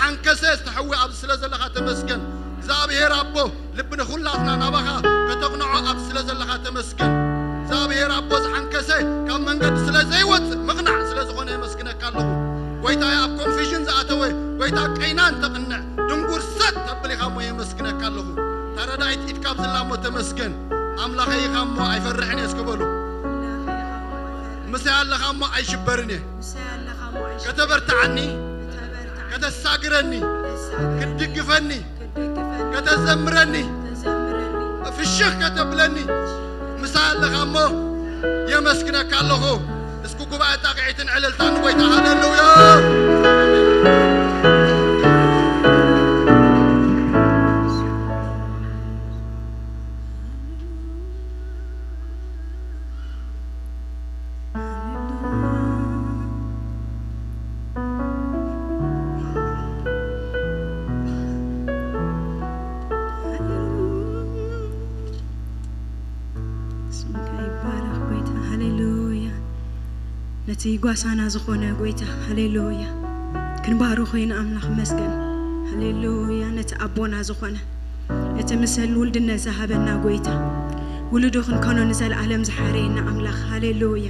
ሓንከሰ ዝተሐዊ ኣብዚ ስለ ዘለኻ ተመስገን። እግዚኣብሔር ኣቦ፣ ልቢ ንኹላትና ናባኻ ከተቕንዖ ኣብዚ ስለ ዘለኻ ተመስገን። እግዚኣብሔር ኣቦ፣ ዝሓንከሰ ካብ መንገዲ ስለ ዘይወጽእ ምቕናዕ ስለ ዝኾነ የመስግነካ ኣለኹ። ጎይታየ፣ ኣብ ኮንፊዥን ዝኣተወ ጎይታ ቀይናን ተቕንዕ፣ ድንጉር ሰጥ ተብል ኢኻ እሞ የመስግነካ ኣለኹ። ተረዳኢት ኢድካ ኣብዝላ እሞ ተመስገን። ኣምላኸይ ኢኻ እሞ ኣይፈርሕን እየ እስከ በሉ። ምሳይ ኣለኻ እሞ ኣይሽበርን እየ። ምሳይ ኣለኻ እሞ ኣይሽበርን። ከተበርትዓኒ፣ ከተበርትዓኒ፣ ከተሳግረኒ፣ ከተሳግረኒ፣ ክትድግፈኒ፣ ክትድግፈኒ፣ ከተዘምረኒ፣ ከተዘምረኒ፣ ፍሽኽ ከተብለኒ ምሳይ ኣለኻ እሞ የመስግነካ ኣለኹ። እስኪ ጉባኤ ጣቕዒትን ዕልልታን ንጎይታ። ሃሌሉያ። ስምካ ይባረኽ ጎይታ፣ ሃሌሉያ። ነቲ ጓሳና ዝኾነ ጎይታ፣ ሃሌሉያ፣ ክንባርኾ ኢና ኣምላኽ መስገን። ሃሌሉያ። ነቲ ኣቦና ዝኾነ፣ ነቲ ምሰል ውልድነት ዝሃበና ጎይታ፣ ውሉዱ ክንኮኖ ንዘለኣለም ዝሓረየና ኣምላኽ፣ ሃሌሉያ።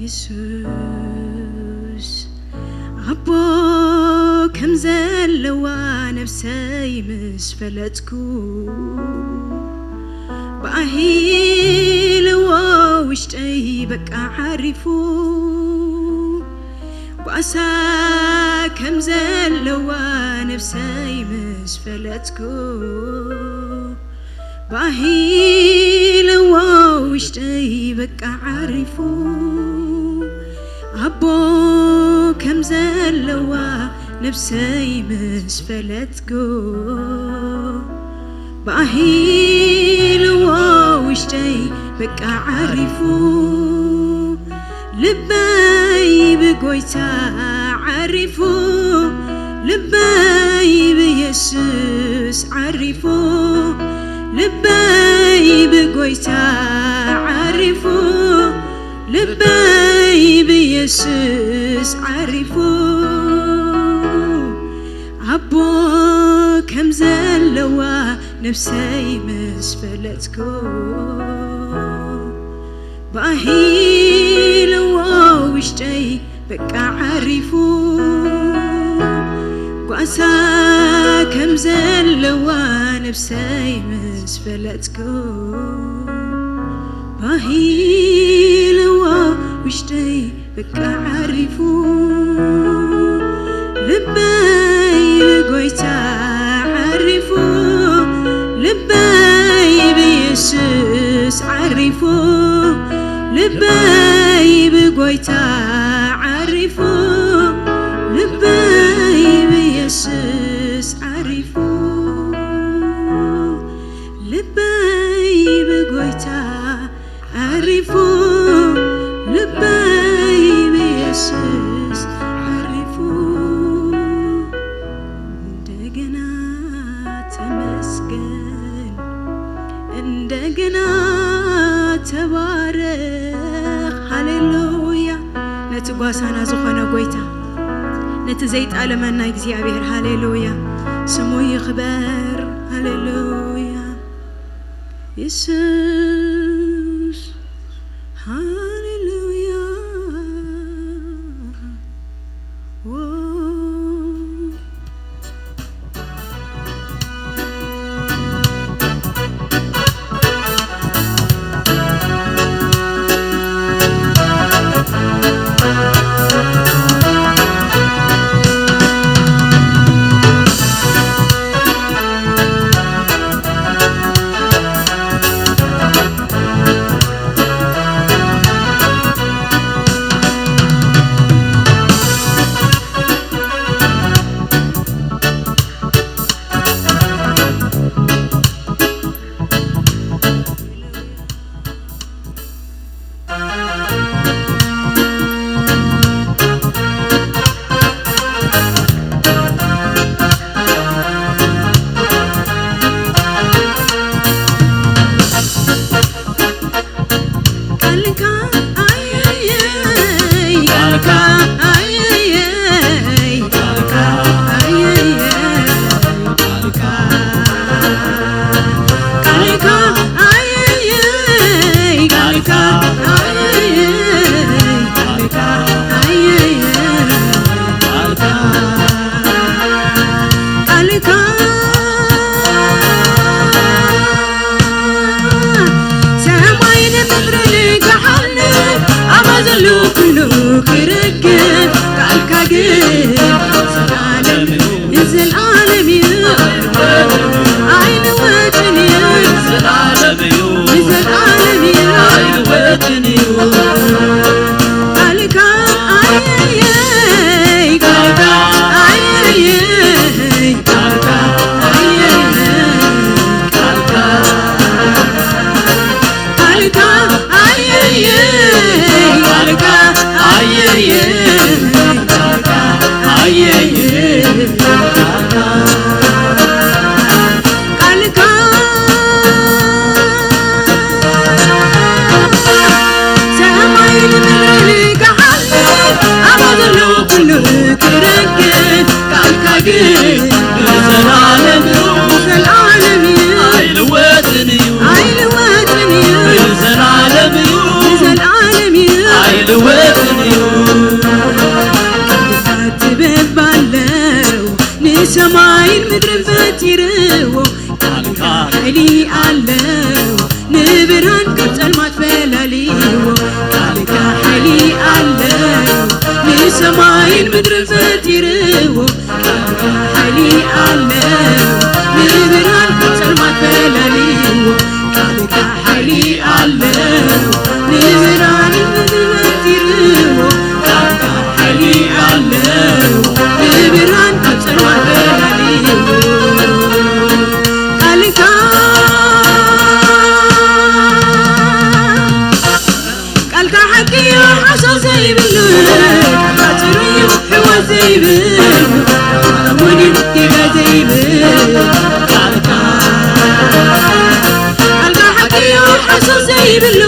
የሱስ ኣቦ ከም ዘለዋ ነብሰይ ምስ ፈለጥኩ፣ ብኣሂልዎ ውሽጠይ በቃ ዓሪፉ። ጓሳ ከም ዘለዋ ነብሰይ ምስ ፈለጥኩ፣ ባሂልዎ ውሽጠይ በቃ ዓሪፉ። ኣቦ ከም ዘለዋ ነብሰይ ምስ ፈለጥኩ፣ ባሂልዎ ውሽጠይ በቃ ዓሪፉ። ልበይ ብጎይታ ዓሪፉ፣ ልበይ ብየሱስ ዓሪፉ፣ ልበይ ብጎይታ ዓሪፉ፣ ልበይ ብየሱስ ዓሪፉ። ኣቦ ከም ዘለዋ ነብሰይ ምስ ፈለጥኩ፣ ባሂልዎ ውሽጠይ በቃ ዓሪፉ። ጓሳ ከም ዘለዋ ነብሰይ ምስ ፈለጥኩ፣ ባሂልዎ ውሽጠይ በቃ ዓሪፉ። ልበይ ብጎይታ ዓሪፉ፣ ልበይ ብየሱስ ዓሪፉ፣ ልበይ ብጎይታ ዓሪፉ፣ ልበይ ብየሱስ ዓሪፉ። ልበይ ብጎይታ ዓሪፉ፣ ልበይ ብየሱስ ዓሪፉ። እንደገና ተመስገን፣ እንደገና ተባረኽ። ሃሌሉያ። ነቲ ጓሳና ዝኾነ ጎይታ፣ ነቲ ዘይጣለመና እግዚኣብሔር፣ ሃሌሉያ፣ ስሙ ይኽበር። ሃሌሉያ። የሱስ፣ ሃሌሉያ። ዎ። ቃልካ ሰማይን ምድርን ክሓልፍ፣ ኣብ ዘሎ ኩሉ ክረክብ፣ ቃልካ ግን ንዘለዓለም እዩ። ንዘለዓለም እዩ። ኣይልወጥን እዩ። ኣይልወጥን እዩ። ንዘለዓለም እዩ። ንዘለዓለም እዩ። ኣይልወጥን እዩ። ቃልካ ጥበብ ኣለው፣ ንሰማይን ምድርን ፈጢርዎ። ቃልካ ሓይሊ ኣለው፣ ንብርሃን ካብ ጸልማት ፈላልይዎ። ቃልካ ሓይሊ ኣለው፣ ንሰማይን ምድርን ፈጢርዎ። ቃልካ ሓይሊ ኣለው፣ ንብርሃን ካብ ጸልማት ፈላልይዎ። ቃልካ ሓይሊ ኣለው፣ ንብርሃን ምድርን ፈጢርዎ። ቃልካ ሓይሊ ኣለው፣ ንብርሃን ካብ ጸልማት ፈላልይዎ። ቃልካ፣ ቃልካ ሓቂ እዩ፣ ሓሶት ዘይብሉ፣ ቃልካ ጽሩይ እዩ፣ ሕወ ዘይብል፣ እሙን እዩ፣ ጌጋ ዘይብል። ቃልካ፣ ቃልካ ሓቂ እዩ፣ ሓሶት ዘይብሉ፣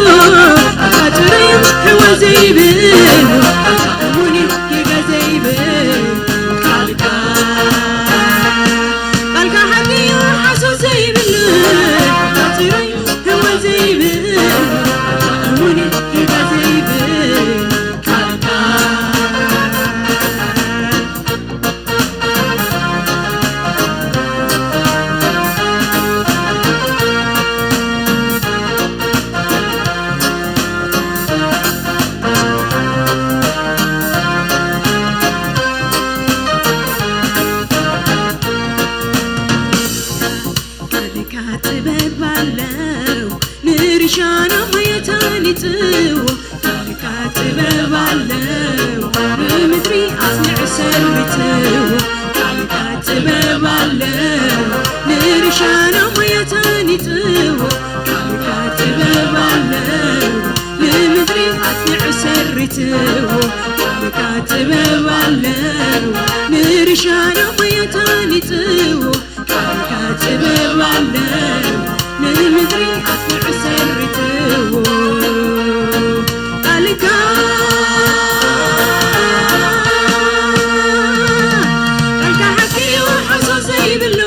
ቃልካ ጽሩይ እዩ፣ ሕወ ዘይብል፣ እሙን እዩ፣ ጌጋ ዘይብል። ቃልካ፣ ቃልካ ሓቂ እዩ፣ ሓሶት ዘይብል፣ ቃልካ ጽሩይ እዩ፣ ሕወ ዘይብል፣ እሙን እዩ፣ ጌጋ ዘይብል። ቃልካ፣ ቃልካ ጥበብ ኣለው፣ ንርሻና ማያት ኣኒጽዎ። ቃልካ ጥበብ ኣለው፣ ንምድሪ ኣጽኒዑ ሰርትዎ። ቃልካ ጥበብ ኣለው፣ ንርሻና ማያት ኣኒጽዎ። ቃልካ ጥበብ ኣለው፣ ንምድሪ ኣጽኒዑ ሰርትዎ። ቃልካ ጥበብ ኣለው፣ ንርሻና ማያት ኣኒጽዎ። ቃልካ ጥበብ ኣለው፣ ንምድሪ ኣጽኒዑ ሰርትዎ። ቃልካ፣ ቃልካ ሓቂ እዩ፣ ሓሶት ዘይብሉ፣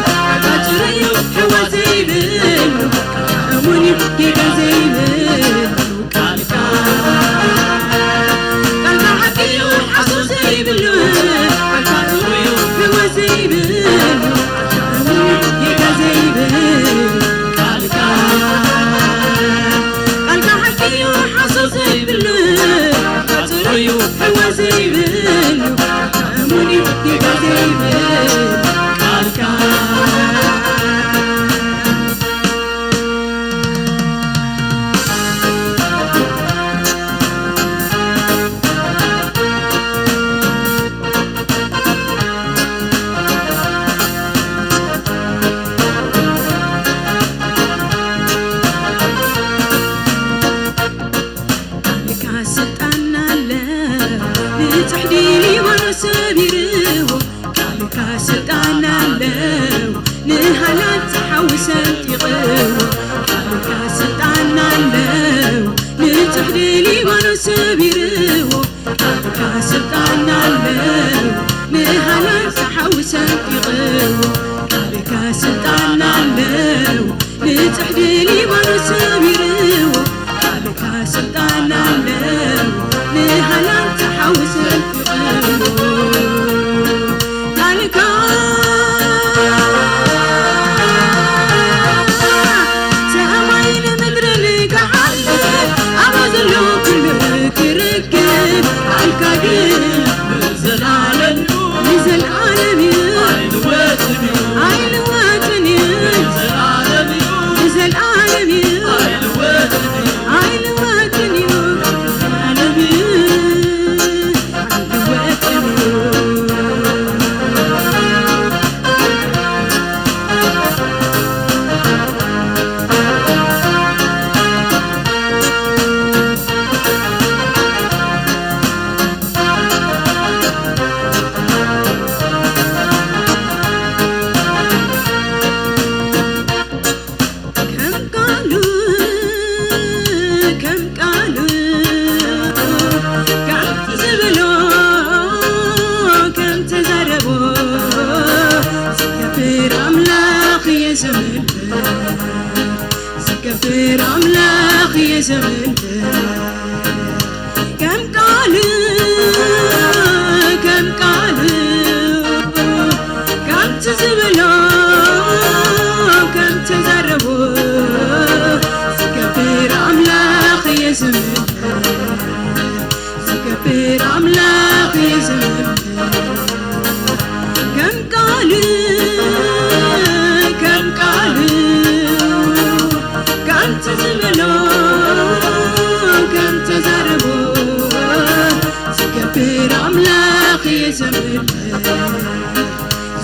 ቃልካ ጽሩይ እዩ፣ ሕወ ዘይብሉ፣ ቃልካ እሙን እዩ፣ ጌጋ ዘይብሉ። ቃልካ፣ ቃልካ ሓቂ እዩ፣ ሓሶት ዘይብሉ፣ ቃልካ ጽሩይ እዩ፣ ሕወ ዘይብሉ፣ ጌጋ ዘይብል። ቃልካ፣ ቃልካ ሓቂ እዩ፣ ሓሶት ዘይብሉ፣ ቃልካ ጽሩይ እዩ፣ ሕወ ዘይብሉ፣ እሙን እዩ፣ ጌጋ ዘይብል። ቃልካ ቃልካ ስልጣን ኣለ፣ ንጽሕዲ ሊባኖስ ሰቢርዎ። ቃልካ ስልጣን ኣለው፣ ንሃላታ ሓዊ ሰንጢቕዎ። ቃልካ ስልጣን ኣለው፣ ንጽሕዲ ሊባኖስ ሰቢርዎ። ቃልካ ስልጣን ኣለው፣ ንሃላታ ሓዊ ሰንጢቕዎ። ቃልካ ስልጣን ኣለው፣ ንጽሕዲ ሊባኖስ ሰቢርዎ። ቃልካ ስልጣን ኣለው፣ ንሃላታ ሓዊ ሰንጢቕዎ። ቃልካ፣ ሰማይን ምድርን ክሓልፍ፣ ኣብ ዘሎ ኩሉ ክርከብ፣ ቃልካ ግን ንዘለዓለም እዩ፣ ንዘለዓለም እዩ፣ ኣይልወጥን እዩ፣ ኣይልወጥን እዩ፣ ንዘለዓለም እዩ፣ ንዘለዓለም የዘምር ከም ቃል ከም ቃል ከምቲ ዝብሎ ከምቲ ዘረቦ ዝገብር ኣምላኽ የዘምር ዝገብር ኣምላኽ የዘምር ከም ቃል ከም ቃል ከምቲ ዝብሎ ከምቲ ዘረቦ ዝገብር ኣምላኽ የዘምር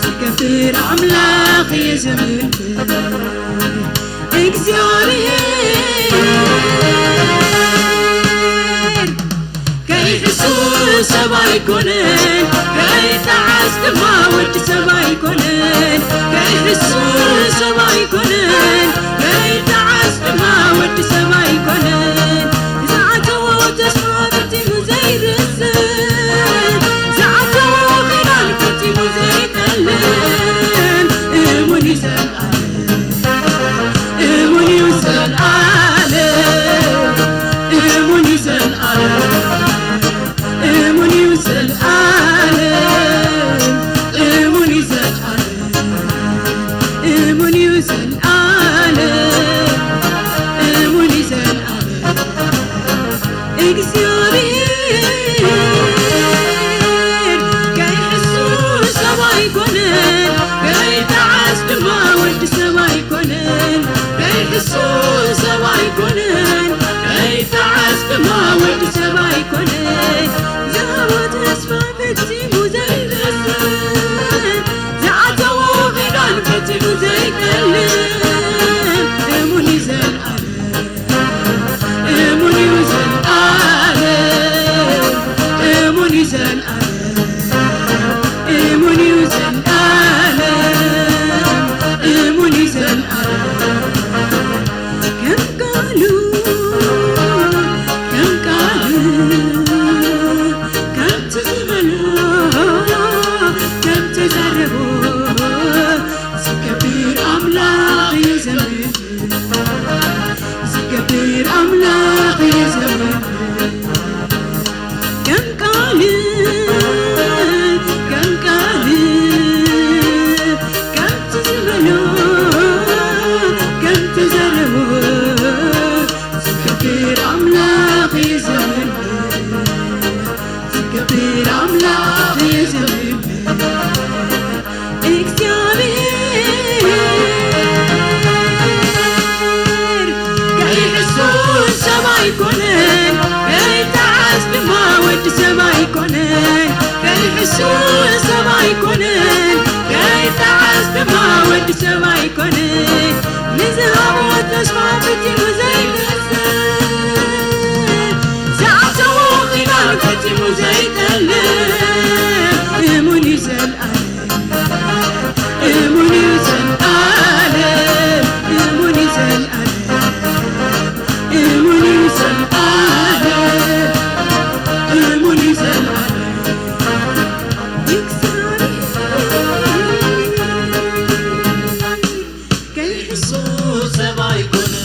ዝገብር ኣምላኽ የዘምር እግዚኣብሔር ከይሕሱ ሰብ ኣይኮነን ከይጠዓስ ድማ ወዲ ሰብ ኣይኮነን ከይሕሱ ሰብ ኣይኮነን ከይጠዓስ ድማ ወዲ ሰብ ኣይኮነን ዝኣተዎ ተስፋ ፈጺሙ ዘይርስዕ ዝኣተዎ ኪዳን ፈጺሙ ዘይጠልም እሙን እዩ ዘልኣለም እሙን እዩ ዘልኣለም እሙን እዩ ዘልኣለም እሙን እዩ ዘልኣለም እሙን እዩ ዘልኣለም እሙን እዩ ዘልኣለም እሙን እዩ ዘልኣለም እግዚኣብሔር ከይሕሱ ሰብ ኣይኮነን ከይጠዓስ ድማ ወዲ ሰብ ኣይኮነን ከይሕሱ ሰብ ኣይኮነን ከይጠዓስ ድማ ወዲ ሰብ ኣይኮነን ዝሃቦ ተስፋ ፈጺሙ ዘይረስዕ ዝኣተዎ ኪዳን ፈጺሙ ዘይጠልም እሙን እዩ ዘልኣለም እሙን እዩ ዘልኣለም እሙን እዩ ዘልኣለም እሙን እዩ ዘልኣለም እሙን እዩ ዘልኣለም ከም ቃሉ ከም ቃሉ ከምቲ ዝበሎ ከምቲ ዘረቦ ዝገብር ኣምላኽ እዩ ዘምር ዝገብር ኣምላኽ እዩ ዘምር ከም ቃል ከም ቃል ከምቲ ዝበሎ ከምቲ ዘረቦ ዝገብር ኣምላኽ እዩ ዘምር ዝገብር ኣምላኽ እዩ ዘምር እግዚኣብሔር ከይሕሱ ሰብ ኣይኮነን ከይጠዓስ ድማ ወዲ ሰብ ኣይኮነን ከይሕሱ ሰብ ኣይኮነን ከይጠዓስ ድማ ወዲ ሰብ ኣይኮነን ንዝሃቦ ተስፋ ፈጺሙ ዘይረስዕ ዝኣተዎ ኪዳን ፈጺሙ ዘይጠልም እሙን እዩ ዘልኣለም እሙን እዩ ዘልኣለም እሙን እዩ ዘልኣለም እሙን እዩ ዘልኣለም እሙን እዩ ዘልኣለም እግዚኣብሔር ከይሕሱ ሰብ ኣይኮነን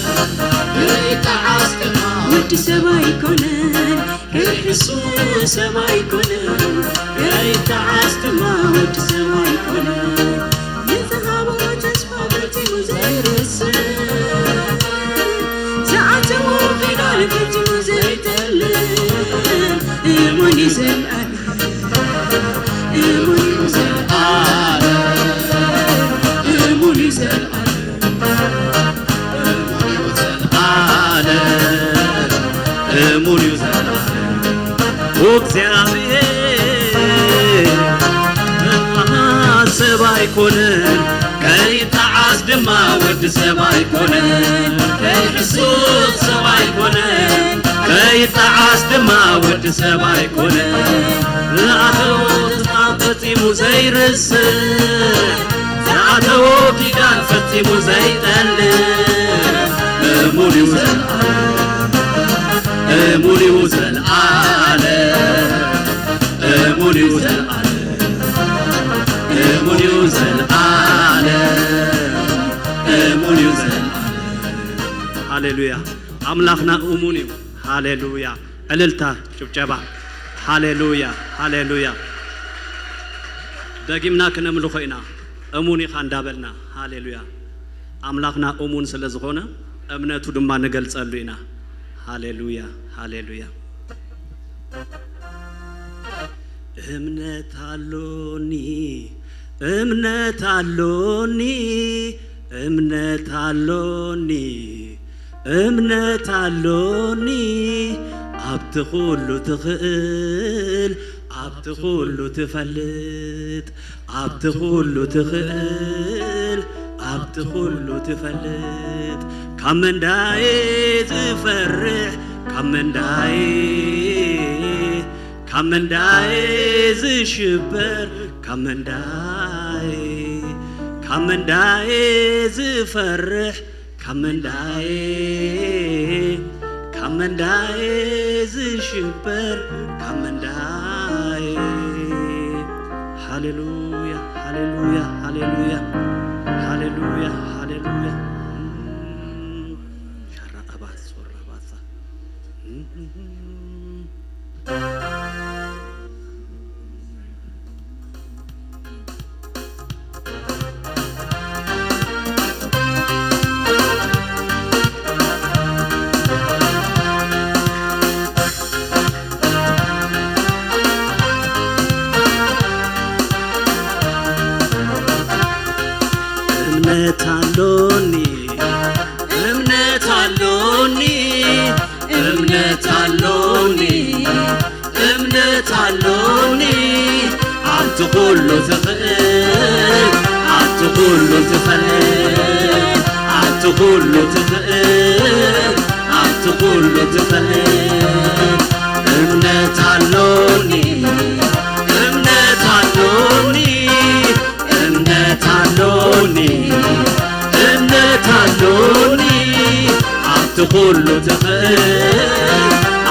ከይጠዓስ ድማ ወዲ ሰብ ኣይኮነን ከይሕሱ ሰብ ኣይኮነን ከይጠዓስ ድማ ወዲ ሰብ ኣይኮነን ንዝሃቦ ተስፋ ፈጺሙ ዘይረስዕ ዝኣተዎ ኪዳን ፈጺሙ ዘይጠልም እሙን እዩ ዘልኣለም እሙን እዩ ዘልኣለም እሙን እዩ ዘልኣለም እሙን እዩ ዘልኣለም እሙን እዩ ዘልኣለም እግዚኣብሔር ሰብ ኣይኮነን ከይጠዓስ ድማ ወዲ ሰብ ኣይኮነን ከይሕሱስ ሰብ ኣይኮነን ከይጠዓስ ድማ ወዲ ሰብ ኣይኮነን ዝኣተዎ ተስፋ ፈጺሙ ዘይርስዕ ዝኣተዎ ኪዳን ፈጺሙ ዘይጠልም እሙን እዩ ዘልኣለም እሙን እዩ ዘልኣለም እሙን እዩ ዘልኣለም እሙን እዩ ዘልኣለም እሙን እዩ ዘልኣለም ሃሌሉያ ኣምላኽና እሙን እዩ። ሃሌሉያ። ዕልልታ፣ ጭብጨባ። ሃሌሉያ፣ ሃሌሉያ። ደጊምና ክነምልኾ ኢና፣ እሙን ኢኻ እንዳበልና። ሃሌሉያ። ኣምላኽና እሙን ስለ ዝኾነ፣ እምነቱ ድማ ንገልጸሉ ኢና። ሃሌሉያ፣ ሃሌሉያ። እምነት ኣሎኒ፣ እምነት ኣሎኒ፣ እምነት ኣሎኒ፣ እምነት ኣሎኒ። ኣብቲ ኩሉ ትኽእል፣ ኣብቲ ኩሉ ትፈልጥ፣ ኣብቲ ኩሉ ትኽእል፣ ኣብቲ ኩሉ ትፈልጥ። ካብ መንዳይ ዝፈርሕ፣ ካብ መንዳይ፣ ካብ መንዳይ ዝሽበር፣ ካብ መንዳይ፣ ካብ መንዳይ ዝፈርሕ፣ ካብ መንዳይ፣ ካብ መንዳይ ዝሽበር፣ ካብ መንዳይ። ሃሌሉያ፣ ሃሌሉያ፣ ሃሌሉያ፣ ሃሌሉያ፣ ሃሌሉያ። ሻራ ኣባስ ወራ ባሳ። እምነት ኣሎኒ፣ እምነት ኣሎኒ፣ እምነት ኣሎኒ፣ እምነት ኣሎኒ። ኣብቲ ኩሉ ትኽእል፣ ኣብቲ ኩሉ ትፈልጥ፣ ኣብቲ ኩሉ ትኽእል፣ ኣብቲ ኩሉ ትፈልጥ። እምነት ኣሎኒ፣ እምነት ኣሎኒ፣ እምነት ኣሎኒ፣ እምነት ኣሎኒ። ኣብቲ ኩሉ ትኽእል፣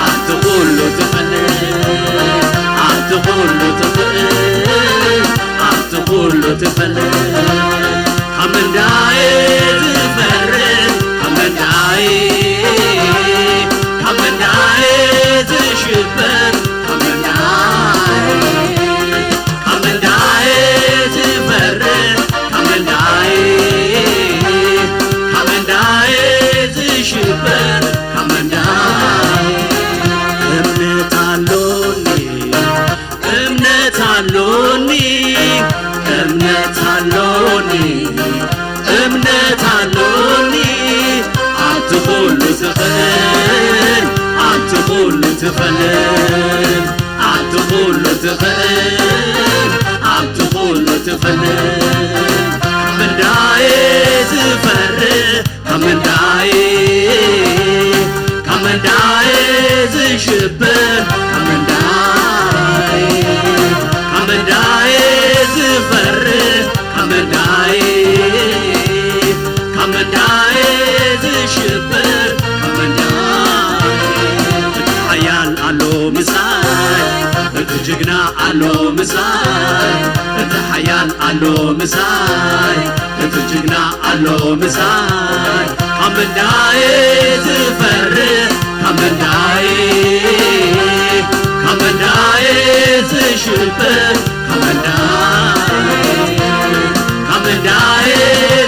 ኣብቲ ኩሉ ትፈልጥ፣ ኣብቲ ኩሉ ትኽእል፣ ኣብቲ ኩሉ ትፈልጥ። ካብ መንዳይ ዝፈርድ፣ ካብ መንዳይ፣ ካብ መንዳይ ዝሽበር፣ ካብ መንዳይ፣ ካብ መንዳይ ዝፈርድ፣ ካብ መንዳይ፣ ካብ መንዳይ ዝሽበር፣ ካብ መንዳይ። እምነት ኣሎኒ፣ እምነት ኣሎኒ፣ እምነት ኣሎኒ፣ እምነት ኣሎኒ። ኣብቲ ኩሉ ትኽእል፣ ኣብቲ ኩሉ ትፈልጥ፣ ኣብቲ ኩሉ ትኽእል፣ ኣብቲ ኩሉ ትፈልጥ። ካብ መንዳይ ዝፈርድ፣ ካብ መንዳይ፣ ካብ መንዳይ ዝሽበር፣ ካብ መንዳይ፣ ካብ መንዳይ ዝፈርድ፣ ካብ መንዳይ፣ ካብ መንዳይ ዝሽበር፣ ካብ መንዳይ። እቲ ሓያል ኣሎ ምሳይ፣ እቲ ጅግና ኣሎ ምሳይ፣ እቲ ሓያል ኣሎ ምሳይ፣ እቲ ጅግና ኣሎ ምሳይ። ካብ መንዳይ ዝፈርህ፣ ካብ መንዳይ፣ ካብ መንዳይ ዝሽበር፣ ካብ መንዳይ፣ ካብ መንዳይ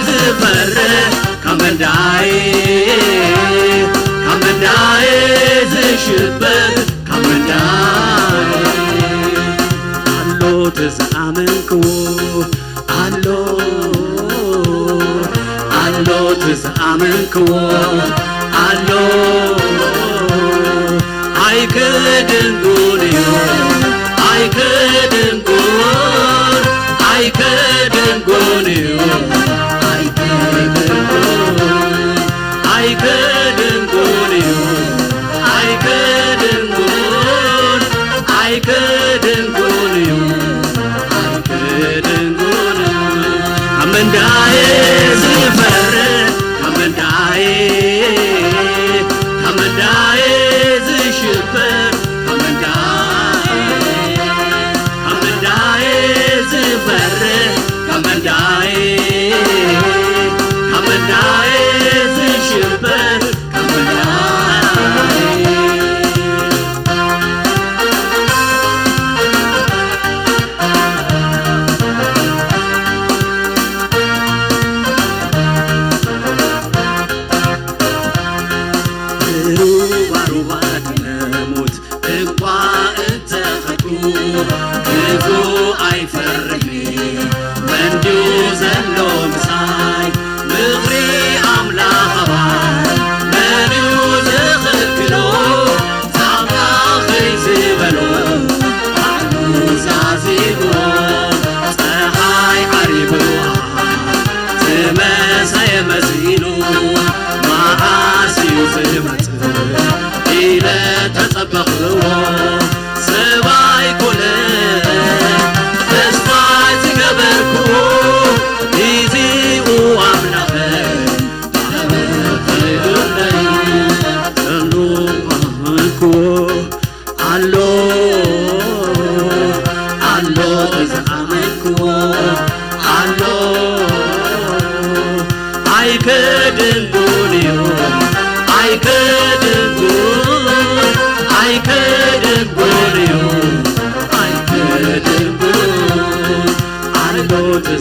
ዝፈርህ፣ ካብ መንዳይ፣ ካብ መንዳይ ዝሽበር፣ ካብ መንዳይ። ኣሎ እቲ ዝኣመንክዎ፣ ኣሎ፣ ኣሎ እቲ ዝኣመንክዎ፣ ኣሎ። ኣይክድንጉን እዩ፣ ኣይክድንጉን፣ ኣይክድንጉን እዩ፣ ኣይክድንጉን፣ ኣይክድንጉን እዩ፣ ኣይክድንጉን፣ ኣይክድንጉን እዩ፣ ኣይክድንጉን። ካብ መንዳይ ዝፈርህ፣ ካብ መንዳይ፣ ካብ መንዳይ ዝሽበር፣ ካብ መንዳይ፣ ካብ መንዳይ ዝፈርህ፣ ካብ መንዳይ፣ ካብ መንዳይ ዝሽበር፣ ካብ መንዳይ።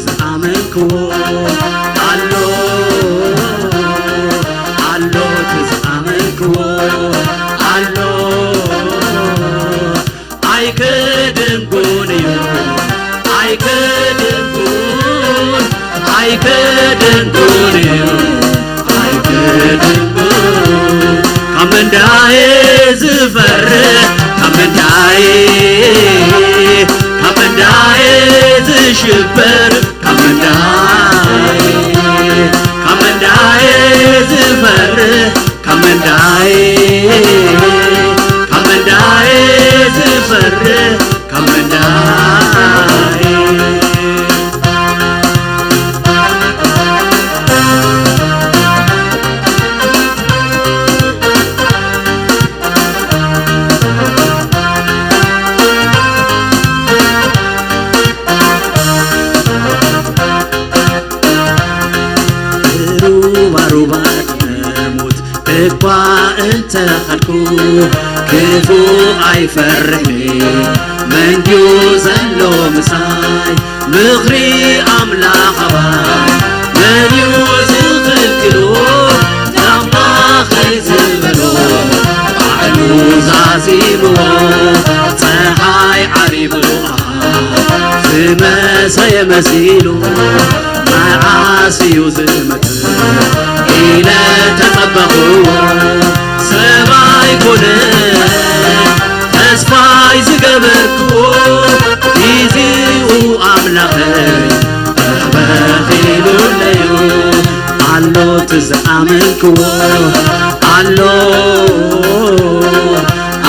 ዝኣመንክዎ ኣሎ፣ ኣሎ እቲ ዝኣመንክዎ ኣሎ። ኣይክድንቁን እዩ፣ ኣይክድንቁን፣ ኣይክድንቁን እዩ፣ ኣይክድንቁን። ካብ መንዳዬ ዝፈርሕ፣ ካብ መንዳዬ፣ ካብ መንዳዬ ዝሽበር፣ ካብ መንዳዬ፣ ካብ መንዳዬ ዝፈርሕ፣ ካብ መንዳዬ፣ ካብ መንዳዬ ዝፈርሕ፣ ካብ መንዳዬ። ሩባ ሩባ ጥርሙት እኳ እንተኸድኩ፣ ክፉ ኣይፈርሕን። መን ድዩ ዘሎ ምሳይ? ምኽሪ ኣምላኽ ኣባይ መን እዩ ዝኽልክሎ? ንኣምላኸይ ዝበሎ ባዕሉ ዛዚምዎ። ጸሓይ ዓሪቡ ዝመሰየ መሲሉ፣ መዓስ እዩ ዝመጽእ ኢለ ተጸበኽዎ። ሰብ ኣይኮነን ተስፋይ ዝገበርክዎ፣ ግዜኡ ኣምላኸይ ተበኺሉለዩ። ኣሎ እቲ ዝኣመንክዎ፣ ኣሎ፣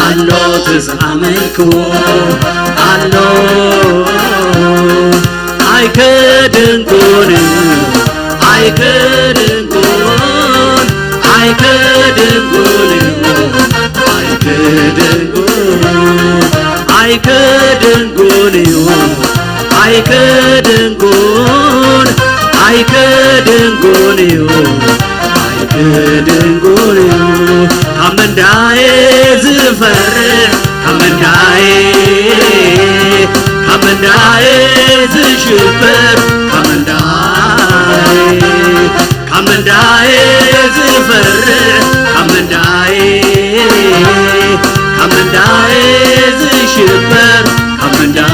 ኣሎ እቲ ዝኣመንክዎ፣ ኣሎ። ኣይክድንቁን፣ ኣይክድንቁን፣ ኣይክድንቁን፣ ኣይክድንቁን፣ ኣይክድንቁን እዩ፣ ኣይክድንቁን፣ ኣይክድንቁን እዩ። ኣይክድንቁን እዩ። ካብ መንዳዬ ዝፈርሕ፣ ካብ መንዳዬ፣ ካብ መንዳዬ ዝሽበር፣ ካብ መንዳዬ፣ ካብ መንዳዬ ዝፈርሕ፣ ካብ መንዳዬ፣ ካብ መንዳዬ ዝሽበር፣ ካብ መንዳዬ።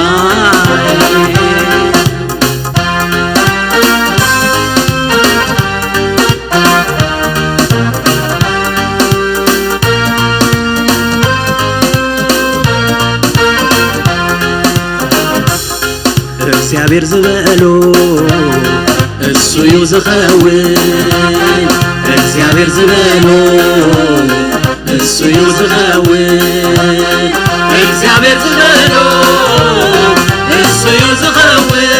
እግዚኣብሔር ዝበሎ እሱ እዩ ዝኸውን። እግዚኣብሔር ዝበሎ እሱ እዩ ዝኸውን። እግዚኣብሔር ዝበሎ እሱ እዩ ዝኸውን።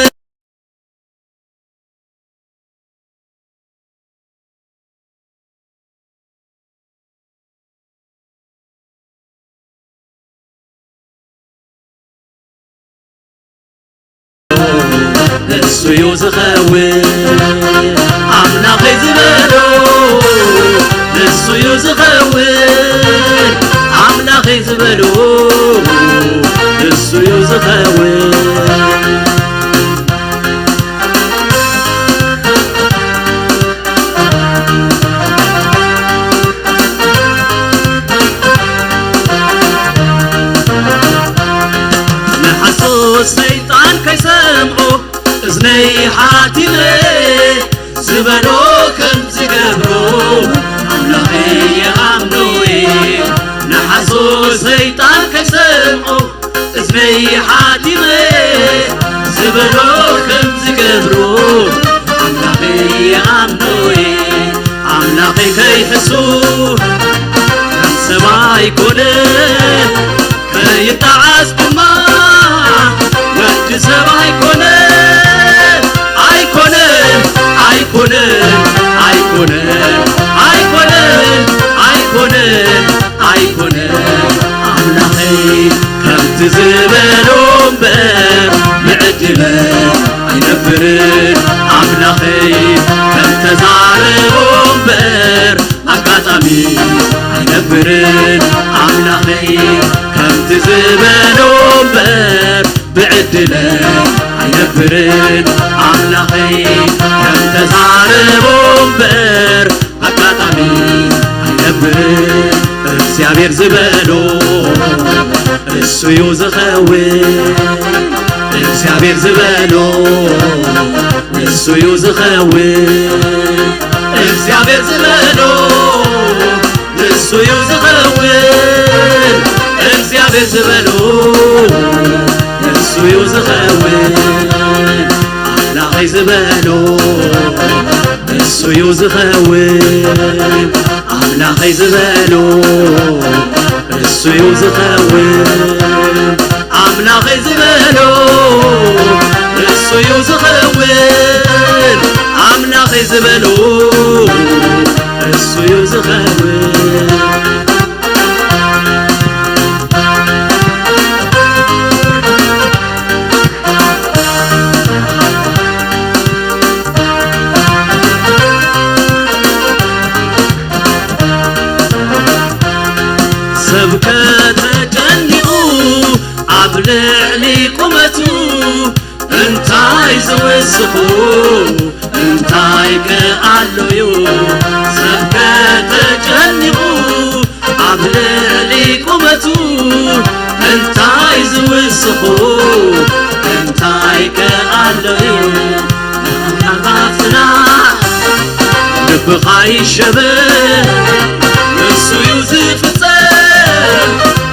እሱ እዩ ዝኸውን። ኣምላኸይ ዝበሎ እሱ እዩ ዝኸውን። ኣምላኸይ ዝበሎ እሱ እዩ ዝኸውን። ንሓሶት ሰይጣን ከይሰምዖ እዝነይ ሓቲመ ዝበሎ ከም ዝገብሮ ኣምላኸይ ይኣምኖ እየ። ንሓሶት ሰይጣን ከይሰምዖ እዝነይ ሓቲመ ዝበሎ ከም ዝገብሮ ኣምላኸይ ይኣምኖ እየ። ኣምላኸይ ከይሕሱ ከም ሰብ ኣይኮነ፣ ከይጠዓስ ድማ ወዲ ሰብ ኣይኮነ፣ ኣይኮነ፣ ኣይኮነ፣ ኣይኮነ፣ ኣይኮነ፣ ኣይኮነ፣ ኣይኮነ። ኣምላኸይ ከምቲ ዝበሎ እምበር ብዕድለ ኣይነብርን። ኣምላኸይ ከም ተዛረቦ እምበር ኣጋጣሚ ኣይነብርን። ኣምላኸይ ከምቲ ዝበሎ እምበር ብዕድለ ኣይነብርን። ኣኸይ ከም ተዛረቦ እምበር ኣጋጣሚ ኣይነብርን። እግዚኣብሔር ዝበሎ እሱ እዩ ዝኸውን። እግዚኣብሔር ዝበሎ እሱ እዩ ዝኸውን። እግዚኣብሔር ዝበሎ እሱ እዩ ዝኸውን። እግዚኣብሔር ዝበሎ እሱ እዩ ዝኸውን። ኣምላኸይ ዝበሎ እሱ እዩ ዝኸውን። ኣምላኸይ ዝበሎ እሱ እዩ ዝኸውን። ኣምላኸይ ዝበሎ እሱ እዩ ዝኸውን። ኣምላኸይ ዝበሎ እሱ እዩ ዝኸውን። ሰብ ከተጨኒቑ ኣብ ልዕሊ ቁመቱ እንታይ ዝውስኹ እንታይ ከኣሎዩ? ሰብ ከተጨኒቑ ኣብ ልዕሊ ቁመቱ እንታይ ዝውስኹ እንታይ ከኣሎዩ? ንኣምላኽና ጽናዕ፣ ልብኻ ይሸበር፣ ንሱ እዩ ዝፍጸም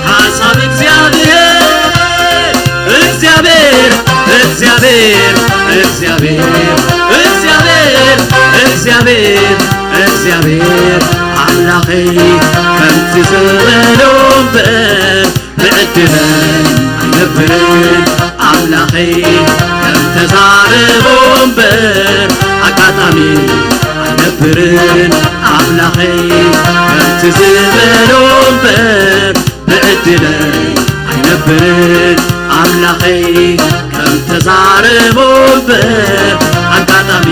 ሓሳብ እግዚኣብሔር። እግዚኣብሔር፣ እግዚኣብሔር፣ እግዚኣብሔር፣ እግዚኣብሔር፣ እግዚኣብሔር፣ እግዚኣብሔር ኣምላኸይ ከምቲ ዝበሎ እምበር ብዕድለይ ኣይነብርን። ኣምላኸይ ከም ተዛረቦ እምበር ኣጋጣሚ ኣይነብርን። ኣምላኸይ ከምቲ ዝበሎ እምበር ብዕድለይ ኣይነብርን። ኣምላኸይ ከም ተዛረቦ እምበር ኣጋጣሚ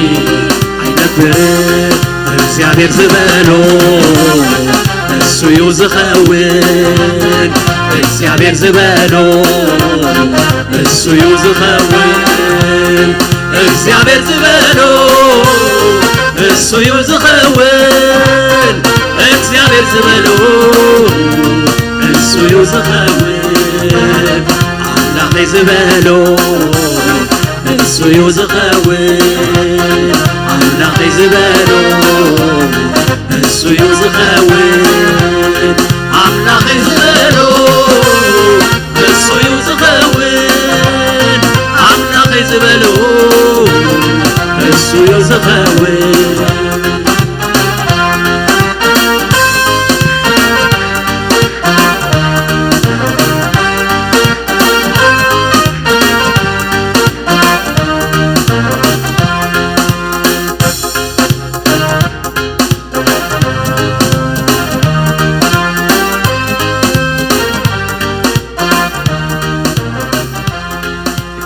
ኣይነብርን። እግዚኣብሔር ዝበሎ እሱ እዩ ዝኸውን። እግዚኣብሔር ዝበሎ እሱ እዩ ዝኸውን። እግዚኣብሔር ዝበሎ እሱ እዩ ዝኸውን። እግዚኣብሔር ዝበሎ እሱ እዩ ዝኸውን። ኣምላኸይ ዝበሎ እሱ እዩ ዝኸውን። ኣምላኸይ ዝበሎ እሱ እዩ ዝኸውን። ኣምላኸይ ዝበሎ እሱ እዩ ዝኸውን። ኣምላኸይ ዝበሎ እሱ እዩ ዝኸውን።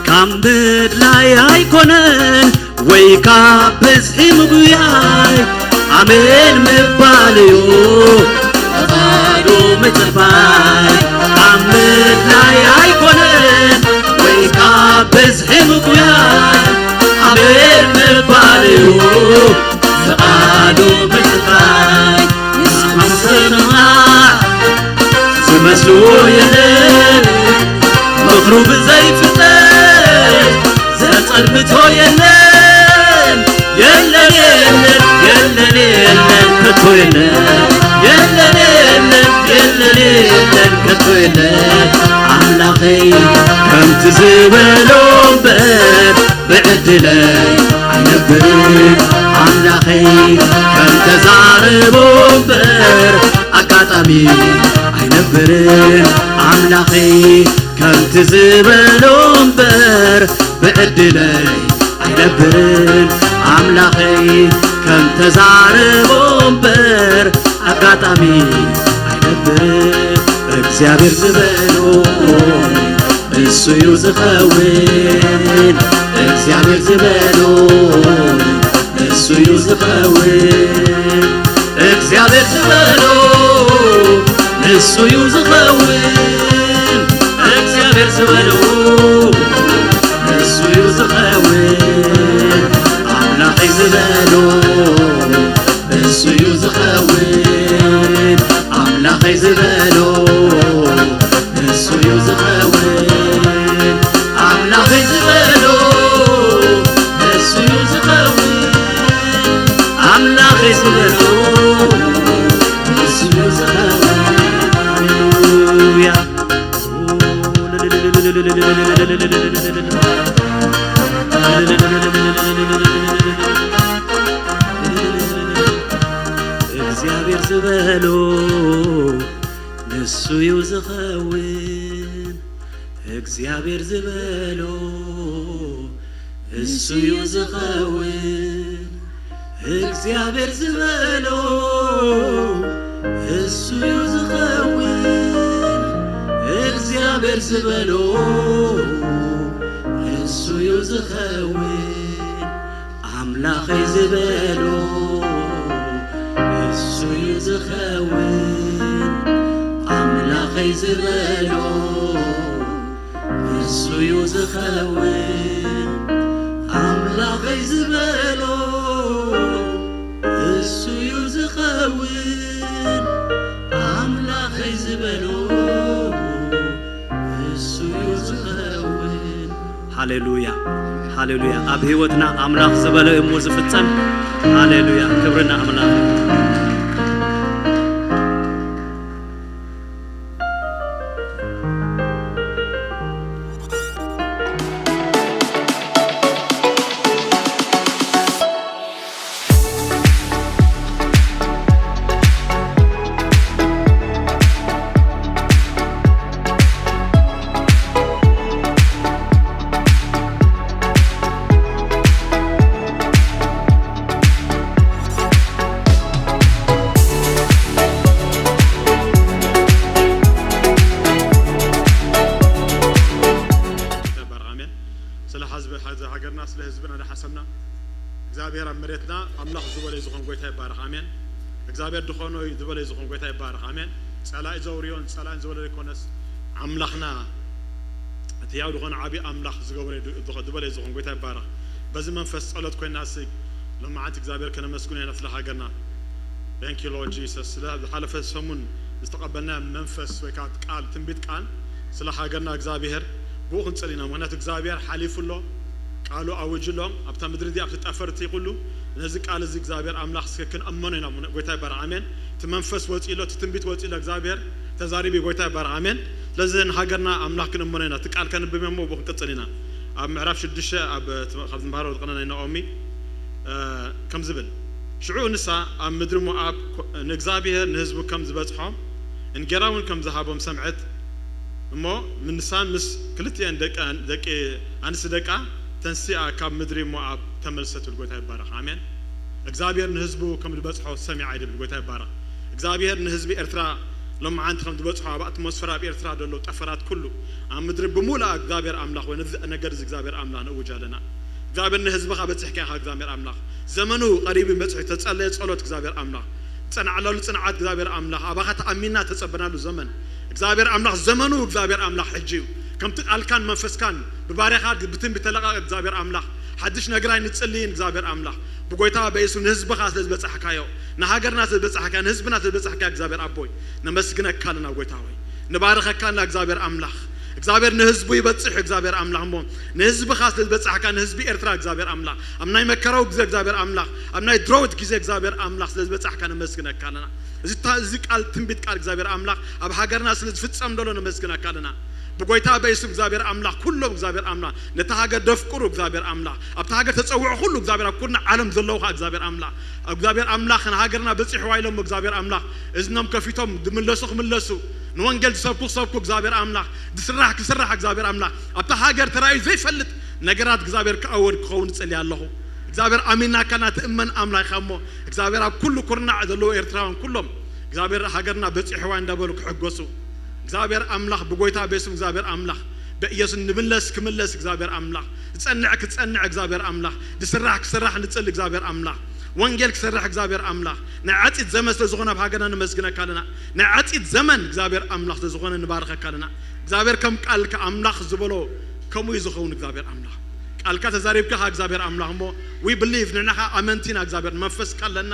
ካብ ምድላይ ኣይኮነን ወይ ካብ ብዝሒ ምጉያይ፣ ኣሜን ምባል እዩ ፈቓዱ ምጽባይ። ካብ ምድላይ ኣይኮነን ወይ ካብ ብዝሒ ምጉያይ፣ ኣሜን ምባል እዩ ፈቓዱ ምጽባይ። ንስኻ ዝሰማዕ ዝመስልዎ የለን፣ ምኽሩ ብዘይ ፍልጠት ዘጸልምቶ የለን። የለን፣ የለን፣ የለን፣ የለን፣ ከቶ የለን። የለን፣ የለን፣ የለን፣ የለን፣ ከቶ የለን። ኣምላኸይ ከምቲ ዝበሎ እምበር ብዕድለይ ኣይነብርን። ኣምላኸይ ከም ተዛረቦ እምበር ኣጋጣሚ ኣይነብርን። ኣምላኸይ ከምቲ ዝበሎ እምበር ብዕድለይ ኣይነብርን። ኣምላኸይ ከም ተዛረቦ እምበር ኣጋጣሚ ኣይነብርን። እግዚኣብሔር ዝበሎ እሱ እዩ ዝኸውን። እግዚኣብሔር ዝበሎ እሱ እዩ ዝኸውን። እግዚኣብሔር ዝበሎ እሱ እዩ ዝኸውን። እግዚኣብሔር ዝበሎ እሱ እዩ ዝኸውን። ዝበሎ ንሱ እዩ ዝኸውን። እግዚኣብሔር ዝበሎ እሱ እዩ ዝኸውን። እግዚኣብሔር ዝበሎ እሱ እዩ ዝኸውን። እግዚኣብሔር ዝበሎ እሱ እዩ ዝኸውን። ኣምላኸይ ዝበሎ እሱ እዩ ዝኸውን። ኣምላኸይ ዝበሎ እሱ እዩ ዝኸውን። ኣምላኸይ ዝበሎ እሱ እዩ ዝኸውን። ኣምላኸይ ዝበሎ እሱ እዩ ዝኸውን። ሃሌሉያ፣ ሃሌሉያ። ኣብ ህይወትና ኣምላኽ ዝበሎ እዩ እሞ ዝፍጸም። ሃሌሉያ፣ ክብሪ ንኣምላኽ። ይባረኽ። ኣሜን። ስለ ሓዝበ-፣ ሓዘ-፣ ሃገርና፣ ስለ ህዝብና እንዳሓሰብና፣ እግዚኣብሔር ኣብ መሬትና ኣምላኽ ዝበሎ ዝኾን ጎይታ ይባረኽ። ኣሜን። እግዚኣብሔር ድኾኖ እዩ ዝበሎ ዝኾን ጎይታ ይባረኽ። ኣሜን። ጸላኢ ዘውርዮን ጸላኢን ዝበሎ ዘይኮነስ፣ ኣምላኽና እቲ ያው ዝኾነ ዓቢ ኣምላኽ ዝገበረ ድ-፣ ድኾ-፣ ዝበሎ ዝኾን ጎይታ ይባረኽ። በዚ መንፈስ ጸሎት ኮይና፣ እስኪ ሎማዓንቲ እግዚኣብሔር ከነመስግኖ ኢና ስለ ሃገርና። Thank you, Lord Jesus። ስለ ዝሓለፈ ሰሙን ዝተቐበልና መንፈስ ወይ ከዓ ቃል፣ ትንቢት ቃል ስለ ሃገርና እግዚኣብሔር ብኡ ክንጽሊ ኢና። ምኽንያቱ እግዚኣብሔር ሓሊፉ ኣሎ፣ ቃሉ ኣውጁ ኣሎ። ኣብታ ምድሪ እዚኣ፣ ኣብቲ ጠፈርቲ ኩሉ ነዚ ቃል እዚ እግዚኣብሔር ኣምላኽ እስከ ክንእመኖ ኢና። ጎይታ ይባረኽ። ኣሜን። እቲ መንፈስ ወፂኡ ኣሎ፣ እቲ ትንቢት ወፂኡ ኣሎ። እግዚኣብሔር ተዛሪቡ። ጎይታ ይባረኽ። ኣሜን። ስለዚ ንሃገርና ኣምላኽ ክንእመኖ ኢና። እቲ ቃል ከንብብ እሞ ብኡ ክንቅጽል ኢና። ኣብ ምዕራፍ ሽዱሽተ ኣብ፣ ካብ ዝንባሮ ዝቐነ ናይ ናኦሚ፣ እ፣ ከም ዝብል፣ ሽዑ ንሳ ኣብ ምድሪ ሞኣብ ኮ-፣ ንእግዚኣብሔር ንህዝቡ ከም ዝበጽሖ፣ እንጌራ እውን ከም ዝሃቦም ሰምዐት። እሞ ንሳን ምስ ክልቲኤን ደቂ፣ ደቂ ኣንስቲ ደቃ ተንሲኣ ካብ ምድሪ ሞኣብ ተመልሰት። ይብል ጎይታ ይባረኽ። ኣሜን። እግዚኣብሔር ንህዝቡ ከም ዝበጽሖ ሰሚዓ ይብል ጎይታ ይባረኽ። እግዚኣብሔር ንህዝቢ ኤርትራ ሎማዓንቲ ከም ዝበጽሖ፣ ኣብ ኣትሞስፈር ኣብ ኤርትራ ዘሎ ጠፈራት ኩሉ፣ ኣብ ምድሪ ብምሉኣ እግዚኣብሔር ኣምላኽ ወይ ነዚ ነገር እዚ እግዚኣብሔር ኣምላኽ ንእውጅ ኣለና። እግዚኣብሔር ንህዝብኻ በጺሕካ ኢኻ። እግዚኣብሔር ኣምላኽ ዘመኑ ቀሪቡ ይመጽእ። ተጸለየ ጸሎት እግዚኣብሔር ኣምላኽ ዝጸናዕናሉ ጽንዓት እግዚኣብሔር ኣምላኽ ኣባኻ ተኣሚንና ተጸበናሉ ዘመን እግዚኣብሔር ኣምላኽ ዘመኑ እግዚኣብሔር ኣምላኽ ሕጂ እዩ። ከምቲ ቃልካን መንፈስካን ብባርያኻ ብትንቢት ተለቓቂ እግዚኣብሔር ኣምላኽ ሓድሽ ነገር ኣይንጽልይን እግዚኣብሔር ኣምላኽ ብጎይታ በኢየሱስ ንህዝብኻ ስለ ዝበጻሕካዮ ንሃገርና ስለ ዝበጻሕካዮ ንህዝብና ስለ ዝበጻሕካዮ እግዚኣብሔር ኣቦይ ነመስግነካ ኣለና ጎይታ ሆይ ንባርኸካ ኣለና እግዚኣብሔር ኣምላኽ እግዚኣብሔር ንህዝቡ ይበጽሕ እግዚኣብሔር ኣምላኽ እሞ ንህዝብኻ ስለ ዝበጻሕካ ንህዝቢ ኤርትራ እግዚኣብሔር ኣምላኽ ኣብ ናይ መከራዊ ግዜ እግዚኣብሔር ኣምላኽ ኣብ ናይ ድሮውት ግዜ እግዚኣብሔር ኣምላኽ ስለ ዝበጻሕካ ነመስግነካ ኣለና እዚ ታ- እዚ ቃል ትንቢት ቃል እግዚኣብሔር ኣምላኽ ኣብ ሃገርና ስለ ዝፍጸም ዘሎ ነመስግነካ ኣለና ብጎይታ በኢየሱስ እግዚኣብሔር ኣምላኽ ኩሎም እግዚኣብሔር ኣምላኽ ነታ ሃገር ደፍቅሩ እግዚኣብሔር ኣምላኽ ኣብታ ሃገር ተጸውዑ ኩሉ እግዚኣብሔር ኣብ ኩልና ዓለም ዘለዉ ኸዓ እግዚኣብሔር ኣምላኽ እግዚኣብሔር ኣምላኽ ንሃገርና በጺሕዋ ኢሎም እግዚኣብሔር ኣምላኽ እዝኖም ከፊቶም ዝምለሱ ክምለሱ ንወንጌል ዝሰብኩ ክሰብኩ እግዚኣብሔር ኣምላኽ ዝስራሕ ክስራሕ እግዚኣብሔር ኣምላኽ ኣብታ ሃገር ተራእዩ ዘይፈልጥ ነገራት እግዚኣብሔር ክኣወድ ክኸውን እጸሊ ኣለኹ እግዚኣብሔር ኣሚናካና ትእመን ኣምላኽ ኢኻ እሞ እግዚኣብሔር ኣብ ኩሉ ኩርናዕ ዘለዉ ኤርትራውያን ኩሎም እግዚኣብሔር ሃገርና በጺሕዋ እንዳበሉ ክሕጎሱ እግዚኣብሔር ኣምላኽ ብጎይታ በስም እግዚኣብሔር ኣምላኽ በኢየሱስ ንምለስ ክምለስ እግዚኣብሔር ኣምላኽ ዝጸንዕ ክጸንዕ እግዚኣብሔር ኣምላኽ ዝስራሕ ክስራሕ ንጽል እግዚኣብሔር ኣምላኽ ወንጌል ክሰርሕ እግዚኣብሔር ኣምላኽ ናይ ዓፂት ዘመን ስለ ዝኾነ ኣብ ሃገርና ነመስግነካ ኣለና ናይ ዓፂት ዘመን እግዚኣብሔር ኣምላኽ ስለ ዝኾነ ንባርኸካ ኣለና እግዚኣብሔር ከም ቃልካ ኣምላኽ ዝበሎ ከምኡ እዩ ዝኸውን እግዚኣብሔር ኣምላኽ ቃልካ ተዛሪብካ ኻ እግዚኣብሔር ኣምላኽ እሞ we believe ንሕና ኻ ኣመንቲ ኢና እግዚኣብሔር መንፈስካ ኣለና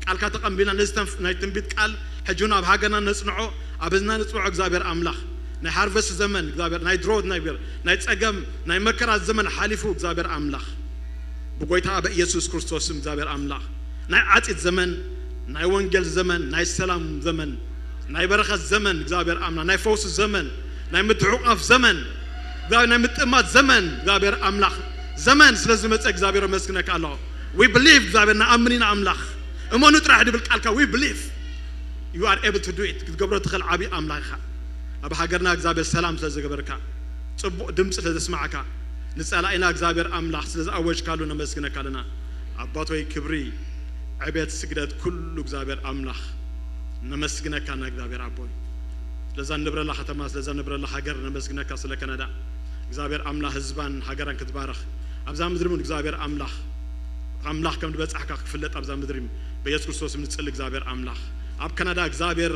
ቃልካ ተቐንቢና ነዚ ናይ ትንቢት ቃል ሕጂ እውን ኣብ ሃገርና ነፅንዖ ኣብ ህዝና ነፅንዖ እግዚኣብሔር ኣምላኽ ናይ ሃርቨስት ዘመን እግዚኣብሔር ናይ ድሮት ናይ ናይ ፀገም ናይ መከራ ዘመን ሓሊፉ እግዚኣብሔር ኣምላኽ ብጎይታ በኢየሱስ ክርስቶስ ስም እግዚኣብሔር ኣምላኽ ናይ ዓፂት ዘመን ናይ ወንጌል ዘመን ናይ ሰላም ዘመን ናይ በረኸት ዘመን እግዚኣብሔር ኣምላኽ ናይ ፈውሲ ዘመን ናይ ምትሕቋፍ ዘመን እግዚኣብሔር ናይ ምጥማት ዘመን እግዚኣብሔር ኣምላኽ ዘመን ስለ ዝመፀ እግዚኣብሔር ኣመስግነካ ኣለኹ we believe እግዚኣብሔር ንኣምን ኢና ኣምላኽ እመኑ ጥራሕ ድብል ቃልካ we believe You are able to do it. ክትገብሮ ትኽእል ዓብዪ ኣምላኽ ኢኻ። ኣብ ሃገርና እግዚኣብሔር ሰላም ስለ ዝገበርካ፣ ጽቡቕ ድምፂ ስለ ዘስማዕካ፣ ንጸላኢና እግዚኣብሔር ኣምላኽ ስለ ዝኣወጅካሉ ነመስግነካ ኣለና። ኣባቶይ ክብሪ፣ ዕቤት፣ ስግደት ኩሉ እግዚኣብሔር ኣምላኽ ነመስግነካ እና እግዚኣብሔር ኣቦይ። ስለዛ ንብረላ ከተማ፣ ስለዛ ንብረላ ሃገር ነመስግነካ ስለ ከናዳ። እግዚኣብሔር ኣምላኽ ህዝባን ሃገራን ክትባርኽ፣ ኣብዛ ምድሪ እውን እግዚኣብሔር ኣምላኽ ኣምላኽ ከም ዝበጻሕካ ክፍለጥ ኣብዛ ምድሪ በኢየሱስ ክርስቶስ ንጽሊ እግዚኣብሔር ኣምላኽ። ኣብ ካናዳ እግዚኣብሔር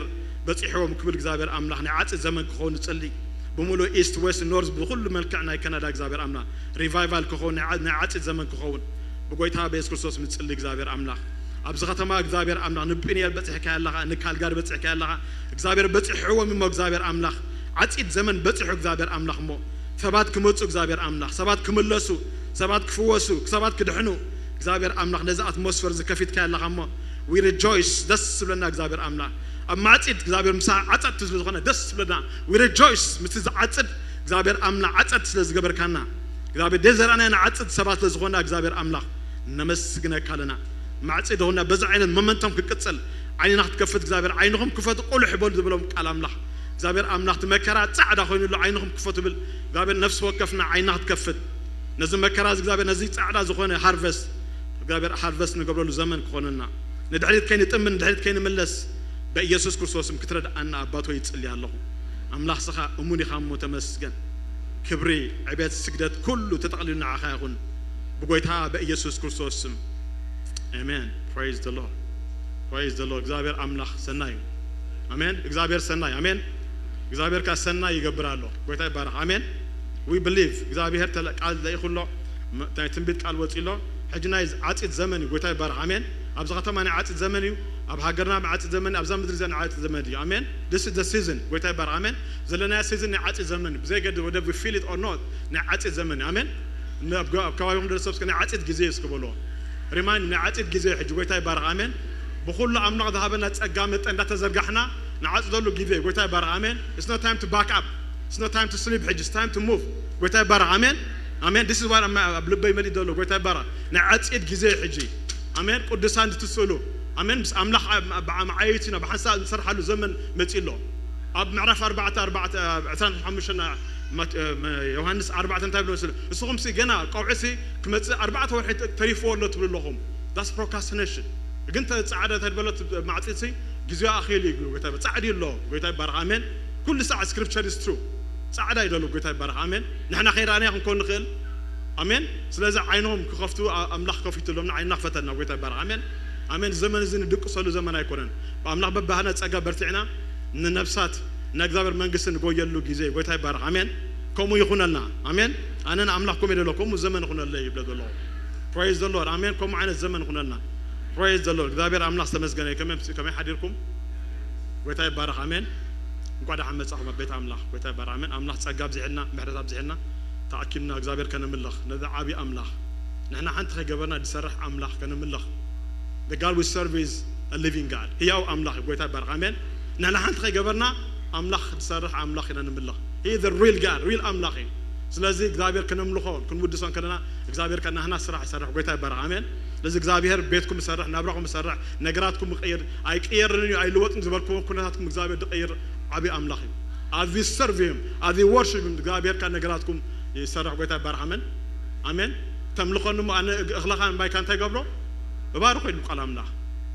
በጺሕዎም ክብል እግዚኣብሔር ኣምላኽ ናይ ዓጺድ ዘመን ክኸውን ንጽሊ። ብምሉእ ኢስት ዌስት ኖርዝ ብኹሉ መልክዕ ናይ ካናዳ እግዚኣብሔር ኣምላኽ ሪቫይቫል ክኸውን ናይ ዓ- ናይ ዓጺድ ዘመን ክኸውን ብጎይታ በኢየሱስ ክርስቶስ ንጽሊ እግዚኣብሔር ኣምላኽ። ኣብዚ ከተማ እግዚኣብሔር ኣምላኽ ንፒኒኤል በጺሕካ ኣለኻ፣ ንካልጋሪ በጺሕካ ኣለኻ። እግዚኣብሔር በጺሕዎም እሞ እግዚኣብሔር ኣምላኽ ዓጺድ ዘመን በጺሑ እግዚኣብሔር ኣምላኽ እሞ ሰባት ክመጹ እግዚኣብሔር ኣምላኽ ሰባት ክምለሱ ሰባት ክፍወሱ ሰባት ክድሕኑ እግዚኣብሔር ኣምላኽ ነዚ ኣትሞስፈር ዝከፊትካ ኣለኻ እሞ we rejoice ደስ ዝብለና እግዚኣብሔር ኣምላኽ ኣብ ማዕጺድ እግዚኣብሔር ምሳ ዓጸድቲ ስለ ዝኾነ ደስ ዝብለና we rejoice ምስቲ ዝዓጽድ እግዚኣብሔር ኣምላኽ ዓጸድቲ ስለ ዝገበርካና እግዚኣብሔር ደዘራና ንዓጽድ ሰባት ስለ ዝኾና እግዚኣብሔር ኣምላኽ ነመስግነካ ኣለና ማዕጺድ ሆና በዚ ዓይነት መመንቶም ክቅጽል ዓይንና ክትከፍት እግዚኣብሔር ዓይንኹም ክፈቱ ቁልሕ በሉ ዝብሎም ቃል ኣምላኽ እግዚኣብሔር ኣምላኽ እቲ መከራ ጻዕዳ ኮይኑሉ ዓይንኹም ክፈቱ ብል እግዚኣብሔር ነፍሲ ወከፍና ዓይንና ክትከፍት ነዚ መከራ እዚ እግዚኣብሔር ነዚ ጻዕዳ ዝኾነ ሃርቨስት እግዚኣብሔር ሃርቨስት ንገብረሉ ዘመን ክኾነና ንድሕሪት ከይንጥምን ንድሕሪት ከይንምለስ በኢየሱስ ክርስቶስም ክትረድኣና ኣባቶ ይጽሊ ኣለኹ ኣምላኽ ስኻ እሙን ኢኻ እሞ ተመስገን ክብሪ ዕቤት ስግደት ኩሉ ተጠቕሊሉ ንዓኻ ይኹን ብጎይታ በኢየሱስ ክርስቶስ ስም ኣሜን praise the Lord praise the Lord እግዚኣብሔር ኣምላኽ ሰናይ እዩ ኣሜን እግዚኣብሔር ሰናይ ኣሜን እግዚኣብሔር ከኣ ሰናይ ይገብር ኣሎ ጎይታ ይባረኽ ኣሜን we believe እግዚኣብሔር ተለ- ቃል ለኢኹ ኣሎ ም- ናይ ትንቢት ቃል ወፂ ኣሎ ሕጂ ናይ ዓፂድ ዘመን እዩ ጎይታ ይባረኽ ኣሜን ኣብዚ ከተማ ናይ ዓፂድ ዘመን እዩ ኣብ ሃገርና ናይ ዓፂድ ዘመን እዩ ኣብዛ ምድሪ እዚኣ ናይ ዓፂድ ዘመን እዩ ኣሜን this is the season ጎይታ ይባረኽ ኣሜን ዘለናዮ season ናይ ዓፂድ ዘመን እዩ ብዘይ ገድስ whether we feel it or not ናይ ዓፂድ ዘመን እዩ ኣሜን ን- ኣብ ገ- ኣብ ከባቢኹም ደረሰብ እስከ ናይ ዓፂድ ግዜ እዩ እስከ በልዎ remind ናይ ዓፂድ ግዜ እዩ ሕጂ ጎይታ ይባረኽ ኣሜን ብኹሉ ኣምላኽ ዝሃበና ፀጋ መጠን እንዳተዘርጋሕና ንዓፅደሉ ግዜ እዩ ጎይታ ይባረኽ ኣሜን it's not time to back up it's not time to sleep ሕጂ it's time to move ጎይታ ይባረኽ ኣሜን ኣሜን this is why ኣብ ልበይ መሊእ ዘሎ ጎይታ ይባረኽ ናይ ዓፂድ ግዜ እዩ ሕጂ ኣሜን ቅዱሳን እንትትስእሉ ኣሜን ምስ ኣምላኽ መዓየይቲና ብሓንሳእ ዝሰርሓሉ ዘመን መፂእ ኣሎ ኣብ ምዕራፍ ኣርባዕተ ኣርባዕተ ዕስራን ሓሙሽተን ዮሃንስ ኣርባዕተ እንታይ ብሎ ስለ ንስኹም ሲ ገና ቀውዒ ሲ ክመፅእ ኣርባዕተ ወርሒ ተሪፍዎ ኣሎ ትብሉ ኣለኹም that's procrastination ግን ተ- ፃዕዳ እንታይ በለት ማዕፂት ሲ ግዜዋ ኣኺሉ እዩ ጎይታ ይባ- ፃዕዲ ኣሎ ጎይታ ይባረኽ ኣሜን ኩሉ ሳዕ scripture is true ፃዕዳ እዩ ደሎ ጎይታ ይባረኽ ኣሜን ንሕና ከይረኣናዮ ክንኮን ንኽእል ኣሜን ስለዚ ዓይኖም ክኸፍቱ ኣ- ኣምላኽ ከፊትሎም ንዓይንና ክፈተና ጎይታ ይባረኽ ኣሜን ኣሜን ዘመን እዚ ንድቅሰሉ ዘመን ኣይኮነን ብኣምላኽ በባህና ፀጋ በርቲዕና ንነብሳት ንእግዚኣብሔር መንግስቲ ንጎየሉ ግዜ ጎይታ ይባረኽ ኣሜን ከምኡ ይኹነልና ኣሜን ኣነ ንኣምላኽ ከምኡ ደሎ ከምኡ ዘመን ይኹነለይ ይብለ ዘሎ praise the Lord ኣሜን ከምኡ ዓይነት ዘመን ይኹነልና praise the Lord እግዚኣብሔር ኣምላኽ ዝተመስገነ እዩ ከመይ ምስ- ከመይ ሓዲርኩም ጎይታ ይባረኽ ኣሜን እንኳ ደሓን መጻኹም ኣብ ቤት ኣምላኽ ጎይታ ይባረኽ ኣሜን ኣምላኽ ጸጋ ኣብዚሕልና ምሕረት ኣብዚሕልና ተኣኪብና እግዚኣብሔር ከነምልኽ ነዚ ዓብዪ ኣምላኽ ንሕና ሓንቲ ከይገበርና ዝሰርሕ ኣምላኽ ከነምልኽ The God we serve is a living God ህያው ኣምላኽ እዩ ጎይታ ይባረኽ ኣሜን ንሕና ሓንቲ ከይገበርና ኣምላኽ ዝሰርሕ ኣምላኽ ኢና ንምልኽ He is the real God real ኣምላኽ እዩ ስለዚ እግዚኣብሔር ከነምልኾ ክንውድሶን ከለና እግዚኣብሔር ከ ናህና ስራሕ ይሰርሕ ጎይታ ይባረኽ ኣሜን ስለዚ እግዚኣብሔር ቤትኩም ይሰርሕ ናብራኹም ይሰርሕ ነገራትኩም ይቕይር ኣይቅየርን እዩ ኣይልወጥን ዝበልክዎ ኩነታትኩም እግዚኣብሔር ዝቕይር ዓብዪ ኣምላኽ እዩ as we serve him as we worship him እግዚኣብሔር ከ ነገራትኩም ይሰርሕ ጎይታ ይባረኽ ኣሜን ኣሜን ተምልኾኒ እሞ ኣነ እግ- እኽለኻን ማይካ እንታይ ገብሮ እባርኾ ኢሉ ቃል ኣምላኽ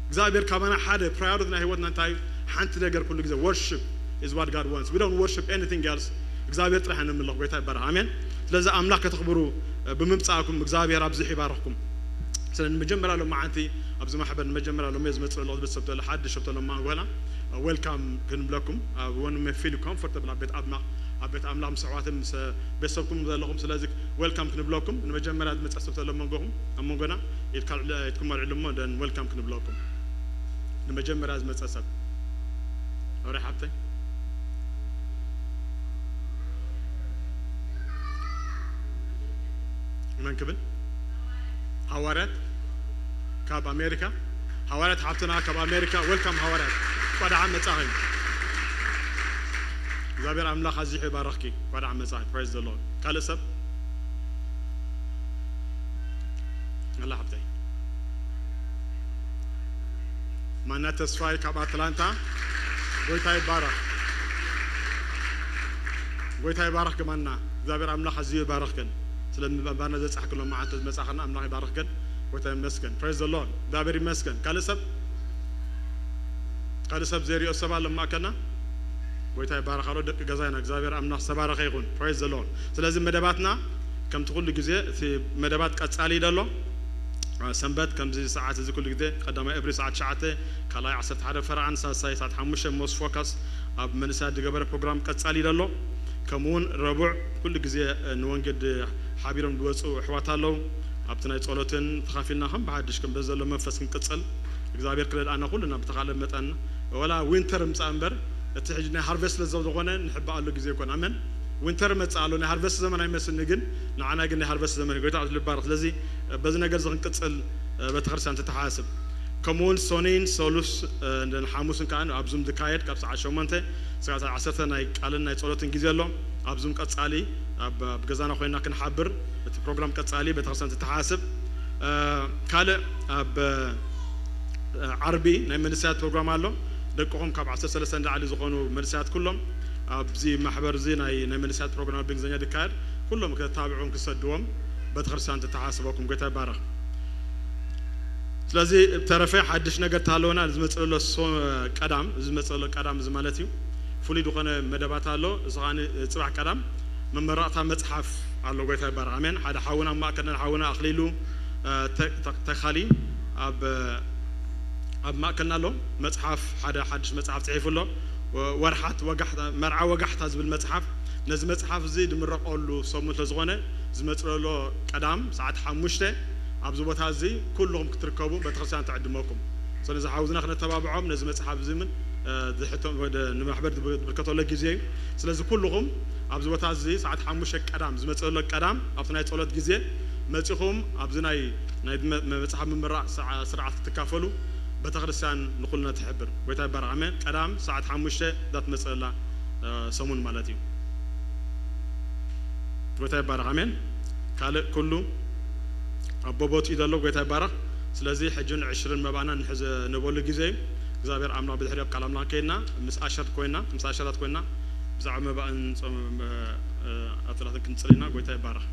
እግዚኣብሔር ካባና ሓደ priority ናይ ህይወትና እንታይ እዩ ሓንቲ ነገር ኩሉ ግዜ worship is what God wants we don't worship anything else እግዚኣብሔር ጥራሕ ንምልኽ ጎይታ ይባረኽ ኣሜን ስለዚ ኣምላኽ ከተኽብሩ እ፣ ብምምፃእኩም እግዚኣብሔር ኣብዚሑ ይባርኽኩም ስለ ንመጀመርያ ሎም መዓንቲ ኣብዚ ማሕበር ንመጀመርያ ሎም ዝመፅእ ኣለኹ ቤተሰብ ተሎ ሓድሽ ኣብ ተሎ ማንጎላ welcome ክንብለኩም when we feel comfortable ኣብ ቤት ኣምላኽ ኣብ ቤት ኣምላኽ ምስ ኣሕዋትን ምስ ቤተሰብኩም ዘለኹም ስለዚ welcome ክንብለኩም ንመጀመርያ ዝመፀ ሰብ ተሎ መንጎኹም ኣብ መንጎና ኢድካ ኢድኩም ኣልዕሉ እሞ then welcome ክንብለኩም ንመጀመርያ ዝመፀ ሰብ ኣውሪ ሓብተይ መን ክብል ሃዋርያት ካብ ኣሜሪካ ሃዋርያት ሓብትና ካብ ኣሜሪካ welcome ሃዋርያት ቋዳዓ መጻኺ እግዚኣብሔር ኣምላኽ ኣዚሑ ይባረኽኪ ቋዳዓ መጻኺ praise the Lord ካልእ ሰብ ኣላ ሓብተይ ማና ተስፋይ ካብ ኣትላንታ። ጎይታ ይባረኽ። ጎይታ ይባረኽ። ግማና እግዚኣብሔር ኣምላኽ ኣዝዩ ይባረኽክን። ስለ ምባና ዘጻሕክሎም መዓልቲ ዝመጻኽና ኣምላኽ ይባረኽክን። ጎይታ ይመስገን። Praise the Lord። እግዚኣብሔር ይመስገን። ካልእ ሰብ፣ ካልእ ሰብ ዘሪኦ ሰብ ኣሎ ማእከልና? ጎይታ ይባረኽ ኣሎ። ደቂ ገዛይና እግዚኣብሔር ኣምላኽ ዝተባረኸ ይኹን። Praise the Lord። ስለዚ መደባትና ከምቲ ኩሉ ግዜ እቲ መደባት ቀጻሊ እዩ ዘሎ። ሰንበት ከምዚ ሰዓት እዚ ኩሉ ግዜ ቀዳማይ እብሪ ሰዓት ትሽዓተ፣ ካልኣይ ዓሰርተ ሓደ ፈረቓን ሳልሳይ ሰዓት ሓሙሽተ ሞስ ፎካስ ኣብ መንእሰያት ዝገበረ ፕሮግራም ቀጻሊ እዩ ዘሎ። ከምኡ እውን ረቡዕ ኩሉ ግዜ ንወንጌል ሓቢሮም ዝወፁ ኣሕዋት ኣለዉ። ኣብቲ ናይ ጸሎትን ተኻፊልና ከም ብሓድሽ ከም በዚ ዘሎ መንፈስ ክንቅጽል እግዚኣብሔር ክረድኣና ኩልና ብተኻለ መጠን ወላ ዊንተር ምጻእ እምበር እቲ ሕጂ ናይ ሃርቨስት ስለ ዝኾነ ንሕባኣሉ ግዜ ይኮን። ኣሜን። ዊንተር መጻእ ኣሎ፣ ናይ ሃርቨስት ዘመን ኣይመስልኒ፣ ግን ንዓና ግን ናይ ሃርቨስት ዘመን እዩ። ጎይታ ልባረኽ። ስለዚ በዚ ነገር እዚ ክንቅጽል ቤተክርስትያን ትተሓሳስብ። ከምኡውን ሶኒን ሰሉስ ሓሙስን ከዓ ኣብ ዙም ዝካየድ ካብ ሰዓት ሸሞንተ ስጋዕ ሰዓት ዓሰርተ ናይ ቃልን ናይ ጸሎትን ግዜ ኣሎ። ኣብ ዙም ቀጻሊ ኣብ ኣብ ገዛና ኮይና ክንሓብር እቲ ፕሮግራም ቀጻሊ ቤተክርስትያን ትተሓሳስብ። ካልእ ኣብ ዓርቢ ናይ መንእሰያት ፕሮግራም ኣሎ። ደቅኹም ካብ ዓሰርተ ሰለስተ ንላዕሊ ዝኾኑ መንእሰያት ኩሎም ኣብዚ ማሕበር እዚ ናይ ናይ መንእሰያት ፕሮግራም ብእንግሊዝኛ ዝካየድ ኩሎም ከተታብዑን ክሰድዎም ቤተክርስትያን ትተሓሳስበኩም። ጎይታ ይባረኽ። ስለዚ ብተረፈ ሓድሽ ነገር ተሃለወና ዝመጽእ ዘሎ ሶ-፣ ቀዳም፣ እዚ ዝመጽእ ዘሎ ቀዳም እዚ ማለት እዩ። ፍሉይ ዝኾነ መደባት ኣሎ። እዚ ኸኣ ጽባሕ ቀዳም መመረቕታ መጽሓፍ ኣሎ። ጎይታ ይባረኽ። ኣሜን። ሓደ ሓውና ኣብ ማእከልና ሓውና ኣኽሊሉ፣ እ፣ ተ-፣ ተ-፣ ተኻሊ ኣብ ኣብ ማእከልና ኣሎ። መጽሓፍ፣ ሓደ ሓድሽ መጽሓፍ ጽሒፉ ኣሎ። ወ-፣ ወርሓት ወጋሕታ፣ መርዓ ወጋሕታ ዝብል መጽሓፍ። ነዚ መጽሓፍ እዚ ድምረቐሉ ሰሙን ስለ ዝኾነ ዝመጽእ ዘሎ ቀዳም ሰዓት ሓሙሽተ ኣብዚ ቦታ እዚ ኩልኹም ክትርከቡ ቤተክርስትያን ትዕድመኩም። ስለዚ ሓውዝና ክነተባብዖም ነዚ መጽሓፍ እዚ ምን፣ እ፣ ዝሕቶ-፣ ወደ ንማሕበር ዝብ-፣ ዝብርከተሎ ግዜ እዩ። ስለዚ ኩልኹም ኣብዚ ቦታ እዚ ሰዓት ሓሙሽተ ቀዳም ዝመጽእ ዘሎ ቀዳም ኣብቲ ናይ ጸሎት ግዜ መጺኹም ኣብዚ ናይ ናይ መ-፣ መ-፣ መጽሓፍ ምምራቕ ስዓ-፣ ስርዓት ክትካፈሉ ቤተክርስትያን ንኹልና ትሕብር። ጎይታ ይባረኽ። ኣሜን። ቀዳም ሰዓት ሓሙሽተ እዛ ትመጽእ ዘላ፣ እ፣ ሰሙን ማለት እዩ። ጎይታ ይባረኽ። ኣሜን። ካልእ ኩሉ ኣብ ቦቦትኡ እዩ ዘሎ። ጎይታ ይባረኽ። ስለዚ ሕጂ ንዕሽርን መባእና ንሕዘ-፣ ንበሉ ግዜ እዩ። እግዚኣብሔር ኣምላኽ ብድሕሪ ኣብ ቃል ኣምላኽ ከይድና ምስ ኣሸር ኮይና፣ ምስ ኣሸራት ኮይና ብዛዕባ መባእን ጾም፣ እ፣ እ፣ ኣተላትን ክንጽል ኢና። ጎይታ ይባረኽ።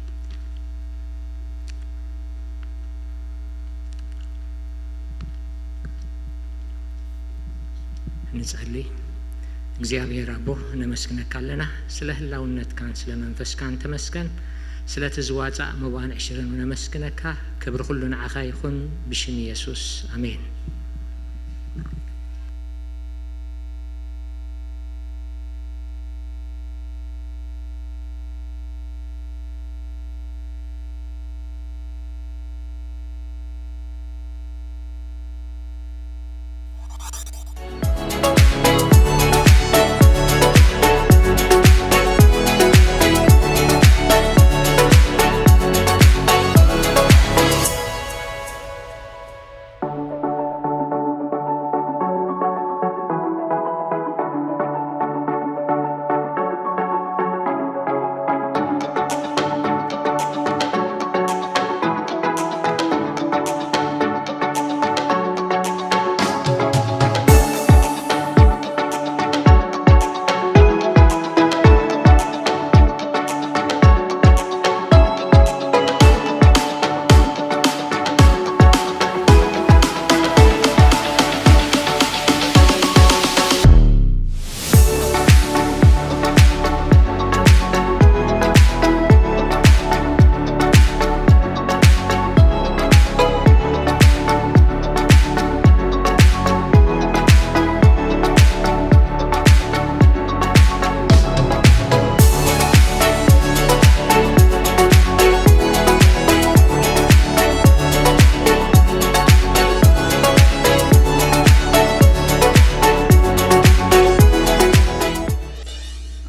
ንጸሊ። እግዚኣብሔር ኣቦ፣ ነመስግነካ ኣለና፣ ስለ ህላውነትካን ስለ መንፈስካን ተመስገን። ስለቲ ዝዋጻእ መባእን ዕሽርን ነመስግነካ። ክብሪ ኩሉ ንዓኻ ይኹን፣ ብሽም የሱስ፣ ኣሜን።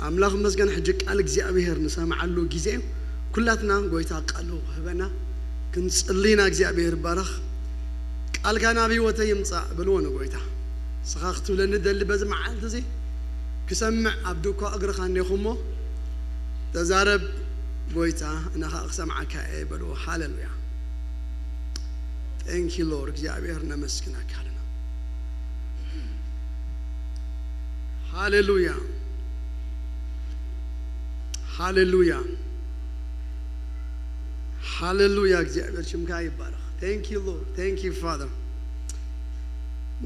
ኣምላኽ ይመስገን፣ ሕጂ ቃል እግዚኣብሔር ንሰምዓሉ ግዜ እዩ። ኩላትና ጎይታ ቃሉ ክህበና ክንጽሊ ኢና። እግዚኣብሔር ይባረኽ። ቃልካ ናብ ህይወተይ ይምጻእ በልዎ ንጎይታ። ንስኻ ክትብለኒ ደሊ በዚ መዓልቲ እዚ ክሰምዕ ኣብ ድኳ እግርኻ እኔኹ እሞ ተዛረብ ጎይታ፣ ኣነ ኸኣ ክሰምዓካ እየ በልዎ። ሃሌሉያ። Thank you Lord። እግዚኣብሔር ነመስግነካ ኣለና። ሃሌሉያ፣ ሃሌሉያ፣ ሃሌሉያ። እግዚኣብሔር ሽምካ ይባረኽ። Thank you Lord, thank you Father።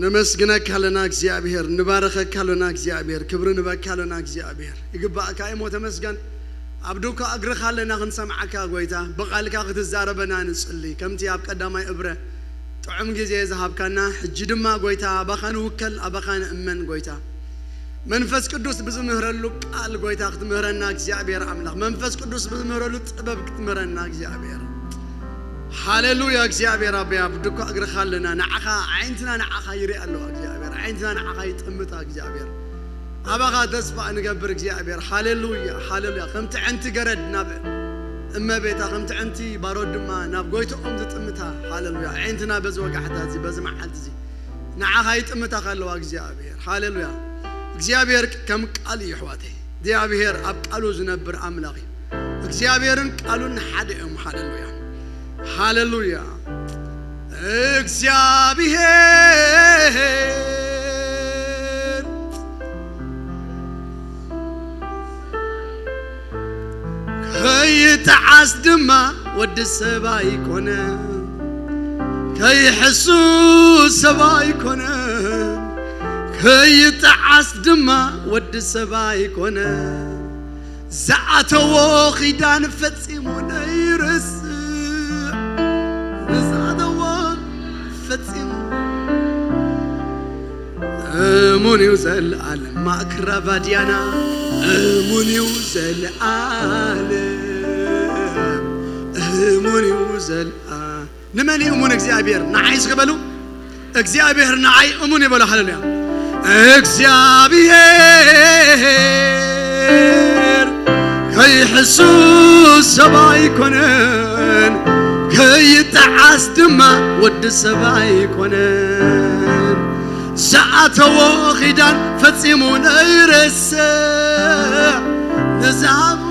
ነመስግነካ ኣለና እግዚኣብሔር፣ ንባረኸካ ኣለና እግዚኣብሔር፣ ክብሪ ንበካ ኣለና እግዚኣብሔር። ይግባእካ እሞ ተመስገን። ኣብ ዱካ እግርኻ ኣለና ክንሰምዓካ ጎይታ፣ ብቓልካ ክትዛረበና ንጽሊ። ከምቲ ኣብ ቀዳማይ እብረ ጥዑም ግዜ ዝሃብካና፣ ሕጂ ድማ ጎይታ ኣባኻ ንውከል፣ ኣባኻ ንእመን ጎይታ። መንፈስ ቅዱስ ብዝምህረሉ ቃል ጎይታ ክትምህረና እግዚኣብሔር ኣምላኽ፣ መንፈስ ቅዱስ ብዝምህረሉ ጥበብ ክትምህረና እግዚኣብሔር። ሃሌሉያ እግዚኣብሔር ኣቦይ፣ ኣብ ዱካ እግርኻ ኣለና። ንዓኻ፣ ዓይንትና ንዓኻ ይሪኣ ኣለዋ እግዚኣብሔር፣ ዓይንትና ንዓኻ ይጥምታ እግዚኣብሔር። ኣባኻ ተስፋ ንገብር እግዚኣብሔር። ሃሌሉያ፣ ሃሌሉያ። ከምቲ ዕንቲ ገረድ ናብ እመቤታ፣ ከምቲ ዕንቲ ባሮት ድማ ናብ ጎይትኦም ዝጥምታ። ሃሌሉያ። ዓይንትና በዚ ወጋሕታ እዚ፣ በዚ መዓልቲ እዚ ንዓኻ ይጥምታ ከለዋ እግዚኣብሔር። ሃሌሉያ። እግዚኣብሔር ከም ቃል እዩ ኣሕዋተይ። እግዚኣብሔር ኣብ ቃሉ ዝነብር ኣምላኽ እዩ። እግዚኣብሔርን ቃሉን ሓደ እዮም። ሃሌሉያ፣ ሃሌሉያ። እግዚኣብሔር ከይጠዓስ ድማ ወዲ ሰብ ኣይኮነ፣ ከይሕሱ ሰብ ኣይኮነ፣ ከይጠዓስ ድማ ወዲ ሰብ ኣይኮነ። ዝኣተዎ ኺዳን ፈጺሙ ነይርስዕ፣ ዝኣተዎ ፈጺሙ እሙን እዩ ዘለኣለም። ማእክራቫድያና እሙን እዩ ዘለኣለም፣ እሙን እዩ ዘለኣለም። ንመን እዩ እሙን እግዚኣብሔር? ንዓይ እስኪ በሉ። እግዚኣብሔር ንዓይ እሙን እዩ በሉ። ሃሌሉያ። እግዚኣብሔር ከይሕሱ ሰብ ኣይኮነን፣ ከይጠዓስ ድማ ወዲ ሰብ ኣይኮነን። ዝኣተዎ ኺዳን ፈጺሙ ነይርስዕ፣ ንዝሃቦ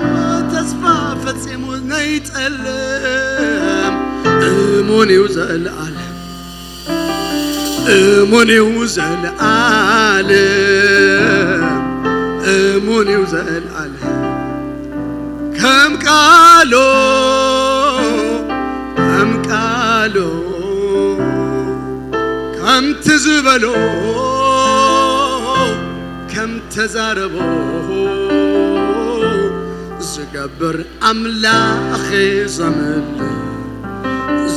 ተስፋ ፈጺሙ ነይጠልም። እሙን እዩ ዘለኣለም፣ እሙን እዩ ዘለኣለም፣ እሙን እዩ ዘለኣለም። ከም ቃሉ፣ ከም ቃሉ፣ ከምቲ ዝበሎ፣ ከም ተዛረቦ ዝገብር ኣምላኽ ዘምልኽ፣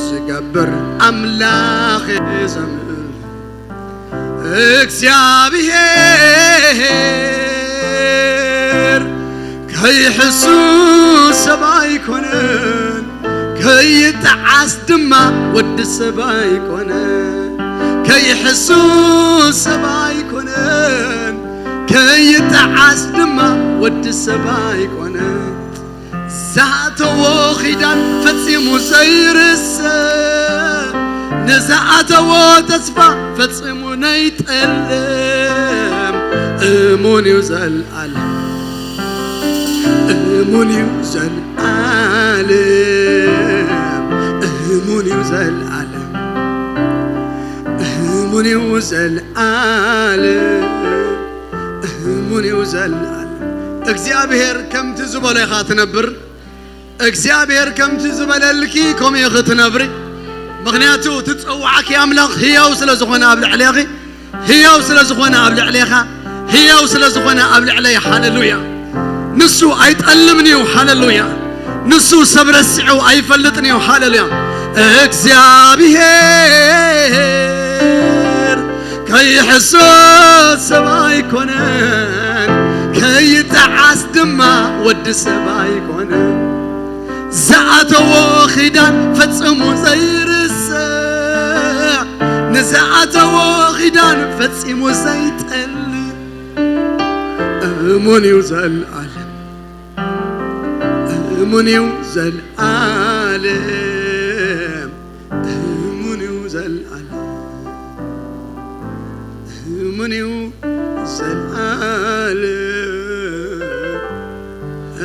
ዝገብር ኣምላኽ ዘምልኽ። እግዚኣብሔር ከይሕሱ ሰብ ኣይኮነን፣ ከይጠዓስ ድማ ወዲ ሰብ ኣይኮነን። ከይሕሱ ሰብ ኣይኮነን፣ ከይጠዓስ ድማ ወዲ ሰብ ኣይኮነን። ዝኣተዎ ኺዳን ፈጺሙ ዘይርስዕ፣ ንዝኣተዎ ተስፋ ፈጺሙ ነይጠልም። እሙን እዩ ዘለኣለም፣ እሙን እዩ ዘለኣለም፣ እሙን እዩ ዘለኣለም፣ እሙን እዩ ዘለኣለም፣ እሙን እዩ ዘለኣለም። እግዚኣብሔር ከምቲ ዝበሎ ኢኻ ትነብር። እግዚኣብሔር ከምቲ ዝበለልኪ ከምኡ ኢኺ ትነብሪ። ምኽንያቱ እቲ ዝጸዋዕኪ ኣምላኽ ህያው ስለ ዝኾነ ኣብ ልዕሌኺ፣ ህያው ስለ ዝኾነ ኣብ ልዕሌኻ፣ ህያው ስለ ዝኾነ ኣብ ልዕለይ። ሃሌሉያ። ንሱ ኣይጠልምን እዩ። ሃሌሉያ። ንሱ ሰብ ረሲዑ ኣይፈልጥን እዩ። ሃሌሉያ። እግዚኣብሔር ከይሕሱ ሰብ ኣይኮነን፣ ከይጠዓስ ድማ ወዲ ሰብ ኣይኮነን። ዝኣተዎ ኺዳን ፈጺሙ ዘይርስዕ፣ ንዝኣተዎ ኺዳን ፈጺሙ ዘይጠልም። እሙን እዩ ዘለኣለም፣ እሙን እዩ ዘለኣለም፣ እሙን እዩ ዘለኣለም፣ እሙን እዩ ዘለኣለም፣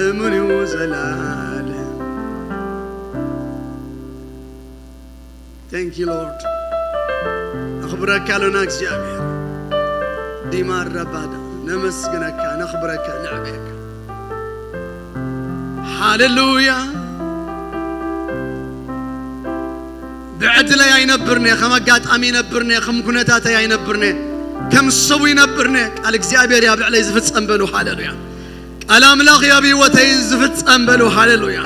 እሙን እዩ ዘለኣለም። Thank you Lord። ኣኽብረካ ኣሎና እግዚኣብሔር። ዲማ ረባዳ ነመስግነካ፣ ነኽብረካ፣ ነዕብየካ። ሃሌሉያ። ብዕድለይ ኣይነብርነ፣ ከም ኣጋጣሚ ይነብርነ፣ ከም ኩነታተይ ኣይነብርነ፣ ከም ሰቡ ይነብርነ። ቃል እግዚኣብሔር እያ ብዕለይ ዝፍጸም በሉ። ሃሌሉያ። ቃል ኣምላኽ እያ ኣብ ህይወተይ ዝፍጸም በሉ። ሃሌሉያ።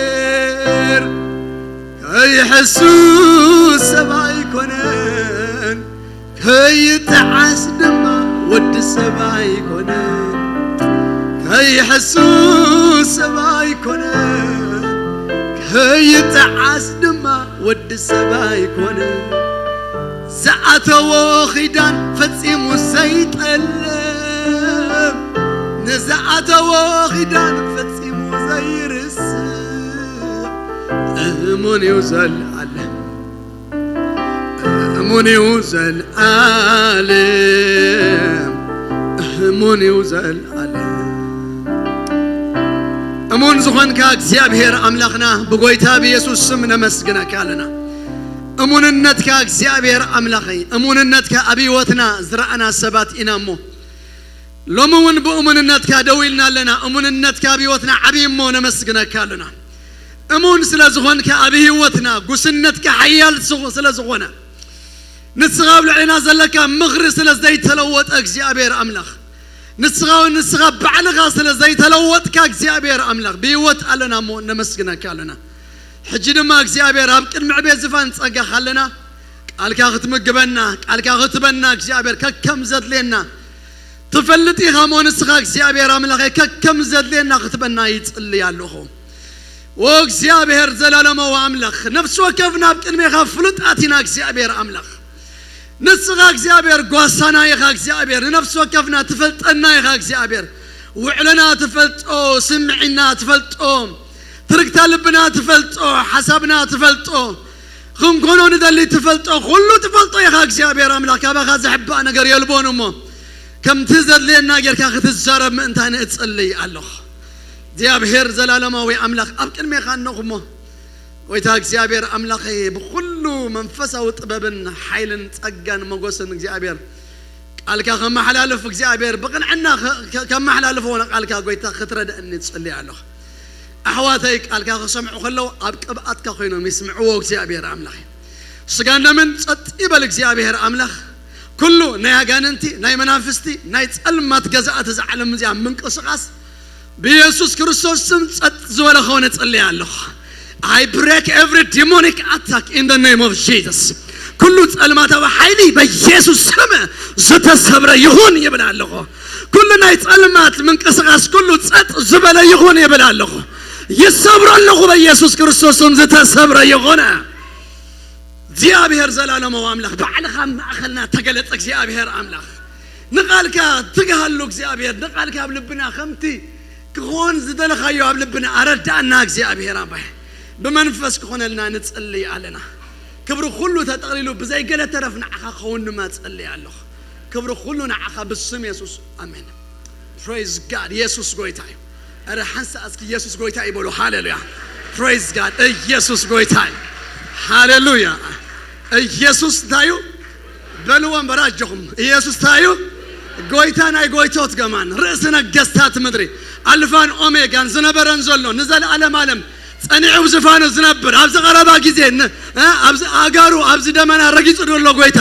እግዚኣብሔር ከይሕሱ ሰብ ኣይኮነን፣ ከይጠዓስ ድማ ወዲ ሰብ ኣይኮነን። ከይሕሱ ሰብ ኣይኮነን፣ ከይጠዓስ ድማ ወዲ ሰብ ኣይኮነን። ዝኣተዎ ኺዳን ፈጺሙ ዘይጠልም፣ ንዝኣተዎ ኺዳን ፈጺሙ ዘይርስዕ፣ እሙን እዩ ዘልኣለም። እሙን እዩ ዘልኣለም፣ እሙን እዩ ዘልኣለም። እሙን ዝኾንካ እግዚኣብሔር ኣምላኽና፣ ብጎይታ ብየሱስ ስም ነመስግነካ ኣለና። እሙንነትካ እግዚኣብሔር ኣምላኸይ፣ እሙንነትካ ኣብ ህይወትና ዝረኣና ሰባት ኢና እሞ፣ ሎሚ እውን ብእሙንነትካ ደው ኢልና ኣለና። እሙንነትካ ኣብ ህይወትና ዓብዪ እሞ ነመስግነካ ኣለና። እሙን ስለ ዝኾንካ ኣብ ህይወትና፣ ጉስነትካ ሓያል ስኹ-፣ ስለ ዝኾነ፣ ንስኻ ኣብ ልዕሌና ዘለካ ምኽሪ ስለ ዘይተለወጠ እግዚኣብሔር ኣምላኽ፣ ንስኻ እውን ንስኻ ባዕልኻ ስለ ዘይተለወጥካ እግዚኣብሔር ኣምላኽ፣ ብህይወት ኣለና እሞ ነመስግነካ ኣለና። ሕጂ ድማ እግዚኣብሔር ኣብ ቅድሚ ዕቤት ዝፋን ጸጋኻ ኣለና። ቃልካ ክትምግበና፣ ቃልካ ክትበና እግዚኣብሔር ከከም ዘድልየና ትፈልጥ ኢኻ እሞ ንስኻ እግዚኣብሔር ኣምላኸይ ከከም ዘድልየና ክትበና ይጽልይ ኣለኹ። ኦ እግዚኣብሔር ዘላለማዊ ኣምላኽ፣ ነፍሲ ወከፍና ኣብ ቅድሜኻ ፍሉጣት ኢና እግዚኣብሔር ኣምላኽ። ንስኻ እግዚኣብሔር ጓሳና ኢኻ እግዚኣብሔር፣ ንነፍሲ ወከፍና ትፈልጠና ኢኻ እግዚኣብሔር። ውዕለና ትፈልጦ፣ ስምዒና ትፈልጦ፣ ትርግታ ልብና ትፈልጦ፣ ሓሳብና ትፈልጦ፣ ክንኮኖ ንደሊ ትፈልጦ፣ ኩሉ ትፈልጦ ኢኻ እግዚኣብሔር ኣምላኽ። ካባኻ ዝሕባእ ነገር የልቦን እሞ፣ ከምቲ ዘድልየና ጌርካ ክትዛረብ ምእንታኒ እጽልይ ኣለኹ። እግዚኣብሔር ዘላለማዊ ኣምላኽ፣ ኣብ ቅድሜኻ ኣለኹ እሞ፣ ጎይታ እግዚኣብሔር ኣምላኸይ፣ ብኹሉ መንፈሳዊ ጥበብን ሓይልን ጸጋን ሞገስን እግዚኣብሔር ቃልካ ከመሓላልፍ እግዚኣብሔር ብቕንዕና ከ-፣ ከ-፣ ከመሓላልፎ ንቃልካ ጎይታ ክትረድእኒ እጽሊ ኣለኹ። ኣሕዋተይ ቃልካ ክሰምዑ ከለዉ ኣብ ቅብኣትካ ኮይኖም ይስምዕዎ እግዚኣብሔር ኣምላኽ። ስጋን ደምን ጸጥ ይበል እግዚኣብሔር ኣምላኽ። ኩሉ ናይ ኣጋንንቲ፣ ናይ መናፍስቲ፣ ናይ ጸልማት ገዛእቲ እዛ ዓለም እዚኣ ምንቅስቓስ ብየሱስ ክርስቶስ ስም ጸጥ ዝበለ ክኾን እጽሊ ኣለኹ። I break every demonic attack in the name of Jesus. ኩሉ ጸልማታዊ ሓይሊ በየሱስ ስም ዝተሰብረ ይኹን ይብል ኣለኹ። ኩሉ ናይ ጸልማት ምንቅስቓስ ኩሉ ጸጥ ዝበለ ይኹን ይብል ኣለኹ። ይሰብሮ ኣለኹ በየሱስ ክርስቶስ ስም ዝተሰብረ ይኹን። እግዚኣብሔር ዘላለማዊ ኣምላኽ ባዕልኻ ኣብ ማእኸልና ተገለጸ። እግዚኣብሔር ኣምላኽ ንቓልካ ትግሃሉ። እግዚኣብሔር ንቓልካ ኣብ ልብና ከምቲ ክኾን ዝደለኻዮ ኣብ ልብና ኣረዳእና። እግዚኣብሔር ኣባይ ብመንፈስ ክኾነልና ንጽልይ ኣለና። ክብሪ ኩሉ ተጠቕሊሉ ብዘይ ገለ ተረፍ ንዓኻ ክኸውን ድማ እጽልይ ኣለኹ። ክብሪ ኩሉ ንዓኻ ብስም የሱስ ኣሜን። Praise God። የሱስ ጎይታ እዩ። ኣረ ሓንሳ እስኪ የሱስ ጎይታ ይበሉ። ሃሌሉያ። Praise God። ኢየሱስ ጎይታ እዩ። ሃሌሉያ። ኢየሱስ እንታይ እዩ? በልዎም በራጀኹም። ኢየሱስ እንታይ እዩ? ጎይታ ናይ ጎይቶት ገማን፣ ርእሲ ነገስታት ምድሪ፣ ኣልፋን ኦሜጋን፣ ዝነበረን ዘሎ ንዘለኣለም ዓለም ጸኒዑ ብዝፋኑ ዝነብር፣ ኣብዚ ቀረባ ግዜ ን-፣ እ፣ ኣብዚ ኣጋሩ፣ ኣብዚ ደመና ረጊጹ ዘሎ ጎይታ፣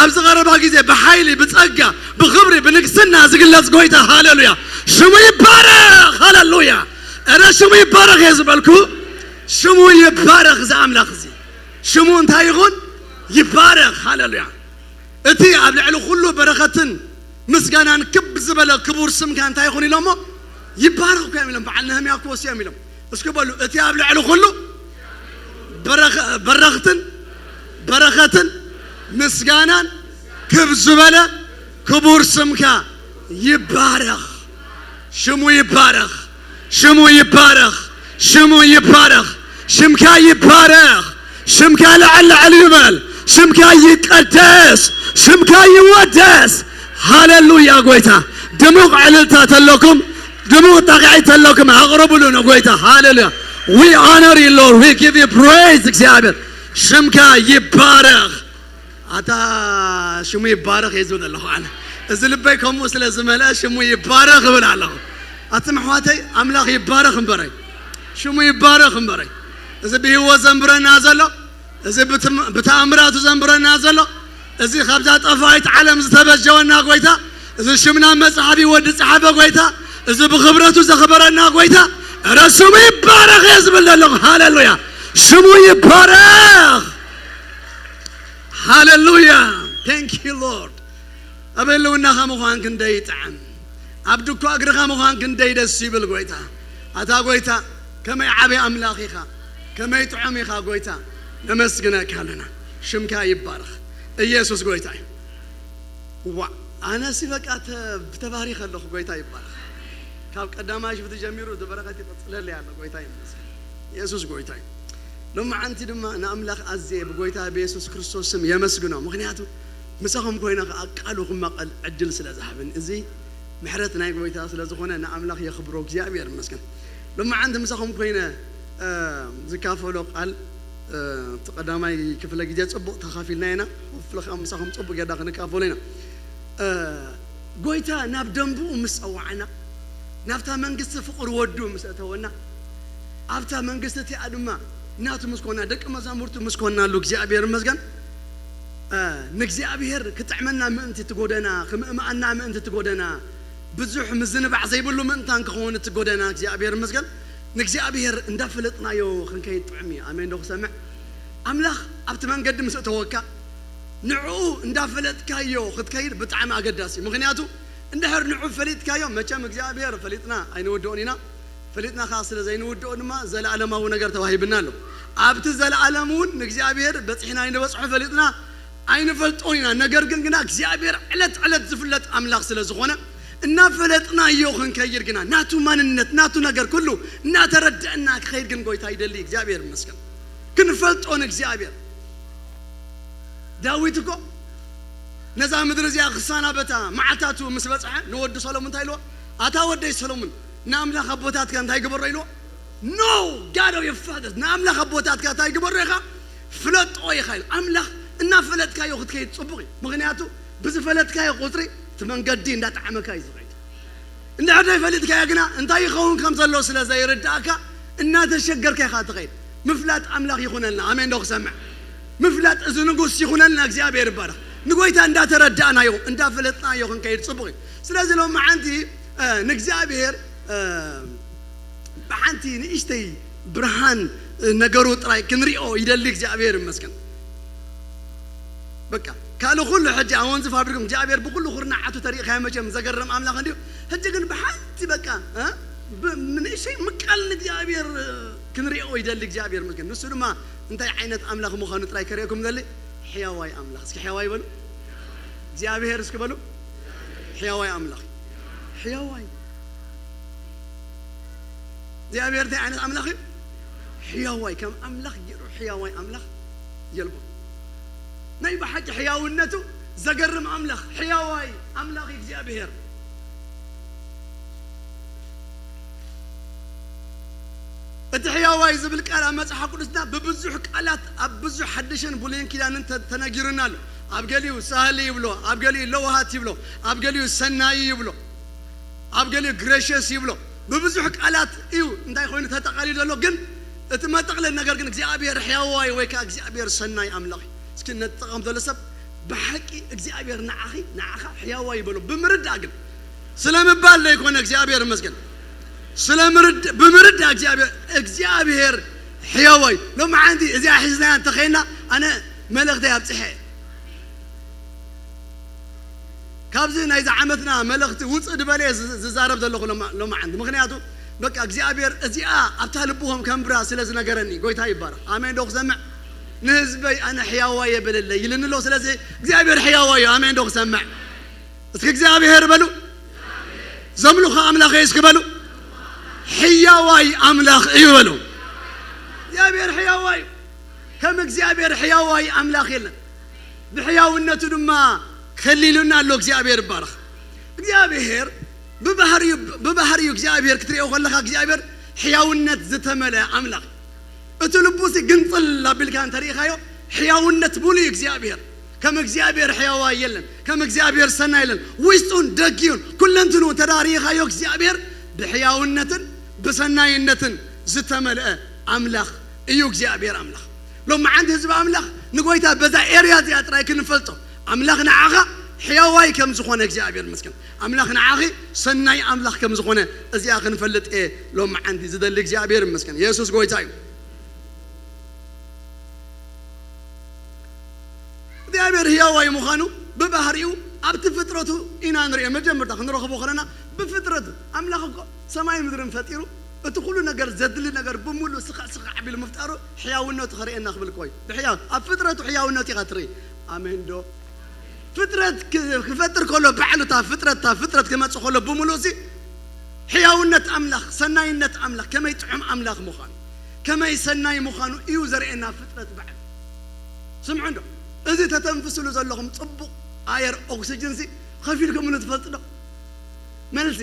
ኣብዚ ቀረባ ግዜ ብሓይሊ፣ ብጸጋ፣ ብኽብሪ፣ ብንግስና ዝግለጽ ጎይታ፣ ሃሌሉያ፣ ሽሙ ይባረኽ፣ ሃሌሉያ። እረ ሽሙ ይባረኽ እየ ዝበልኩ፣ ሽሙ ይባረኽ እዚ ኣምላኽ እዚ። ሽሙ እንታይ ይኹን? ይባረኽ፣ ሃሌሉያ። እቲ ኣብ ልዕሊ ኩሉ በረኸትን ምስጋናን ክብ ዝበለ ክቡር ስምካ እንታይ ይኹን ኢሎሞ? ይባረኽ እኮ እዮም ኢሎም። በዓል ነህምያ እኮ ወስዮም ኢሎም። እስኪ በሉ፣ እቲ ኣብ ልዕሊ ኩሉ በረኸ-፣ በረኽትን በረኸትን ምስጋናን ክብ ዝበለ ክቡር ስምካ ይባረኽ። ሽሙ ይባረኽ። ሽሙ ይባረኽ። ሽሙ ይባረኽ። ሽምካ ይባረኽ። ሽምካ ልዕል ልዕል ይበል። ሽምካ ይቀደስ። ሽምካ ይወደስ። ሃሌሉያ ጎይታ። ድሙቕ ዕልልታ ተለኩም፣ ድሙቕ ጣቕዒት ተለኩም ኣቕርብሉ ንጎይታ። ሃሌሉያ። We honor you, Lord. We give you praise እግዚኣብሔር። ሽምካ ይባረኽ። ኣታ ሽሙ ይባረኽ እየ ዝብል ኣለኹ ኣነ። እዚ ልበይ ከምኡ ስለ ዝመልአ ሽሙ ይባረኽ እብል ኣለኹ። ኣትም ኣሕዋተይ፣ ኣምላኽ ይባረኽ እምበረይ፣ ሽሙ ይባረኽ እምበረይ። እዚ ብህይወት ዘንብረና ዘሎ፣ እዚ ብትም- ብተኣምራቱ ዘንብረና ዘሎ፣ እዚ ካብዛ ጠፋይት ዓለም ዝተበጀወና ጎይታ፣ እዚ ሽምና መጽሓፊ ወዲ ጸሓፈ ጎይታ፣ እዚ ብኽብረቱ ዘኽበረና ጎይታ፣ እረ ሽሙ ይባረኽ እየ ዝብል ዘለኹ። ሃሌሉያ! ሽሙ ይባረኽ። ሃሌሉያ! Thank you Lord። ኣብ ህልውናኻ ምዃን ክንደይ ይጥዕም። ኣብ ድኳ እግርኻ ምዃን ክንደይ ደስ ይብል ጎይታ። ኣታ ጎይታ፣ ከመይ ዓቢ ኣምላኽ ኢኻ፣ ከመይ ጥዑም ኢኻ ጎይታ። ነመስግነካ ኣለና። ሽምካ ይባረኽ። ኢየሱስ ጎይታ እዩ። ዋ፣ ኣነሲ በቃ ተ- ተባሪኸ ኣለኹ። ጎይታ ይባረኽ። ካብ ቀዳማይ ሽፍቲ ጀሚሩ እቲ በረኸት ይቕጽለለይ ኣሎ። ጎይታ ይመስገን። ኢየሱስ ጎይታ እዩ። ሎማዓንቲ ድማ ንኣምላኽ ኣዝየ ብጎይታ ብየሱስ ክርስቶስ ስም የመስግኖ። ምኽንያቱ ምሳኹም ኮይነ ከኣ ቃሉ ክመቐል ዕድል ስለ ዝሃበኒ፣ እዚ ምሕረት ናይ ጎይታ ስለ ዝኾነ ንኣምላኽ የኽብሮ። እግዚኣብሔር ይመስገን። ሎማዓንቲ ምሳኹም ኮይነ እ፣ ዝካፈሎ ቃል እ፣ እቲ ቀዳማይ ክፍለ ግዜ ጽቡቕ ተኻፊልና ኢና። ሆፍለ ከዓ ምሳኹም ጽቡቕ ጌርና ክንካፈሎ ኢና። እ፣ ጎይታ ናብ ደንብኡ ምስ ጸዋዕና፣ ናብታ መንግስቲ ፍቕሪ ወዱ ምስ እተወና፣ ኣብታ መንግስቲ እቲኣ ድማ ናቱ ምስ ኮና፣ ደቂ መዛሙርቱ ምስ ኮናሉ፣ እግዚኣብሔር ይመስገን። እ፣ ንእግዚኣብሔር ክጥዕመና ምእንቲ እቲ ጎደና፣ ክምእምኣና ምእንቲ እቲ ጎደና፣ ብዙሕ ምዝንባዕ ዘይብሉ ምእንታን ክኸውን እቲ ጎደና፣ እግዚኣብሔር ይመስገን። ንእግዚኣብሔር እንዳፈለጥናዮ ክንከይድ ጥዑም እዩ። ኣሜን ዶ ክሰምዕ? ኣምላኽ ኣብቲ መንገዲ ምስ እተወካ፣ ንዕኡ እንዳፈለጥካዮ ክትከይድ ብጣዕሚ ኣገዳሲ እዩ። ምኽንያቱ እንድሕር ንዑ ፈሊጥካዮ፣ መቸም እግዚኣብሔር ፈሊጥና ኣይንውድኦን ኢና። ፈሊጥና ከዓ ስለ ዘይንውድኦ ድማ ዘለኣለማዊ ነገር ተዋሂብና ኣሎ። ኣብቲ ዘለኣለም እውን ንእግዚኣብሔር በፂሕና ኣይንበፅሖ ፈሊጥና ኣይንፈልጦን ኢና። ነገር ግን ግና እግዚኣብሔር ዕለት ዕለት ዝፍለጥ ኣምላኽ ስለ ዝኾነ እናፈለጥናዮ ክንከይድ ግና ናቱ ማንነት ናቱ ነገር ኩሉ እናተረድአና ክኸይድ ግን ጎይታ ይደሊ። እግዚኣብሔር ይመስገን። ክንፈልጦ ንእግዚኣብሔር። ዳዊት እኮ ነዛ ምድሪ እዚኣ ክሰናበታ መዓልታቱ ምስ በጽሐ ንወዲ ሰሎሙን እንታይ ኢልዎ? ኣታ ወደይ ሰሎሙን ንኣምላኽ ኣቦታትካ እንታይ ግበሮ ኢልዎ? No, God of your fathers፣ ንኣምላኽ ኣቦታትካ እንታይ ግበሮ ኢኻ? ፍለጦ ኢኻ ኢሉ። ኣምላኽ እናፈለጥካዮ ክትከይድ ጽቡቕ እዩ። ምኽንያቱ ብዝፈለጥካዮ ቁጽሪ እቲ መንገዲ እንዳጠዓመካ እዩ ዝኸይድ። እንድሕር ዘይፈሊጥካዮ ግና እንታይ ይኸውን ከም ዘሎ ስለ ዘይርድኣካ እናተሸገርካ ኢኻ ትኸይድ። ምፍላጥ ኣምላኽ ይኹነልና። ኣሜን ዶ ክሰምዕ? ምፍላጥ እዚ ንጉስ ይኹነልና። እግዚኣብሔር ይባረኽ። ንጎይታ እንዳተረዳእናዮ እንዳፈለጥናዮ ክንከይድ ጽቡቕ እዩ። ስለዚ ሎማዓንቲ እ፣ ንእግዚኣብሔር እ፣ ብሓንቲ ንእሽተይ ብርሃን እ፣ ነገሩ ጥራይ ክንሪኦ ይደሊ። እግዚኣብሔር ይመስገን። በቃ ካልእ ኩሉ ሕጂ ኣብ ወንዝ ፋብሪኩም እግዚኣብሔር ብኩሉ ኩርናዓቱ ተሪእካዮ መቸም ዘገርም ኣምላኽ እንድዩ። ሕጂ ግን ብሓንቲ በቃ እ፣ ብ- ንእሽተይ ምቃል ንእግዚኣብሔር እ፣ ክንሪኦ ይደሊ። እግዚኣብሔር ይመስገን። ንሱ ድማ እንታይ ዓይነት ኣምላኽ ምዃኑ ጥራይ ከርእየኩም ደሊ። ሕያዋይ ኣምላኽ። እስኪ ሕያዋይ በሉ። እግዚኣብሔር እስኪ በሉ። ሕያዋይ ኣምላኽ። ሕያዋይ እግዚኣብሔር እንታይ ዓይነት ኣምላኽ እዩ? ሕያዋይ። ከም ኣምላኽ ገይሩ ሕያዋይ ኣምላኽ የልቦ። ናይ ብሓቂ ሕያውነቱ ዘገርም ኣምላኽ፣ ሕያዋይ ኣምላኽ እግዚኣብሔር። እቲ ሕያዋይ ዝብል ቃል ኣብ መጽሓፍ ቅዱስና ብብዙሕ ቃላት ኣብ ብዙሕ ሓድሽን ብሉይን ኪዳንን ተ- ተነጊሩና ኣሎ። ኣብ ገሊኡ ሳህሊ ይብሎ፣ ኣብ ገሊኡ ለውሃት ይብሎ፣ ኣብ ገሊኡ ሰናይ ይብሎ፣ ኣብ ገሊኡ ግሬሽስ ይብሎ። ብብዙሕ ቃላት እዩ እንታይ ኮይኑ ተጠቓሊሉ ዘሎ። ግን እቲ መጠቕለል ነገር ግን እግዚኣብሔር ሕያዋይ ወይ ከዓ እግዚኣብሔር ሰናይ ኣምላኽ እዩ። እስኪ ነጠቐም ዘሎ ሰብ ብሓቂ እግዚኣብሔር ንዓኺ ንዓኻ ሕያዋይ ይበሎ ብምርዳእ ግን ስለምባል ዘይኮነ እግዚኣብሔር ይመስገን። ስለምርድ ብምርዳእ እግዚኣብሔር እግዚኣብሔር ሕያዋይ ሎማዓንቲ እዚኣ ሒዝናያ እንተኸይና ኣነ መልእኽተይ ኣብፅሐ። ካብዚ ናይዚ ዓመትና መልእኽቲ ውፅእ ዝበለ ዝ- ዝዛረብ ዘለኹ ሎማ- ሎማዓንቲ። ምኽንያቱ በቃ እግዚኣብሔር እዚኣ ኣብታ ልብኹም ከንብራ ስለ ዝነገረኒ ጎይታ ይባረኽ። ኣሜን ዶ ክሰምዕ? ንህዝበይ ኣነ ሕያዋይ የበለለይ ኢልኒ ኣሎ። ስለዚ እግዚኣብሔር ሕያዋይ እዩ። ኣሜን ዶ ክሰምዕ? እስኪ እግዚኣብሔር በሉ። ዘምልኹ ኣምላኸይ እስኪ በሉ። ሕያዋይ ኣምላኽ እዩ በሉ። እግዚኣብሔር ሕያዋይ እዩ። ከም እግዚኣብሔር ሕያዋይ ኣምላኽ የለን። ብሕያውነቱ ድማ ከሊሉና ኣሎ። እግዚኣብሔር ይባረኽ። እግዚኣብሔር ብባህሪኡ ብባህሪኡ እግዚኣብሔር ክትሪኦ ከለኻ እግዚኣብሔር ሕያውነት ዝተመልአ ኣምላኽ። እቲ ልቡሲ ግንጽል ኣቢልካ እንተሪኢኻዮ ሕያውነት ሙሉእ እዩ እግዚኣብሔር። ከም እግዚኣብሔር ሕያዋይ የለን። ከም እግዚኣብሔር ሰናይ የለን። ውሽጡን ደጊኡን ኩለንትንኡ ተዳሪኻዮ እግዚኣብሔር ብሕያውነትን ብሰናይነትን ዝተመልአ ኣምላኽ እዩ እግዚኣብሔር ኣምላኽ። ሎም መዓንቲ ህዝቢ ኣምላኽ ንጎይታ በዛ ኤርያ እዚኣ ጥራይ ክንፈልጦ፣ ኣምላኽ ንዓኻ ሕያዋይ ከም ዝኾነ እግዚኣብሔር ይመስገን። ኣምላኽ ንዓኺ ሰናይ ኣምላኽ ከም ዝኾነ እዚኣ ክንፈልጥ እየ ሎም መዓንቲ ዝደሊ። እግዚኣብሔር ይመስገን። የሱስ ጎይታ እዩ። እግዚኣብሔር ህያዋይ ምዃኑ ብባህሪኡ ኣብቲ ፍጥረቱ ኢና ንሪኦ። መጀመርታ ክንረኽቦ ከለና ብፍጥረቱ ኣምላኽ እኮ ሰማይ ምድርን ፈጢሩ እቲ ኩሉ ነገር ዘድሊ ነገር ብምሉእ ስኻዕ ስኻዕ ኣቢሉ ምፍጣሩ ሕያውነቱ ከርእየና ክብል እኮ እዩ። ብሕያው ኣብ ፍጥረቱ ሕያውነቱ ኢኻ ትርኢ። ኣሜን ዶ? ፍጥረት ክ- ክፈጥር ከሎ ባዕሉ እታ ፍጥረት እታ ፍጥረት ክመጽእ ከሎ ብምሉእ እዚ ሕያውነት ኣምላኽ ሰናይነት ኣምላኽ ከመይ ጥዑም ኣምላኽ ምዃኑ ከመይ ሰናይ ምዃኑ እዩ ዘርእየና ፍጥረት ባዕሉ። ስምዑ እንዶ እዚ ተተንፍስሉ ዘለኹም ጽቡቕ ኣየር ኦክሲጅን ሲ ከፊልኩምሉ ትፈልጡ ዶ? መልሲ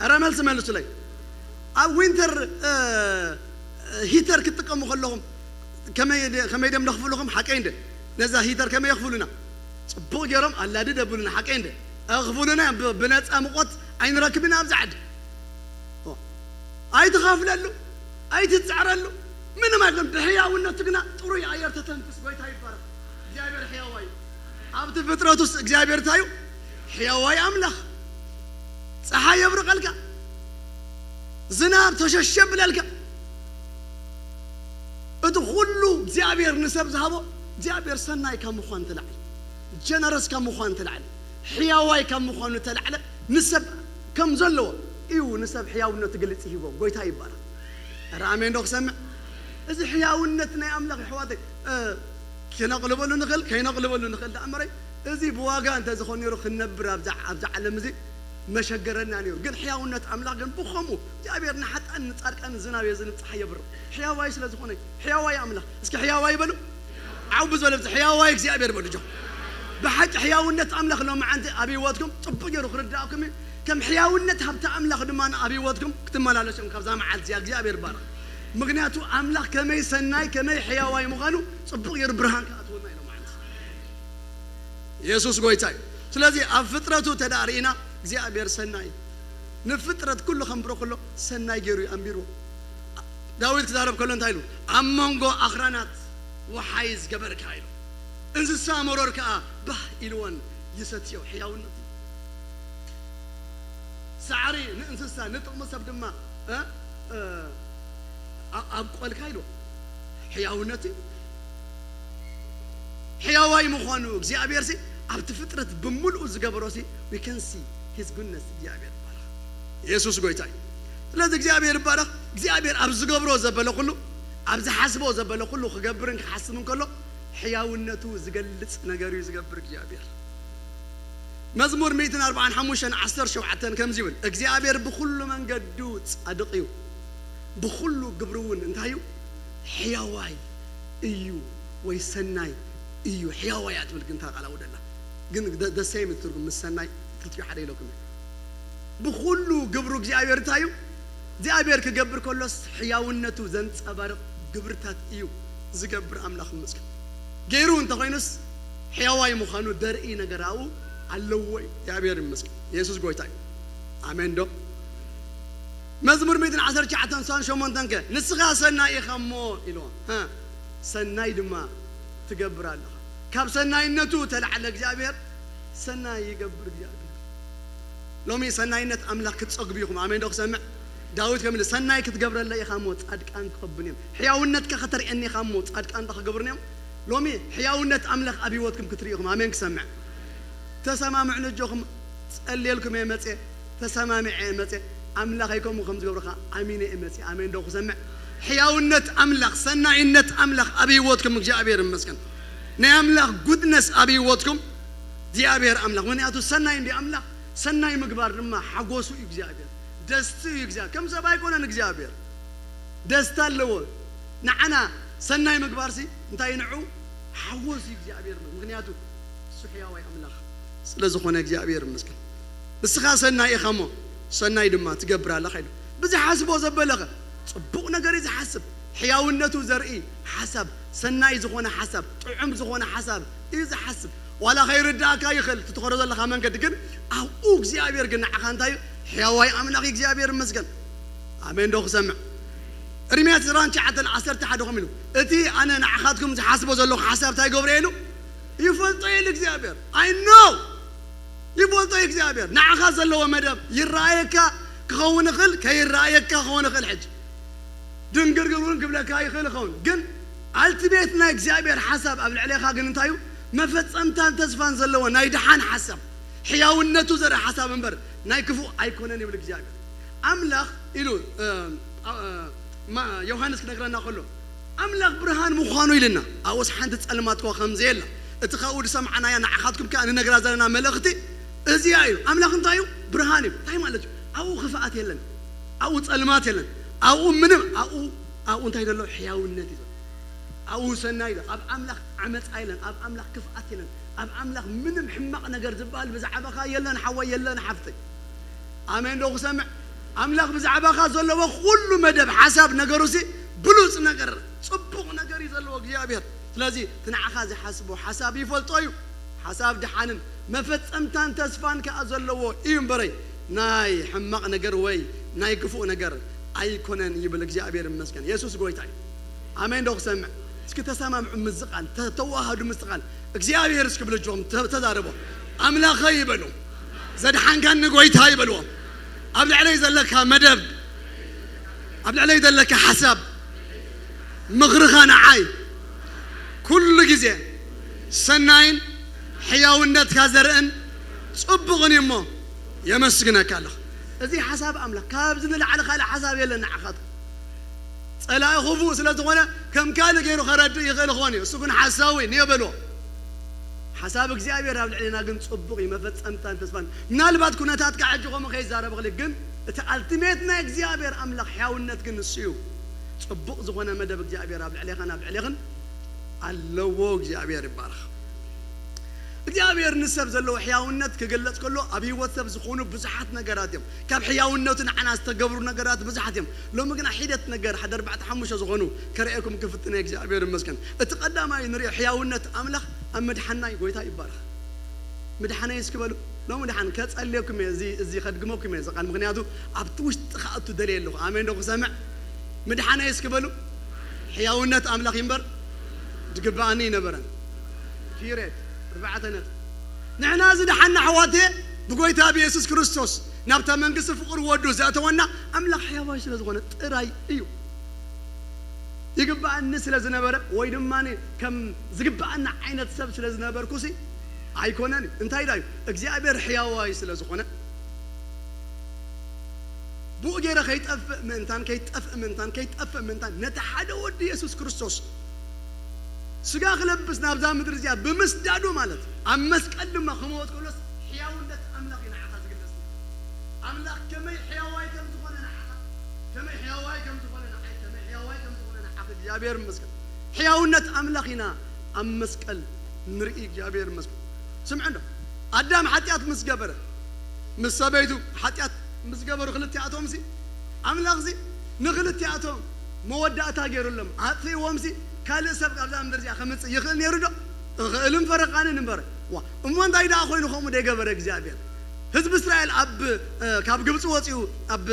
ኧረ መልሲ መልሱለይ። ኣብ ዊንተር ሂተር ክትጥቀሙ ከለኹም ከመይ ድዮም ለኽፍሉኹም? ሓቀይ እንደ ነዛ ሂተር ከመይ የኽፍሉና? ጽቡቕ ገይሮም ኣላዲ ደብሉና ሓቀይ እንደ ክፍሉና እዮም። ብ- ብነፃ ሙቆት ኣይንረክብን ኣብዚ ዓዲ። ኣይትኸፍለሉ ኣይትፅዕረሉ ምንም ኣይኮን። ብሕያውነቱ ግና ጥሩይ ኣየር ተተንፍስ። ጎይታ ይባረክ። እግዚኣብሔር ሕያዋይ ኣብቲ ፍጥረቱስ እግዚኣብሔር እንታይ እዩ? ሕያዋይ ኣምላኽ። ፀሓይ የብርቐልካ፣ ዝናብ ተሸሸ ብለልካ። እቲ ኩሉ እግዚኣብሔር ንሰብ ዝሃቦ እግዚኣብሔር ሰናይ ካብ ምዃን ተላዕለ፣ ጀነረስ ካብ ምዃን ተላዕለ፣ ሕያዋይ ካብ ምዃኑ ተላዕለ ንሰብ ከም ዘለዎ እዩ። ንሰብ ሕያውነቱ ግልፂ ሂቦ። ጎይታ ይባረክ። ኧረ ኣሜን ዶ ክሰምዕ? እዚ ሕያውነት ናይ ኣምላኽ ኣሕዋተይ፣ እ፣ ክነቕልበሉ ንኽእል ከይነቕልበሉ ንኽእል ደኣ እምበረይ፣ እዚ ብዋጋ እንተ ዝኾን ነይሩ ክንነብር ኣብዛ ኣብዛ ዓለም እዚ መሸገረና ነይሩ። ግን ሕያውነት ኣምላኽ ግን ብኸምኡ እግዚኣብሔር ንሓጣን ንጻድቃን ዝናብ የዝንብ፣ ጸሓይ የብርቕ። ሕያዋይ ስለ ዝኾነ ሕያዋይ ኣምላኽ። እስኪ ሕያዋይ በሉ። ዓው ብዝበለ ድምፂ ሕያዋይ እግዚኣብሔር በሉ። ጆ ብሓቂ ሕያውነት ኣምላኽ ሎመዓንቲ ኣብ ህይወትኩም ጽቡቕ ገይሩ ክርዳእኩም እዩ። ከም ሕያውነት ሃብቲ ኣምላኽ ድማ ኣብ ህይወትኩም ክትመላለሱ እዮም ካብዛ መዓልቲ እዚኣ። እግዚኣብሔር ይባረኽ። ምኽንያቱ ኣምላኽ ከመይ ሰናይ ከመይ ሕያዋይ ምዃኑ ጽቡቕ ገይሩ ብርሃን ክኣትወና እዩ ሎመዓንቲ። የሱስ ጎይታ እዩ። ስለዚ ኣብ ፍጥረቱ ተዳእ ርኢና እግዚኣብሔር ሰናይ እዩ። ንፍጥረት ኩሉ ከንብሮ ከሎ ሰናይ ገይሩ እዩ ኣንቢርዎ። ዳዊት ክዛረብ ከሎ እንታይ ኢሉ? ኣብ መንጎ ኣኽራናት ወሓይዝ ገበርካ ኢሉ። እንስሳ መሮር ከኣ ባህ ኢልወን ይሰትዮ። ሕያውነት እዩ። ሳዕሪ ንእንስሳ ንጥቕሚ ሰብ ድማ እ፣ እ፣ ኣ- ኣብቆልካ ኢልዎ። ሕያውነት እዩ። ሕያዋይ ምዃኑ እግዚኣብሔር ሲ ኣብቲ ፍጥረት ብምልኡ ዝገበሮ ሲ we can see his goodness። እግዚኣብሔር ይባረኽ። የሱስ ጎይታ እዩ። ስለዚ እግዚኣብሔር ይባረኽ። እግዚኣብሔር ኣብ ዝገብሮ ዘበለ ኩሉ ኣብ ዝሓስቦ ዘበለ ኩሉ ክገብርን ክሓስብን ከሎ ሕያውነቱ ዝገልጽ ነገር እዩ ዝገብር እግዚኣብሔር። መዝሙር ሚእትን ኣርባዓን ሓሙሽተን ዓሰርተ ሸውዓተን ከምዚ ይብል እግዚኣብሔር ብኩሉ መንገዱ ጻድቕ እዩ፣ ብኩሉ ግብሩ እውን እንታይ እዩ? ሕያዋይ እዩ ወይ ሰናይ እዩ። ሕያዋይ እያ ትብል ግን እታ ቃል ኣውደላ ግን the same ትርጉም ምስ ሰናይ ክልቲኡ ሓደ ኢለኩም እዩ። ብኩሉ ግብሩ እግዚኣብሔር እንታይ እዩ? እግዚኣብሔር ክገብር ከሎስ ሕያውነቱ ዘንጸባርቕ ግብርታት እዩ ዝገብር። ኣምላኽ ይመስገን። ገይሩ እንተኾይኑስ ሕያዋይ ምዃኑ ደርኢ ነገር ኣብኡ ኣለዎ እዩ። እግዚኣብሔር ይመስገን። የሱስ ጎይታ እዩ። ኣሜን ዶ? መዝሙር ሚእትን ዓሰርተ ትሽዓተን ሰብዓን ሸሞንተን ከ ንስኻ ሰናይ ኢኻ እሞ ኢልዎ። ሰናይ ድማ ትገብር ኣለኻ። ካብ ሰናይነቱ ተላዕለ እግዚኣብሔር ሰናይ ይገብር እግዚኣብሔር። ሎሚ ሰናይነት ኣምላኽ ክትጸግቡ ኢኹም። ኣሜን ዶ ክሰምዕ? ዳዊት ከም ኢሉ ሰናይ ክትገብረለ ኢኻ እሞ ጻድቃን ክኸብን እዮም። ሕያውነትካ ከተርእየኒ ኢኻ እሞ ጻድቃን ዶ ክገብሩን እዮም። ሎሚ ሕያውነት ኣምላኽ ኣብ ህይወትኩም ክትርኢ ኢኹም። ኣሜን ክሰምዕ። ተሰማምዑ ነጆኹም ጸልየልኩም እየ መጽየ ተሰማሚዐ እየ መጽየ ኣምላኸይ ከምኡ ከም ዝገብርኻ ኣሚነ እየ መጽየ። ኣሜን ዶ ክሰምዕ? ሕያውነት ኣምላኽ ሰናይነት ኣምላኽ ኣብ ህይወትኩም እግዚኣብሔር ይመስገን። ናይ ኣምላኽ ጉድነስ ኣብ ህይወትኩም እግዚኣብሔር ኣምላኽ ምክንያቱ ሰናይ እንዲ ኣምላኽ ሰናይ ምግባር ድማ ሓጎሱ እዩ እግዚኣብሔር ደስቱ እዩ እግዚኣብሔር ከም ሰብ ኣይኮነን እግዚኣብሔር ደስታ ኣለዎ። ንዓና ሰናይ ምግባርሲ እንታይ ንዑ ሓጎስ እዩ እግዚኣብሔር ምክንያቱ እሱ ሕያዋይ ኣምላኽ ስለ ዝኾነ እግዚኣብሔር ይመስገን። ንስኻ ሰናይ ኢኻ እሞ ሰናይ ድማ ትገብር ኣለኻ ኢሉ ብዝሓስቦ ዘበለኸ ጽቡቕ ነገር እዩ ዝሓስብ። ሕያውነቱ ዘርኢ ሓሳብ፣ ሰናይ ዝኾነ ሓሳብ፣ ጥዑም ዝኾነ ሓሳብ እዩ ዝሓስብ። ዋላ ከይርድኣካ ይኽእል እቲ ትኸዶ ዘለኻ መንገዲ፣ ግን ኣብኡ እግዚኣብሔር ግን ንዓኻ እንታይ እዩ? ሕያዋይ ኣምላኽ እዩ። እግዚኣብሔር ይመስገን። ኣሜን ዶ ክሰምዕ? እርምያስ ዕስራን ትሽዓተን ዓሰርተ ሓደ ከምኡ ኢሉ፣ እቲ ኣነ ንዓኻትኩም ዝሓስቦ ዘለኹ ሓሳብ እንታይ ገብረ ኢሉ? ይፈልጦ ኢሉ እግዚኣብሔር። I know ይፈልጦ እዩ እግዚኣብሔር። ንዓኻ ዘለዎ መደብ ይረኣየካ ክኸውን ይኽእል፣ ከይረኣየካ ክኸውን ይኽእል። ሕጂ ድንግርግር እውን ክብለካ ይኽእል ይኸውን፣ ግን ኣልቲሜት ናይ እግዚኣብሔር ሓሳብ ኣብ ልዕሌኻ ግን እንታይ እዩ? መፈጸምታን ተስፋን ዘለዎ ናይ ደሓን ሓሳብ፣ ሕያውነቱ ዘርኢ ሓሳብ እምበር ናይ ክፉእ ኣይኮነን ይብል እግዚኣብሔር። ኣምላኽ ኢሉ እ፣ እ፣ ማ- ዮሃንስ ክነግረና ከሎ፣ ኣምላኽ ብርሃን ምዃኑ ኢልና፣ ኣብኡስ ሓንቲ ጸልማት እኳ ከም ዘየላ፣ እቲ ካብኡ ዝሰምዓናያ ንዓኻትኩም ከኣ ንነግራ ዘለና መልእኽቲ እዚኣ እዩ። ኣምላኽ እንታይ እዩ? ብርሃን እዩ። እንታይ ማለት እዩ? ኣብኡ ክፍኣት የለን፣ ኣብኡ ጸልማት የለን፣ ኣብኡ ምንም፣ ኣብኡ ኣብኡ እንታይ ዘሎ? ሕያውነት እዩ ዘሎ። ኣብኡ ሰናይ ኣሎ። ኣብ ኣምላኽ ዓመጻ የለን፣ ኣብ ኣምላኽ ክፍኣት የለን፣ ኣብ ኣምላኽ ምንም ሕማቕ ነገር ዝበሃል ብዛዕባኻ የለን ሓወይ፣ የለን ሓፍተይ። ኣሜን ዶ ክሰምዕ? ኣምላኽ ብዛዕባኻ ዘለዎ ኩሉ መደብ ሓሳብ ነገሩሲ ብሉጽ ነገር፣ ጽቡቕ ነገር እዩ ዘለዎ እግዚኣብሔር። ስለዚ እቲ ንዓኻ ዝሓስቦ ሓሳብ ይፈልጦ እዩ። ሓሳብ ደሓንን መፈጸምታን ተስፋን ከኣ ዘለዎ እዩ እምበረይ፣ ናይ ሕማቕ ነገር ወይ ናይ ክፉእ ነገር ኣይኮነን ይብል እግዚኣብሔር ይመስገን። የሱስ ጎይታ እዩ። ኣሜን ዶ ክሰምዕ? እስኪ ተሰማምዑ ምስዚ ቃል፣ ተ- ተዋሃዱ ምስዚ ቃል። እግዚኣብሔር እስኪ ብልጆም ተ- ተዛረቦ። ኣምላኸይ ይበሉ። ዘድሓንካኒ ጎይታ ይበልዎ። ኣብ ልዕለይ ዘለካ መደብ፣ ኣብ ልዕለይ ዘለካ ሓሳብ፣ ምኽርኻ ንዓይ ኩሉ ግዜ ሰናይን ሕያውነትካ ዘርእን ጽቡቕን እዩ እሞ የመስግነካ ኣለኹ። እዚ ሓሳብ ኣምላኽ ካብዚ ንላዕሊ ካልእ ሓሳብ የለን ንዓኻትኩም። ጸላኢ ክፉእ ስለ ዝኾነ ከም ካልእ ገይሩ ከረድእ ይኽእል ይኸውን እዩ። እሱ ግን ሓሳዊ ንየበሎ። ሓሳብ እግዚኣብሔር ኣብ ልዕሌና ግን ጽቡቕ እዩ፣ መፈጸምታን ተስፋን። ምናልባት ኩነታትካ ሕጂ ከምኡ ከይዛረበ ክልእ ግን እቲ ኣልቲሜት ናይ እግዚኣብሔር ኣምላኽ ሕያውነት ግን ንሱ እዩ። ጽቡቕ ዝኾነ መደብ እግዚኣብሔር ኣብ ልዕሌኻን ኣብ ልዕሌኽን ኣለዎ። እግዚኣብሔር ይባረኽ። እግዚኣብሔር ንሰብ ዘለዎ ሕያውነት ክግለጽ ከሎ ኣብ ህይወት ሰብ ዝኾኑ ብዙሓት ነገራት እዮም። ካብ ሕያውነቱ ንዓና ዝተገብሩ ነገራት ብዙሓት እዮም። ሎሚ ግና ሒደት ነገር ሓደ ኣርባዕተ ሓሙሽተ ዝኾኑ ከርእየኩም ክፍትን እየ። እግዚኣብሔር ይመስገን። እቲ ቀዳማይ ንሪኦ ሕያውነት ኣምላኽ ኣብ ምድሓናይ ጎይታ ይባረኽ። ምድሓነይ እስኪ በሉ። ሎሚ ድሓን ከጸልየኩም እየ፣ እዚ እዚ ከድግመኩም እየ እዚ ቃል፣ ምኽንያቱ ኣብቲ ውሽጢ ክኣቱ ደልየ ኣለኹ። ኣሜን ዶ ክሰምዕ? ምድሓነይ እስኪ በሉ። ሕያውነት ኣምላኽ እምበር ድግብኣኒ ይነበረን። ፒሬድ። ኣርባዕተ ነጥቢ። ንሕና ዝደሓና ኣሕዋት ብጎይታ ብየሱስ ክርስቶስ ናብታ መንግስቲ ፍቕሪ ወዱ ዘእተወና ኣምላኽ ሕያዋይ ስለ ዝኾነ ጥራይ እዩ። ይግብኣኒ ስለ ዝነበረ ወይ ድማ ከም ዝግብኣና ዓይነት ሰብ ስለ ዝነበርኩሲ ኣይኮነን። እንታይ ዳዩ እግዚኣብሔር ሕያዋይ ስለ ዝኾነ ብኡ ገይረ ከይጠፍእ ምእንታን ከይጠፍእ ምእንታን ከይጠፍእ ምእንታን ነቲ ሓደ ወዲ የሱስ ክርስቶስ ስጋ ክለብስ ናብዛ ምድሪ እዚኣ ብምስዳዱ ማለት ኣብ መስቀል ድማ ክመወት ከሎስ ሕያውነት ኣምላኽ እዩ ንዓኻ ዝግለጽ። ኣምላኽ ከመይ ሕያዋይ ከም ዝኾነ ንዓኻ ከመይ ሕያዋይ ከም ዝኾነ ንዓይ ከመይ ሕያዋይ ከም ዝኾነ ንዓኺ እግዚኣብሔር ይመስገን። ሕያውነት ኣምላኽ ኢና ኣብ መስቀል ንርኢ። እግዚኣብሔር ይመስገን። ስምዑ እንዶ ኣዳም ሓጢኣት ምስ ገበረ ምስ ሰበይቱ ሓጢኣት ምስ ገበሩ ክልቲኣቶም ሲ ኣምላኽ ሲ ንክልቲኣቶም መወዳእታ ገይሩሎም ኣጥፊእዎም ሲ ካልእ ሰብ ካብዛ ምድር እዚኣ ከምፅእ ይኽእል ነይሩ ዶ? እኽእልን ፈረቃንን እምበር። ዋ እሞ እንታይ ደኣ ኮይኑ ከምኡ ደይገበረ እግዚኣብሔር? ህዝቢ እስራኤል ኣብ ካብ ግብፂ ወፂኡ ኣብ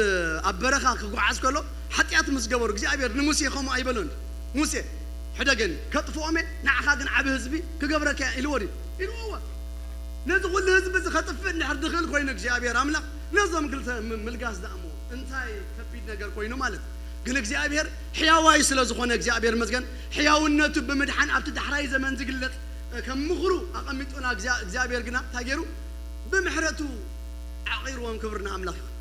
ኣብ በረኻ ክጓዓዝ ከሎ ሓጢኣት ምስ ገበሩ እግዚኣብሔር ንሙሴ ከምኡ ኣይበሎን? ሙሴ ሕደገኒ ከጥፍኦም እየ ንዓኻ ግን ዓብ ህዝቢ ክገብረካ እየ ኢልዎ ድዩ? ኢልዎ። ነዚ ኩሉ ህዝቢ እዚ ከጥፍእ እንድሕር ድኽእል ኮይኑ እግዚኣብሔር ኣምላኽ ነዞም ክልተ ም- ምልጋስ ደኣ እሞ እንታይ ከቢድ ነገር ኮይኑ ማለት። ግን እግዚኣብሔር ሕያዋይ ስለ ዝኾነ እግዚኣብሔር መስገን ሕያውነቱ ብምድሓን ኣብቲ ዳሕራይ ዘመን ዝግለጽ ከም ምኽሩ ኣቐሚጡና። እግዚኣብሔር ግና እንታይ ገይሩ ብምሕረቱ ዓቒርዎም። ክብሪ ንኣምላኽ ይኹን።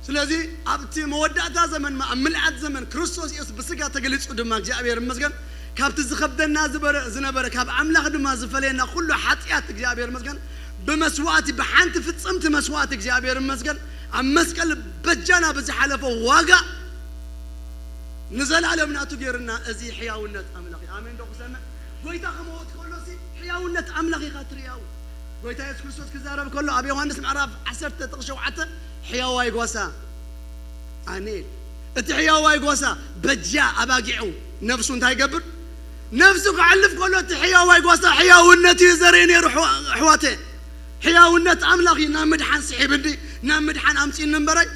ስለዚ ኣብቲ መወዳእታ ዘመን ኣብ ምልኣት ዘመን ክርስቶስ ኢየሱስ ብስጋ ተገሊጹ ድማ እግዚኣብሔር ይመስገን ካብቲ ዝኸብደና ዝበረ ዝነበረ ካብ ኣምላኽ ድማ ዝፈለየና ኩሉ ሓጢኣት እግዚኣብሔር ይመስገን ብመስዋእቲ ብሓንቲ ፍጽምቲ መስዋእቲ እግዚኣብሔር ይመስገን ኣብ መስቀል በጃና ብዝሓለፈ ዋጋ ንዘላለም ናቱ ገይርና። እዚ ሕያውነት ኣምላኽ እዩ። ኣሜን ዶ ክሰምዕ? ጎይታ ክመወት ከሎ ሲ ሕያውነት ኣምላኽ ኢኻ ትርእያው። ጎይታ የሱስ ክርስቶስ ክዛረብ ከሎ ኣብ ዮሃንስ ምዕራፍ ዓሰርተ ጥቕሲ ሸውዓተ ሕያዋይ ጓሳ ኣነ እቲ ሕያዋይ ጓሳ በጃ ኣባጊዑ ነፍሱ እንታይ ይገብር? ነፍሱ ክዕልፍ ከሎ እቲ ሕያዋይ ጓሳ ሕያውነት እዩ ዘርኢ ነይሩ። ኣሕዋተ፣ ሕያውነት ኣምላኽ እዩ ናብ ምድሓን ስሒብኒ፣ ናብ ምድሓን ኣምፂእኒ እምበራይ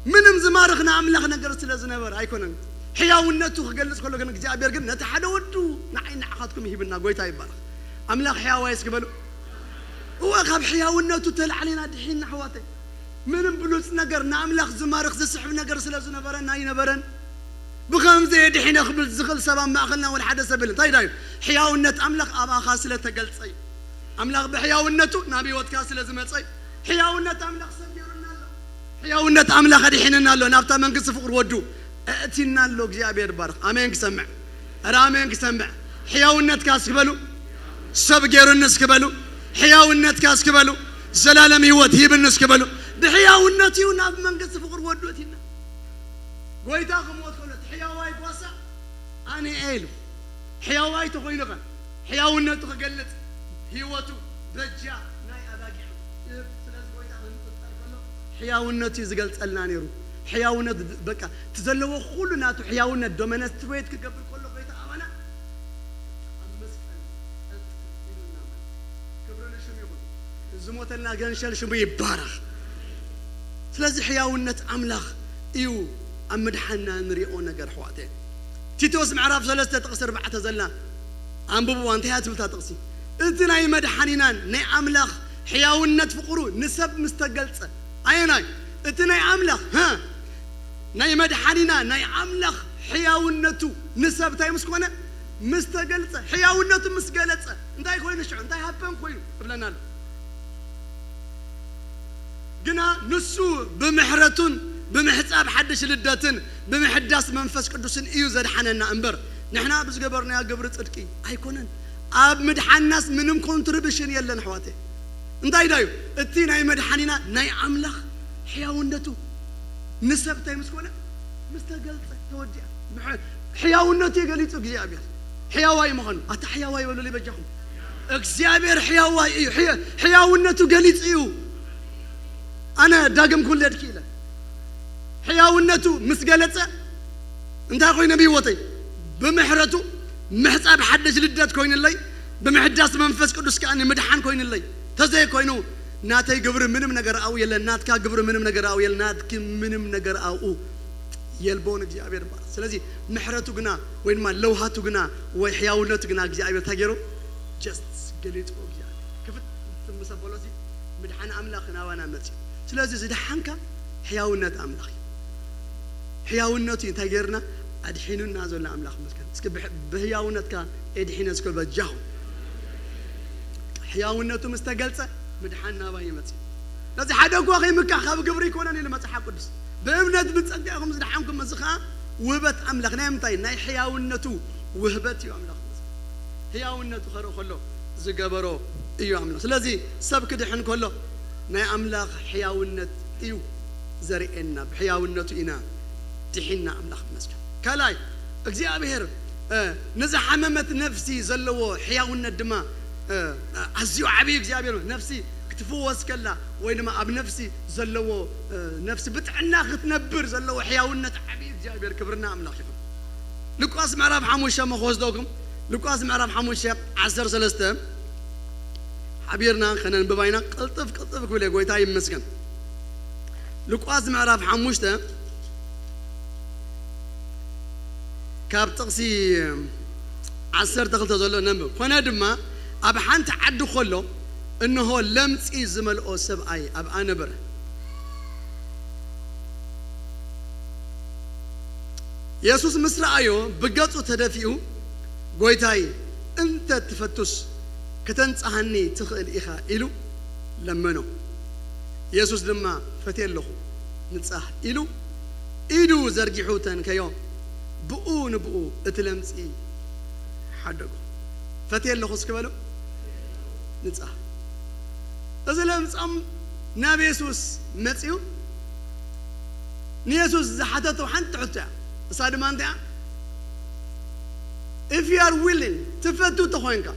ምንም ዝማርኽ ንኣምላኽ ነገር ስለ ዝነበረ ኣይኮነን። ሕያውነቱ ክገልጽ ከሎ ግን እግዚኣብሔር ግን ነቲ ሓደ ወዱ ንዓይ ንዓኻትኩም ይሂብና። ጎይታ ይባረኽ። ኣምላኽ ሕያዋይ እስኪ በሉ። እወ፣ ካብ ሕያውነቱ ተላዕሊና ድሒና ኣሕዋተ። ምንም ብሉጽ ነገር ንኣምላኽ ዝማርኽ ዝስሕብ ነገር ስለ ዝነበረና ኣይነበረን። ብኸምዚ እየ ድሒነ ክብል ዝኽእል ሰብ ኣብ ማእኸልና ወላ ሓደ ሰብ የለን። እንታይ ዳዩ? ሕያውነት ኣምላኽ ኣባኻ ስለ ተገልጸ እዩ። ኣምላኽ ብሕያውነቱ ናብ ህይወትካ ስለ ዝመጸ እዩ። ሕያውነት ኣምላኽ ሰብ ገይሩና ኣሎ። ሕያውነት ኣምላኽ ኣድሒንና ኣሎ። ናብታ መንግስቲ ፍቕሪ ወዱ ኣእቲና ኣሎ። እግዚኣብሔር ይባረኽ። ኣሜን ክሰምዕ። ኧረ ኣሜን ክሰምዕ። ሕያውነትካ እስኪ በሉ። ሰብ ገይሩኒ እስኪ በሉ። ሕያውነትካ እስኪ በሉ። ዘላለም ህይወት ሂብኒ እስኪ በሉ። ብሕያውነቱ እዩ ናብ መንግስቲ ፍቕሪ ወዱ ኣእቲና። ጎይታ ክሞት ከሎ እቲ ሕያዋይ ጓሳ ኣነ እየ ኢሉ። ሕያዋይ ተኾይኑ ኸ ሕያውነቱ ክገልጽ ህይወቱ በጃ ናይ ኣባጊዕ ይህብ። ስለዚ ጎይታ ክንቅጸል ከሎ ሕያውነቱ እዩ ዝገልጸልና ነይሩ። ሕያውነቱ በቃ እቲ ዘለዎ ኩሉ ናቱ ሕያውነት ዶመነስትሬት ክገብር ከሎ ጎይታ ኣባና ኣብ መስቀል ቀልጥፍ ኢሉና ማለት። ክብሪ ንሽሙ ይኹን። ዝሞተልና ገንሸል ሽሙ ይባረኽ። ስለዚ ሕያውነት ኣምላኽ እዩ ኣብ ምድሓንና ንሪኦ ነገር ኣሕዋተ። ቲቶስ ምዕራፍ ሰለስተ ጥቕሲ ኣርባዕተ ዘላ ኣንብብዋ። እንታይ እያ ትብል እታ ጥቕሲ? እቲ ናይ መድሓኒናን ናይ ኣምላኽ ሕያውነት ፍቕሩ ንሰብ ምስ ተገልጸ፣ ኣየናይ? እቲ ናይ ኣምላኽ፣ ሃ? ናይ መድሓኒና ናይ ኣምላኽ ሕያውነቱ ንሰብ እንታይ ምስ ኮነ? ምስ ተገልጸ፣ ሕያውነቱ ምስ ገለጸ፣ እንታይ ኮይኑ ሽዑ? እንታይ ሃፐን ኮይኑ? እብለና ኣሎ። ግና ንሱ ብምሕረቱን ብምሕጻብ ሓድሽ ልደትን ብምሕዳስ መንፈስ ቅዱስን እዩ ዘድሓነና እምበር፣ ንሕና ብዝገበርናዮ ግብሪ ጽድቂ ኣይኮነን። ኣብ ምድሓንናስ ምንም ኮንትሪቢሽን የለን ኣሕዋተይ። እንታይ ዳዩ? እቲ ናይ መድሓኒና ናይ ኣምላኽ ሕያውነቱ ንሰብ እንታይ ምስ ኮነ? ምስ ተገልጸ፣ ተወዲኣ። ምሕ-፣ ሕያውነቱ እዩ ገሊጹ እግዚኣብሔር። ሕያዋይ ምዃኑ። ኣታ ሕያዋይ በሉለይ በጃኹም። እግዚኣብሔር ሕያዋይ እዩ። ሕያ-፣ ሕያውነቱ ገሊጹ እዩ። ኣነ ዳግም ክውለድ ክኢለ። ሕያውነቱ ምስ ገለጸ እንታይ ኮይነ ብህይወተይ? ብምሕረቱ ምሕጻብ ሓድሽ ልደት ኮይንለይ፣ ብምሕዳስ መንፈስ ቅዱስ ከኣ ንምድሓን ኮይንለይ። ተዘይኮይኑ ናተይ ግብሪ ምንም ነገር ኣብኡ የለን፣ ናትካ ግብሪ ምንም ነገር ኣብኡ የለን፣ ናትኪ ምንም ነገር ኣብኡ የልቦን እግዚኣብሔር ይባረክ። ስለዚ ምሕረቱ ግና ወይ ድማ ለውሃቱ ግና ወይ ሕያውነቱ ግና እግዚኣብሔር እንታይ ገይሩ? ጀስት ገሊጹ እግዚኣብሔር። ክፍት ምስ ኣበሎ እዚ ምድሓን ኣምላኽ ናባና መጽዩ። ስለዚ ዝደሓንካ ሕያውነት ኣምላኽ እዩ። ሕያውነቱ እዩ እንታይ ገይርና? ኣድሒኑና ዘሎ ኣምላኽ መስገን። እስኪ ብሕ-፣ ብሕያውነትካ ኤድሒነ እስከ በጃኹም። ሕያውነቱ ምስ ተገልጸ ምድሓን ናባይ ይመጽእ። ነዚ ሓደ እኳ ከይምካሕ ካብ ግብሪ ኣይኮነን ኢሉ መጽሓፍ ቅዱስ። ብእምነት ብጸጋ ኢኹም ዝደሓንኩም፣ እዚ ኸኣ ውህበት ኣምላኽ። ናይ ምንታይ? ናይ ሕያውነቱ ውህበት እዩ ኣምላኽ። ሕያውነቱ ከርኢ ከሎ ዝገበሮ እዩ ኣምላኽ። ስለዚ ሰብ ክድሕን ከሎ ናይ ኣምላኽ ሕያውነት እዩ ዘርእየና። ብሕያውነቱ ኢና ድሒንና ኣምላኽ ይመስገን። ካልኣይ እግዚኣብሔር፣ እ፣ ንዝሓመመት ነፍሲ ዘለዎ ሕያውነት ድማ፣ እ፣ ኣዝዩ ዓብዪ እግዚኣብሔር ነፍሲ ክትፍወስ ከላ ወይ ድማ ኣብ ነፍሲ ዘለዎ፣ እ፣ ነፍሲ ብጥዕና ክትነብር ዘለዎ ሕያውነት ዓብዪ እግዚኣብሔር ክብርና ኣምላኽ ይኹን። ሉቃስ ምዕራፍ ሓሙሽተ እሞ ክወስደኩም። ሉቃስ ምዕራፍ ሓሙሽተ ዓሰርተ ሰለስተ ሓቢርና ከነንብባ ኢና። ቅልጥፍ ቅልጥፍ ክብል እየ፣ ጎይታ ይመስገን። ሉቃስ ምዕራፍ ሓሙሽተ ካብ ጥቕሲ ዓሰርተ ክልተ ዘሎ ነንብብ። ኮነ ድማ ኣብ ሓንቲ ዓዲ ከሎ እንሆ ለምጺ ዝመልኦ ሰብኣይ ኣብኣ ነበረ። የሱስ ምስ ረኣዮ ብገጹ ተደፊኡ፣ "ጐይታይ፣ እንተ ትፈቱስ ከተንጽሃኒ ትኽእል ኢኻ" ኢሉ ለመኖ። የሱስ ድማ፣ "ፈትየ ኣለኹ፣ ንጻህ" ኢሉ ኢዱ ዘርጊሑ ተንከዮ። ብኡ ንብኡ እቲ ለምጺ ሓደጎ። ፈትየ ኣለኹ እስኪ በሉ፣ ንጻህ። እዚ ለምጻም ናብ የሱስ መጺኡ ንየሱስ ዝሓተቶ ሓንቲ ሕቶ እያ። እሳ ድማ እንታይ እያ? "If you are willing፣ ትፈቱ ተኾይንካ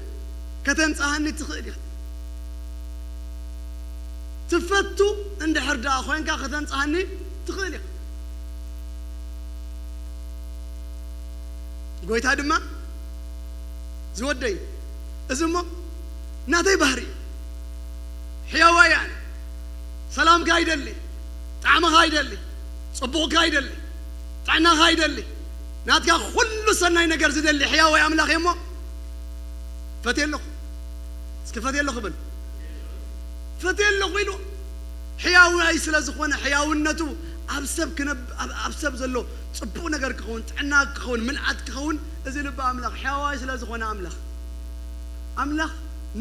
ከተንጽሃኒ ትኽእል ኢኻ። ትፈቱ እንድሕር ደኣ ኮይንካ ከተንጽሃኒ ትኽእል ኢኻ። ጎይታ ድማ ዝወደይ፣ እዚ እሞ ናተይ ባህሪ እዩ። ሕያዋይ ኣነ። ሰላምካ ይደሊ፣ ጣዕምኻ ይደሊ፣ ጽቡቕካ ይደሊ፣ ጥዕናኻ ይደሊ፣ ናትካ ኩሉ ሰናይ ነገር ዝደሊ ሕያዋይ ኣምላኽ እየ እሞ ፈትየ ኣለኹ። እስኪ ፈትየ ኣለኹ በል። ፈትየ ኣለኹ ኢሉ ሕያዋይ ስለ ዝኾነ፣ ሕያውነቱ ኣብ ሰብ ክነብ-፣ ኣብ፣ ኣብ ሰብ ዘሎ ጽቡቕ ነገር ክኸውን፣ ጥዕና ክኸውን፣ ምልኣት ክኸውን፣ እዚ ልቢ ኣምላኽ ሕያዋይ ስለ ዝኾነ ኣምላኽ፣ ኣምላኽ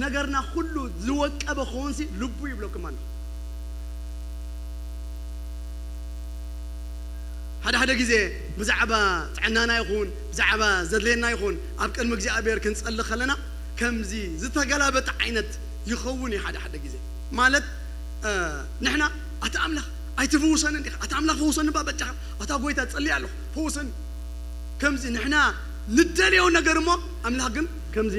ነገርና ኩሉ ዝወቀበ ክኾንሲ ልቡ ይብለኩም ኣሎ። ሓደ ሓደ ግዜ ብዛዕባ ጥዕናና ይኹን ብዛዕባ ዘድልየና ይኹን ኣብ ቅድሚ እግዚኣብሔር ክንጸሊ ከለና ከምዚ ዝተገላበጠ ዓይነት ይኸውን እዩ። ሓደ ሓደ ግዜ ማለት፣ እ፣ ንሕና ኣታ ኣምላኽ ኣይትፍውሰንን ዲኻ? ኣታ ኣምላኽ ፍውሰኒ ባ በጃኻ፣ ኣታ ጎይታ ጸልየ ኣለኹ ፍውሰኒ። ከምዚ ንሕና ንደልዮ ነገር እሞ ኣምላኽ ግን ከምዚ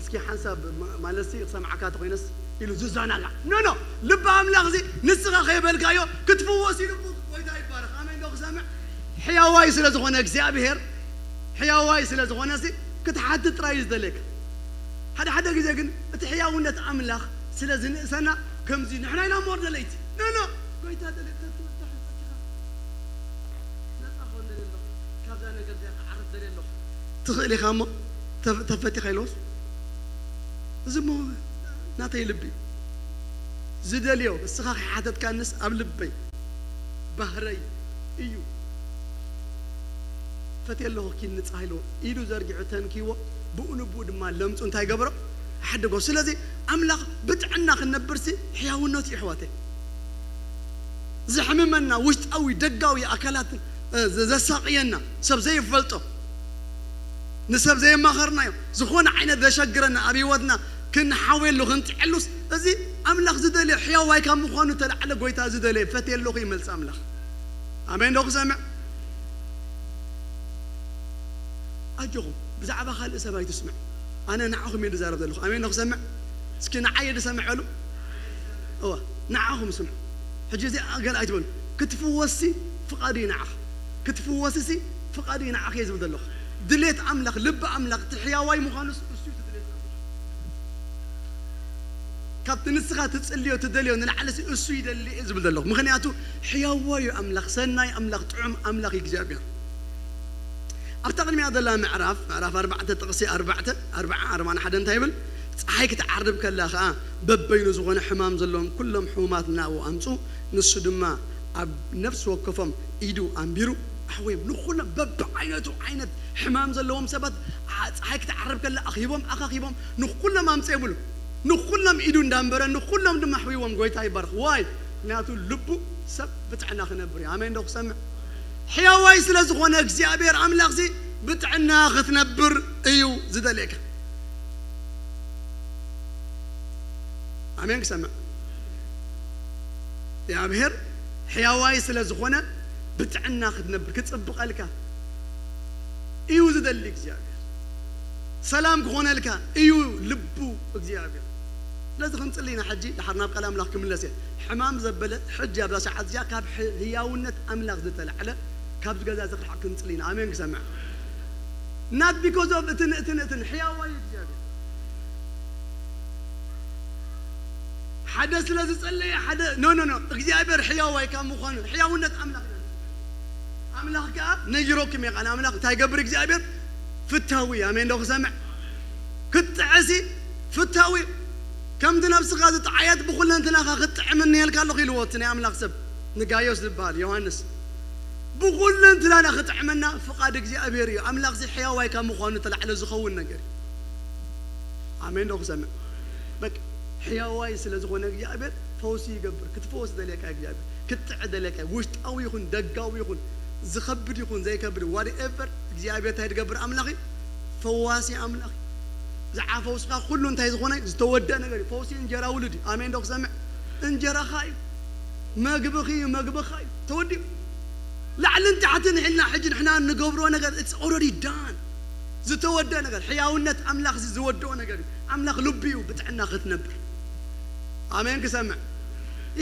እስኪ ሓንሳብ ማ-፣ ማለት ሲ ክሰምዓካ ተኾይነስ ኢሉ ዝዘናጋዕ። ኖ፣ ኖ፣ ልቢ ኣምላኽ እዚ ንስኻ ከይበልካዮ ክትፍወስ ኢሉ እሞ ጎይታ ይባረኽ። ኣሜን ዶ ክሰምዕ? ሕያዋይ ስለ ዝኾነ እግዚኣብሔር፣ ሕያዋይ ስለ ዝኾነ ሲ ክትሓትት ጥራይ እዩ ዝደልየካ። ሓደ ሓደ ግዜ ግን እቲ ሕያውነት ኣምላኽ ስለ ዝንእሰና ከምዚ ንሕና ኢና እሞ ደለይቲ። ኖ፣ ኖ፣ ጎይታ ደለ-፣ ተትወዳሕ ጸኪኻ ነጻ ክኾን ደልየ ኣለኹ። ካብዛ ነገር እዚኣ ክዓርፍ ደልየ ኣለኹ። ትኽእል ኢኻ እሞ ተፍ-፣ ተፈቲኻ ኢልዎስ፣ እዚ እሞ ናተይ ልቢ እዩ። ዝደልዮ እስኻ ከይሓተትካንስ ኣብ ልበይ ባህረይ እዩ። ፈትየ ኣለኹ ኪድ ንጻህ ኢልዎ፣ ኢዱ ዘርጊሑ ተንኪዎ፣ ብኡ ንብኡ ድማ ለምጹ እንታይ ገበሮ? ሓደጎ። ስለዚ ኣምላኽ ብጥዕና ክንነብርሲ ሕያውነቱ እዩ ኣሕዋተይ። ዘሕምመና ውሽጣዊ ደጋዊ ኣካላት፣ እ፣ ዘ-፣ ዘሳቕየና ሰብ ዘይፈልጦ ንሰብ ዘየማኸርናዮ ዝኾነ ዓይነት ዘሸግረና ኣብ ህይወትና ክንሓውየሉ ክንጥዐሉስ እዚ ኣምላኽ ዝደልዮ ሕያዋይ ካብ ምዃኑ ተላዕለ ጎይታ ዝደልዮ ፈትየ ኣለኹ እዩ መልሲ ኣምላኽ። ኣሜን ዶ ክሰምዕ? ኣጆኹም ብዛዕባ ካልእ ሰብ ኣይትስምዕ። ኣነ ንዓኹም እየ ዝዛረብ ዘለኹ። ኣሜን ዶ ክሰምዕ? እስኪ ንዓየ ዝሰምዕ በሉ። እዋ ንዓኹም ስምዑ። ሕጂ እዚ ገለ ኣይትበሉ። ክትፍወስሲ ፍቓዱ እዩ ንዓኽ። ክትፍወስሲ ፍቓዱ እዩ ንዓኽ እየ ዝብል ዘለኹ። ድሌት ኣምላኽ፣ ልቢ ኣምላኽ፣ እቲ ሕያዋይ ምዃኑስ እሱ እዩ እቲ ድሌት ኣምላኽ። ካብቲ ንስኻ ትጽልዮ ትደልዮ ንላዕሊ እሱ ይደሊ እየ ዝብል ዘለኹ። ምኽንያቱ ሕያዋይ እዩ ኣምላኽ፣ ሰናይ ኣምላኽ፣ ጥዑም ኣምላኽ እዩ እግዚኣብሔር። ኣብታ ቅድሚያ ዘላ ምዕራፍ፣ ምዕራፍ ኣርባዕተ ጥቕሲ ኣርባዕተ፣ ኣርባዓ፣ ኣርባዓን ሓደን እንታይ ይብል? ፀሓይ ክትዓርብ ከላ ኸዓ በበይኑ ዝኾነ ሕማም ዘለዎም ኩሎም ሕሙማት ናብኡ ኣምፁ። ንሱ ድማ ኣብ ነፍሲ ወከፎም ኢዱ ኣንቢሩ ኣሕወዮም። ንኹሎም በብዓይነቱ ዓይነት ሕማም ዘለዎም ሰባት ዓ-፣ ፀሓይ ክትዓርብ ከላ ኣኺቦም፣ ኣኻኺቦም ንኹሎም ኣምፀ ይብሉ። ንኹሎም ኢዱ እንዳንበረ ንኹሎም ድማ ኣሕዊዎም ጎይታ ይባርኽ። ዋይ? ምክንያቱ ልቡ ሰብ ብጥዕና ክነብር እዩ። ኣሜን ዶ ክሰምዕ? ሕያዋይ ስለ ዝኾነ እግዚኣብሔር ኣምላኽሲ ብጥዕና ክትነብር እዩ ዝደልየካ። ኣሜን ክሰምዕ። እግዚኣብሔር ሕያዋይ ስለ ዝኾነ ብጥዕና ክትነብር ክጽብቐልካ እዩ ዝደሊ እግዚኣብሔር። ሰላም ክኾነልካ እዩ ልቡ እግዚኣብሔር። ስለዚ ክንጽሊ ኢና ሕጂ። ድሓር ናብ ቃል ኣምላኽ ክምለስ እየ። ሕማም ዘበለ ሕጂ ኣብዛ ሰዓት እዚኣ ካብ ሕ-፣ ህያውነት ኣምላኽ ዝተላዕለ ካብዚ ገዛ እዚ ክርሕቕ ክንጽሊ ኢና። ኣሜን ክሰምዕ። Not because of እትን፣ እትን፣ እትን፣ ሕያዋይ እግዚኣብሔር። ሓደ ስለ ዝጸለየ ሓደ፣ ኖ፣ ኖ፣ ኖ። እግዚኣብሔር ሕያዋይ ካብ ምዃኑ፣ ሕያውነት ኣምላኽ ኢና። ኣምላኽ ከኣ ነጊሮኩም እየ ቃል ኣምላኽ እንታይ ይገብር እግዚኣብሔር? ፍታዊ እዩ። ኣሜን ዶ ክሰምዕ? ክትጥዕሲ ፍታዊ እዩ። ከምቲ ነብስኻ ዝጠዓየት ብኹለንትናኻ ክትጥዕም እኒኤልካ ኣለኹ ኢልዎ እቲ ናይ ኣምላኽ ሰብ ንጋዮስ ዝበሃል ዮሃንስ። ብኹለንትናና ክጥዕመና ፍቓድ እግዚኣብሔር እዩ። ኣምላኽ እዚ ሕያዋይ ካብ ምዃኑ ተላዕለ ዝኸውን ነገር እዩ። ኣሜን ዶ ክሰምዕ? በቃ ሕያዋይ ስለ ዝኾነ እግዚኣብሔር ፈውሲ ይገብር። ክትፈወስ ደልየካ እግዚኣብሔር፣ ክትጥዕ ደልየካ፣ ውሽጣዊ ይኹን ደጋዊ ይኹን ዝኸብድ ይኹን ዘይከብድ whatever እግዚኣብሔር እንታይ ዝገብር ኣምላኽ እዩ? ፈዋሲ ኣምላኽ እዩ። ዝዓ ፈውስኻ ኩሉ እንታይ ዝኾነ ዝተወደ ነገር እዩ። ፈውሲ እንጀራ ውሉድ እዩ። ኣሜን ዶ ክሰምዕ? እንጀራኻ እዩ፣ መግብኺ እዩ፣ መግብኻ እዩ። ተወዲኡ። ላዕልን ታሕትን ኢልና ሕጂ ንሕና እንገብሮ ነገር it's already done። ዝተወደ ነገር፣ ሕያውነት ኣምላኽ እዚ ዝወደኦ ነገር እዩ። ኣምላኽ ልቢ እዩ ብጥዕና ክትነብር። ኣሜን ክሰምዕ።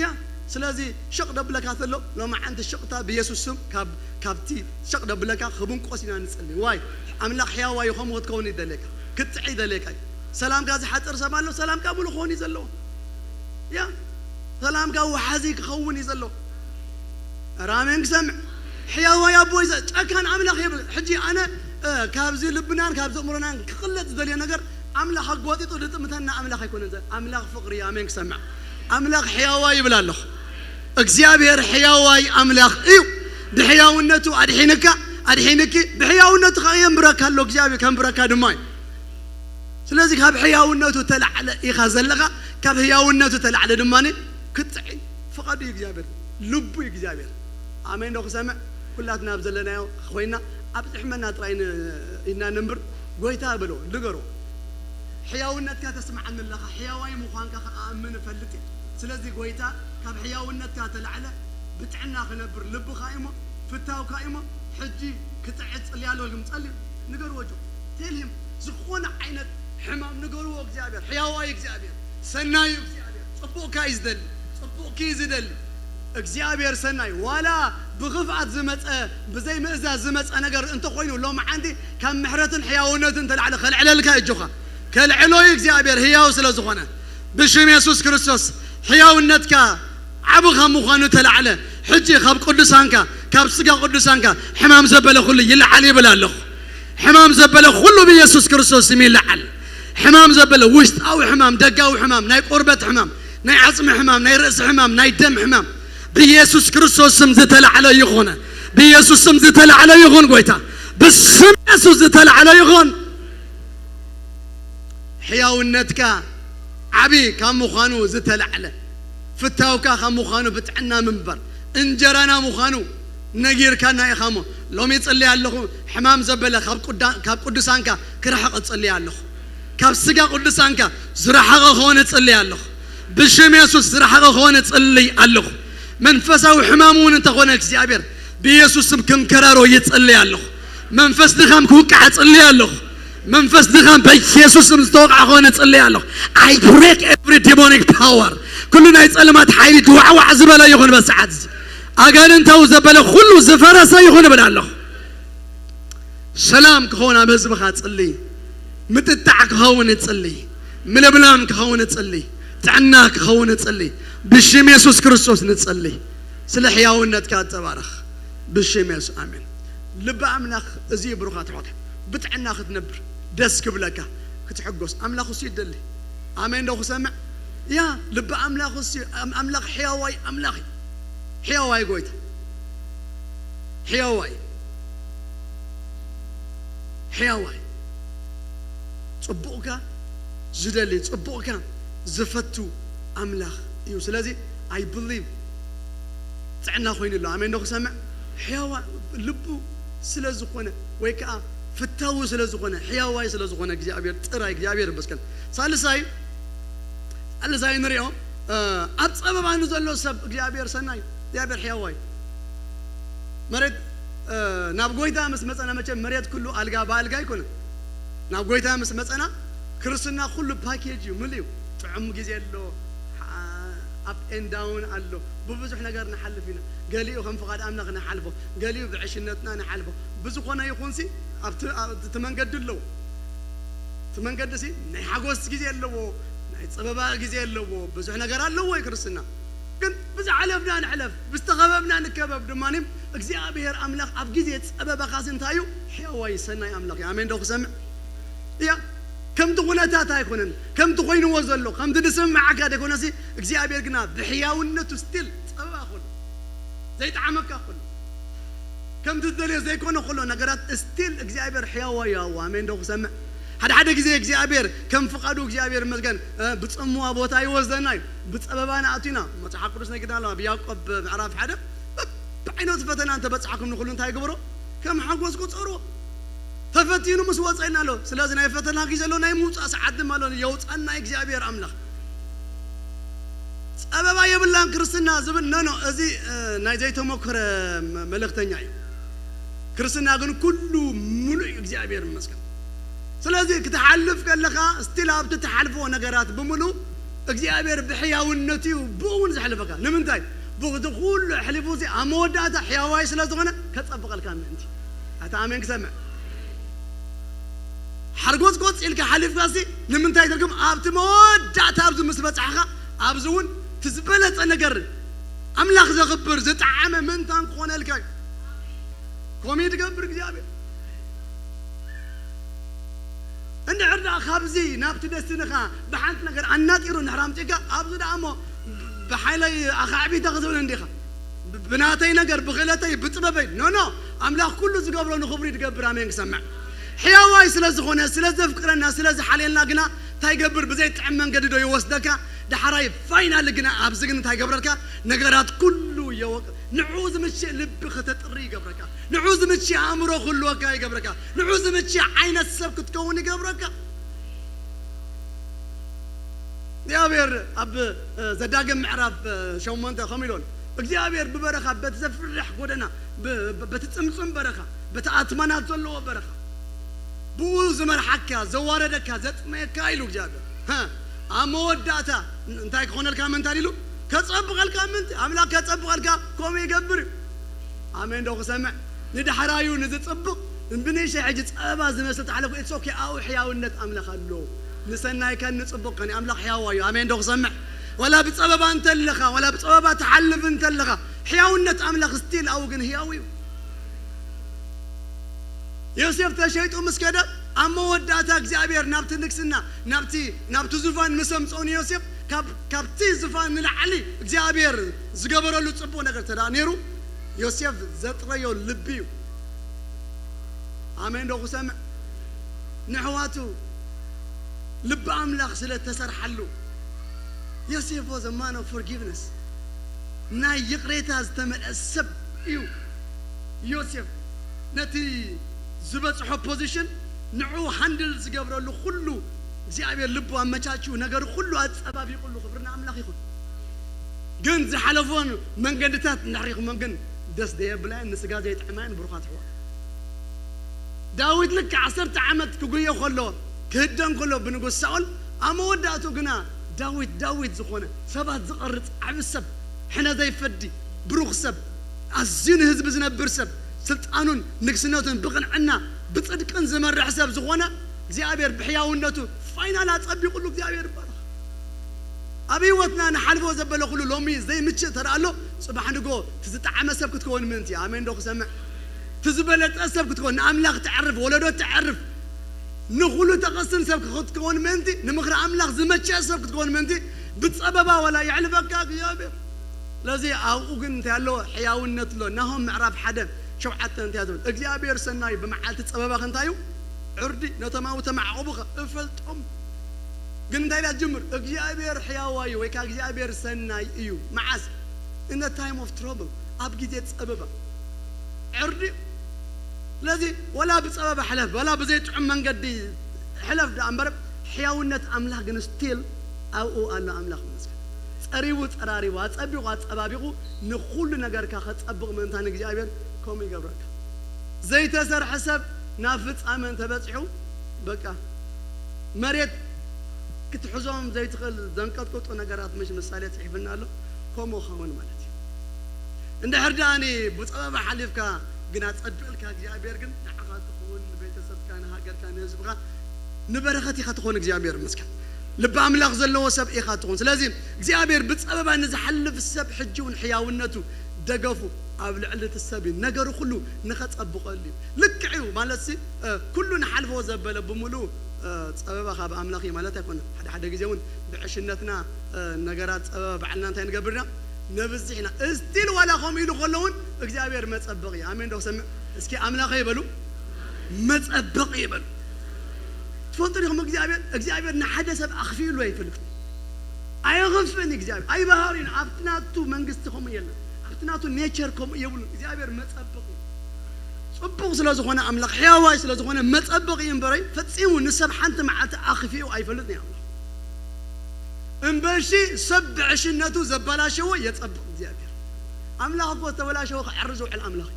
ያ፣ ስለዚ ሸቕ ደብለካ ተሎ ሎማዓንቲ ሸቕታ ብየሱስ ስም ካብ ካብቲ ሸቕ ደብለካ ክብንቆስ ኢና ንጽሊ። ዋይ ኣምላኽ ሕያዋይ እዩ፣ ከምኡ ክትከውን ይደልየካ፣ ክትጥዕ ይደልየካ እዩ። ሰላምካ ዝሓጥር ሰብ ኣሎ፣ ሰላምካ ምሉእ ክኸውን እዩ ዘለዎ። ያ ሰላምካ ወሓዚ ክኸውን እዩ ዘለዎ። ራሜን ክሰምዕ ሕያዋይ ኣቦይ ዘ- ጨካን ኣምላኽ የብል። ሕጂ ኣነ እ፣ ካብዚ ልብናን ካብዚ እምሮናን ክቕለጥ ዝደልዮ ነገር ኣምላኽ ኣጓጢጡ ዝጥምተና ኣምላኽ ኣይኮነን። ዘ- ኣምላኽ ፍቕሪ እዩ። ኣሜን ክሰምዕ ኣምላኽ ሕያዋይ ይብል ኣለኹ። እግዚኣብሔር ሕያዋይ ኣምላኽ እዩ። ብሕያውነቱ ኣድሒንካ ኣድሒንኪ ብሕያውነቱ ከዓ የንብረካ ኣሎ። እግዚኣብሔር ከንብረካ ድማ እዩ። ስለዚ ካብ ሕያውነቱ ተላዕለ ኢኻ ዘለኻ። ካብ ሕያውነቱ ተላዕለ ድማ ክትጥዒ ፍቓዱ እዩ እግዚኣብሔር፣ ልቡ እዩ እግዚኣብሔር። ኣሜን ዶ ክሰምዕ? ኩላትና ኣብ ዘለናዮ ኮይና ኣብ ጥሕመና ጥራይ ን- ኢና ነንብር። ጎይታ በሎ ንገሮ፣ ሕያውነትካ ተስምዓኒ ኣለኻ፣ ሕያዋይ ምዃንካ ከኣምን እፈልጥ እየ። ስለዚ ጎይታ ካብ ሕያውነትካ ተላዕለ ብጥዕና ክነብር ልብኻ እሞ ፍታውካ እሞ ሕጂ ክጥዕት ጽልያ ኣለልኩም ጸልዩ ንገርዎ ጆ ቴልሂም ዝኾነ ዓይነት ሕማም ንገርዎ እግዚኣብሔር ሕያዋይ እግዚኣብሔር ሰናዩ እግዚኣብሔር ጽቡቕካ እዩ ዝደሊ ጽቡቕኪ እዩ ዝደሊ እግዚኣብሔር ሰናይ ዋላ ብኽፍኣት ዝመፀ ብዘይ ምእዛዝ ዝመፀ ነገር እንተኮይኑ ሎም ዓንዲ ካብ ምሕረትን ሕያውነትን ተላዕለ ከልዕለልካ እጆኻ ከልዕሎ እዩ እግዚኣብሔር ህያው ስለ ዝኾነ ብሽም የሱስ ክርስቶስ ሕያውነትካ ዓቢ ካብ ምዃኑ ተላዕለ ሕጂ ካብ ቅዱሳንካ ካብ ስጋ ቅዱሳንካ ሕማም ዘበለ ኩሉ ይልዓል ይብል ኣለኹ ሕማም ዘበለ ኩሉ ብየሱስ ክርስቶስ ስም ይልዓል ሕማም ዘበለ ውሽጣዊ ሕማም ደጋዊ ሕማም ናይ ቆርበት ሕማም ናይ ዓፅሚ ሕማም ናይ ርእሲ ሕማም ናይ ደም ሕማም ብየሱስ ክርስቶስ ስም ዝተላዕለ ይኾነ ብየሱስ ስም ዝተላዕለ ይኹን ጎይታ ብስም የሱስ ዝተላዕለ ይኹን ሕያውነትካ ዓቢ ካብ ምዃኑ ዝተላዕለ ፍታውካ ካብ ምዃኑ ብጥዕና ምንባር እንጀራና ምዃኑ ነጊርካና ኢኻ እሞ ሎሚ ይጽልይ ኣለኹ ሕማም ዘበለ ካብ ቅዱሳንካ ክርሕቕ እጽልይ ኣለኹ ካብ ስጋ ቅዱሳንካ ዝረሓቐ ክኾነ እጽልይ ኣለኹ ብሽም የሱስ ዝረሓቐ ክኾነ እጽልይ ኣለኹ መንፈሳዊ ሕማም እውን እንተኾነ እግዚኣብሔር ብየሱስ ስም ክንከራሮ ይጽልይ ኣለኹ መንፈስ ድኻም ክውቃዕ እጽልይ ኣለኹ መንፈስ ድኻም በኢየሱስ ስም ዝተወቕዐ ክኾነ እጽልይ ኣለኹ I break every demonic power ኩሉ ናይ ጸልማት ሓይሊ ድዋዕዋዕ ዝበለ ይኹን በሰዓት እዚ ኣጋንንታዊ ዘበለ ኩሉ ዝፈረሰ ይኹን እብል ኣለኹ ሰላም ክኸውን ኣብ ህዝብኻ ጽልይ ምጥጣዕ ክኸውን እጽልይ ምልምላም ክኸውን እጽልይ ጥዕና ክኸውን እጽልይ ብሽም የሱስ ክርስቶስ ንጽልይ ስለ ሕያውነትካ እተባረኽ ብሽም የሱስ ኣሜን ልቢ ኣምላኽ እዚ ብሩኻት ኣሕዋት ብጥዕና ክትነብር ደስ ክብለካ ክትሕጎስ ኣምላኽ እሱ ይደሊ ኣሜን ዶ ክሰምዕ ያ ልቢ ኣምላኽ እሱ ኣምላኽ ሕያዋይ ኣምላኽ እዩ ሕያዋይ ጎይታ ሕያዋይ ሕያዋይ ጽቡቕካ ዝደሊ ጽቡቕካ ዝፈቱ ኣምላኽ እዩ ስለዚ I believe ጥዕና ኮይኑ ኣሎ ኣሜን ዶ ክሰምዕ ሕያዋ ልቡ ስለ ዝኾነ ወይ ከዓ ፍታዊ ስለ ዝኾነ ሕያዋይ ስለ ዝኾነ እግዚኣብሔር ጥራይ እግዚኣብሔር ይመስገን ሳልሳይ ሳልሳይ ንሪኦ ኣብ ጸበባ ንዘሎ ሰብ እግዚኣብሔር ሰናይ እግዚኣብሔር ሕያዋይ መሬት ናብ ጎይታ ምስ መፀና መቸም መሬት ኩሉ ኣልጋ ብኣልጋ ኣይኮነን ናብ ጎይታ ምስ መፀና ክርስትና ኩሉ ፓኬጅ እዩ ምሉ እዩ ጥዑም ግዜ ኣሎ up and down ኣሎ ብብዙሕ ነገር ንሓልፍ ኢና ገሊኡ ከም ፍቓድ ኣምላኽ ንሓልፎ ገሊኡ ብዕሽነትና ንሓልፎ ብዝኾነ ይኹንሲ ኣብቲ መንገዲ ኣለዎ እቲ መንገዲ ሲ ናይ ሓጎስ ግዜ ኣለዎ ናይ ፀበባ ግዜ ኣለዎ ብዙሕ ነገር ኣለዎ ክርስትና ግን ብዝዓለፍና ንዕለፍ ብዝተኸበብና ንከበብ ድማ እግዚኣብሔር ኣምላኽ ኣብ ግዜ ፀበባኻሲ እንታይ እዩ ሕያዋይ ሰናይ ኣምላኽ እዩ ኣሜን ዶ ክሰምዕ እያ ከምቲ ኩነታት ኣይኮነን ከምቲ ኮይንዎ ዘሎ ከምቲ ዝስምዓካ ዘይኮነሲ እግዚኣብሔር ግና ብሕያውነቱ ስቲል ፀበባ ኮነ ዘይጠዓመካ ኮነ ከምቲ ዝደልዮ ዘይኮነ ኩሎ ነገራት ስቲል እግዚኣብሔር ሕያዋ እዩ ኣሜን ዶ ክሰምዕ ሓደ ሓደ ግዜ እግዚኣብሔር ከም ፍቓዱ እግዚኣብሔር ይመስገን ብፅምዋ ቦታ ይወስደና እዩ ብፀበባ ንኣቱና መፅሓፍ ቅዱስ ነጊርና ኣለዋ ብያዕቆብ ምዕራፍ ሓደ ብዓይነቱ ፈተና እንተበፅሓኩም ንኩሉ እንታይ ግበሮ ከም ሓጎስ ቁፀርዎ ተፈቲኑ ምስ ወፀና ኣሎ ስለዚ ናይ ፈተና ግዜ ኣሎ ናይ ምውፃእ ሰዓት ድማ ኣሎ የውፃና እግዚኣብሔር ኣምላኽ ጸበባ የብላን ክርስትና ዝብል ነኖ እዚ ናይ ዘይተሞክረ መልእክተኛ እዩ። ክርስትና ግን ኩሉ ሙሉእ እዩ። እግዚኣብሔር ይመስገን። ስለዚ ክትሓልፍ ከለኻ ስቲል ኣብቲ ትሓልፎ ነገራት ብምሉ እግዚኣብሔር ብሕያውነቱ እዩ ብኡ እውን ዘሕልፈካ። ንምንታይ? ብዚ ኩሉ ኣሕሊፉ እዚ ኣብ መወዳእታ ሕያዋይ ስለ ዝኾነ ከጸብቐልካ ምእንቲ። ኣታ ኣሜን ክሰምዕ። ሓርጎጽጎጽ ኢልካ ሓሊፍካ ሲ ንምንታይ ትርጉም ኣብቲ መወዳእታ ኣብዚ ምስ በጻሕኻ ኣብዚ እውን እቲ ዝበለጸ ነገር ኣምላኽ ዘኽብር ዝጠዓመ ምእንታን ክኾነልካ እዩ። ከምኡ እዩ ዝገብር እግዚኣብሔር። እንድሕር ደኣ ካብዚ ናብቲ ደስቲንኻ ብሓንቲ ነገር ኣናጢሩ እንድሕር ኣምጺእካ ኣብዚ ደኣ እሞ ብሓይለይ ኣኻዕቢተ ክዝብል እንዲኻ። ብናተይ ነገር ብኽእለተይ ብጥበበይ ኖ ኖ። ኣምላኽ ኩሉ ዝገብሮ ንኽብሩ ይትገብር ኣሜን ክሰምዕ። ሕያዋይ ስለ ዝኾነ ስለ ዘፍቅረና ስለ ዝሓልየልና ግና እንታይ ይገብር ብዘይ ጥዕም መንገዲ ዶ ይወስደካ። ዳሕራይ ፋይናል ግና ኣብዚ ግን እንታይ ይገብረልካ። ነገራት ኩሉ የወቅ ንዕኡ ዝምችእ ልቢ ከተጥሪ ይገብረካ። ንዕኡ ዝምችእ ኣእምሮ ክህልወካ ይገብረካ። ንዕኡ ዝምችእ ዓይነት ሰብ ክትከውን ይገብረካ። እግዚኣብሔር ኣብ ዘዳግም ምዕራፍ ሸሞንተ ከም ኢሎን እግዚኣብሔር ብበረኻ በቲ ዘፍርሕ ጎደና በቲ ፅምፁም በረኻ በቲ ኣትማናት ዘለዎ በረኻ ብኡ ዝመርሓካ ዘዋረደካ ዘጥመየካ ኢሉ እግዚኣብሔር። ኣብ መወዳእታ እንታይ ክኾነልካ ምንታ ኢሉ ከፀብቐልካ ምንት ኣምላኽ ከፀብቐልካ ከምኡ ይገብር እዩ። ኣሜን ዶ ክሰምዕ ንዳሕራዩ ንዝፅብቕ ብንእሽተይ ሕጂ ፀበባ ዝመስል ተሓለፉ ኢትስ ኦኬ ኣብኡ ሕያውነት ኣምላኽ ኣሎ። ንሰናይካን ንፅቡቕካን ኣምላኽ ሕያዋ እዩ። ኣሜን ዶ ክሰምዕ ዋላ ብፀበባ እንተለኻ ዋላ ብፀበባ ትሓልፍ እንተለኻ ሕያውነት ኣምላኽ ስቲል ኣብኡ ግን ሕያው እዩ። ዮሴፍ ተሸይጡ ምስ ከደ ኣብ መወዳእታ እግዚኣብሔር ናብቲ ንግስና ናብቲ ናብቲ ዙፋን ምስ ኣምፅኦ ንዮሴፍ ካብቲ ዙፋን ንላዕሊ እግዚኣብሔር ዝገበረሉ ፅቡቕ ነገር ተዳ ነይሩ። ዮሴፍ ዘጥረዮ ልቢ እዩ። ኣሜን ዶ ክሰምዕ ንሕዋቱ ልቢ ኣምላኽ ስለ ተሰርሓሉ ዮሴፍ was a man of forgiveness። ናይ ይቕሬታ ዝተመልአ ሰብ እዩ። ዮሴፍ ነቲ ዝበፅሖ ፖዚሽን ንዑ ሃንድል ዝገብረሉ ኩሉ እግዚኣብሔር ልቡ ኣመቻችኡ ነገሩ ኩሉ ኣፀባቢቁሉ ክብሪ ንኣምላኽ ይኹን። ግን ዝሓለፎን መንገድታት እንድሕር ይኹን ግን ደስ ዘየብላየን ንስጋ ዘይጥዕማየን ብሩኻት ኣሕዋት ዳዊት ልክ ዓሰርተ ዓመት ክጉዮ ከሎ ክህደን ከሎ ብንጉስ ሳኦል ኣብ መወዳእቱ ግና ዳዊት ዳዊት ዝኾነ ሰባት ዝቐርፅ ዓቢ ሰብ ሕነ ዘይፈዲ ብሩኽ ሰብ ኣዝዩ ንህዝቢ ዝነብር ሰብ ስልጣኑን ንግስነቱን ብቕንዕና ብፅድቅን ዝመርሕ ሰብ ዝኾነ እግዚኣብሔር ብሕያውነቱ ፋይናል ኣፀቢቑሉ እግዚኣብሔር ይባረኽ። ኣብ ህይወትና ንሓልፎ ዘበለ ኩሉ ሎሚ ዘይምችእ ተረኣሎ ፅባሕ ንጎ ትዝጠዓመ ሰብ ክትከውን ምእንቲ ኣሜን ዶ ክሰምዕ ትዝበለጠ ሰብ ክትከውን ንኣምላኽ ተዕርፍ ወለዶ ተዕርፍ ንኹሉ ተቐስን ሰብ ክትከውን ምእንቲ ንምኽሪ ኣምላኽ ዝመቸ ሰብ ክትከውን ምእንቲ ብፀበባ ወላ የዕልፈካ እግዚኣብሔር። ስለዚ ኣብኡ ግን እንታይ ኣለዎ ሕያውነት ኣሎ ናሆም ምዕራፍ ሓደ ሸውዓተ እንታይ ዝብል እግዚኣብሔር ሰናዩ ብመዓልቲ ፀበባኽ እንታይ እዩ ዕርዲ ነቶም ኣብኡ ተማዕቆቡኸ እፈልጦም። ግን እንታይ ኢላ ትጅምር እግዚኣብሔር ሕያዋዩ ወይ ከዓ እግዚኣብሔር ሰናይ እዩ። መዓስ in the time of trouble ኣብ ግዜ ፀበባ ዕርዲ። ስለዚ ወላ ብፀበባ ሕለፍ ወላ ብዘይጥዑም መንገዲ ሕለፍ ደኣ እምበር ሕያውነት ኣምላኽ ግን ስቲል ኣብኡ ኣሎ ኣምላኽ ይመስገን። ፀሪቡ ፀራሪቡ ኣፀቢቑ ኣፀባቢቑ ንኹሉ ነገርካ ከፀብቕ ምእንታን እግዚኣብሔር ከምኡ ይገብረካ። ዘይተሰርሐ ሰብ ናብ ፍፃመ እንተበፂሑ በቃ መሬት ክትሕዞም ዘይትኽእል ዘንቀጥቅጡ ነገራት ምሽ ምሳሌ ፅሒፍና ኣሎ። ከምኡ ኸውን ማለት እዩ። እንድሕር ደኣ ብፀበባ ሓሊፍካ ግን ኣፀቢቕልካ እግዚኣብሔር ግን ንዓኻ ትኸውን ንቤተሰብካ ንሃገርካ ንህዝብኻ ንበረኸት ኢኻ ትኾን እግዚኣብሔር ይመስገን። ልቢ ኣምላኽ ዘለዎ ሰብ ኢኻ ትኾን ስለዚ እግዚኣብሔር ብፀበባ ንዝሓልፍ ሰብ ሕጂ እውን ሕያውነቱ ደገፉ ኣብ ልዕሊ እቲ ሰብ እዩ ነገሩ ኩሉ ንኸፀብቐሉ እዩ። ልክዕ እዩ ማለት ሲ ኩሉ ንሓልፎ ዘበለ ብምሉ ፀበባ ካብ ኣምላኽ እዩ ማለት ኣይኮነን። ሓደ ሓደ ግዜ እውን ብዕሽነትና ነገራት ፀበባ ባዕልና እንታይ ንገብርና ነብዝሕ ኢና እስቲል ዋላ ከምኡ ኢሉ ከሎ እውን እግዚኣብሔር መፀበቕ እዩ። ኣሜን ዶ ክሰምዕ እስኪ ኣምላኸ ይበሉ መፀበቕ ይበሉ። ትፈልጡ ዲኹም እግዚኣብሔር እግዚኣብሔር ንሓደ ሰብ ኣኽፊሉ ኣይፈልጥን። ኣየኽፍእን እግዚኣብሔር ኣይባህሪን ኣብቲ ናቱ መንግስቲ ከምኡ የለን። ኣብቲ ናቱ ኔቸር ከምኡ የብሉን። እግዚኣብሔር መፀበቕ እዩ። ፅቡቕ ስለ ዝኾነ ኣምላኽ ሕያዋይ ስለ ዝኾነ መፀበቕ እዩ እምበረይ ፈፂሙ ንሰብ ሓንቲ መዓልቲ ኣኽፊኡ ኣይፈልጥን እዩ ኣምላኽ። እምበርሺ ሰብ ብዕሽነቱ ዘበላሸዎ የፀብቕ እግዚኣብሔር። ኣምላኽ እኮ ዝተበላሸዎ ክዕሪ ዝውዕል ኣምላኽ እዩ።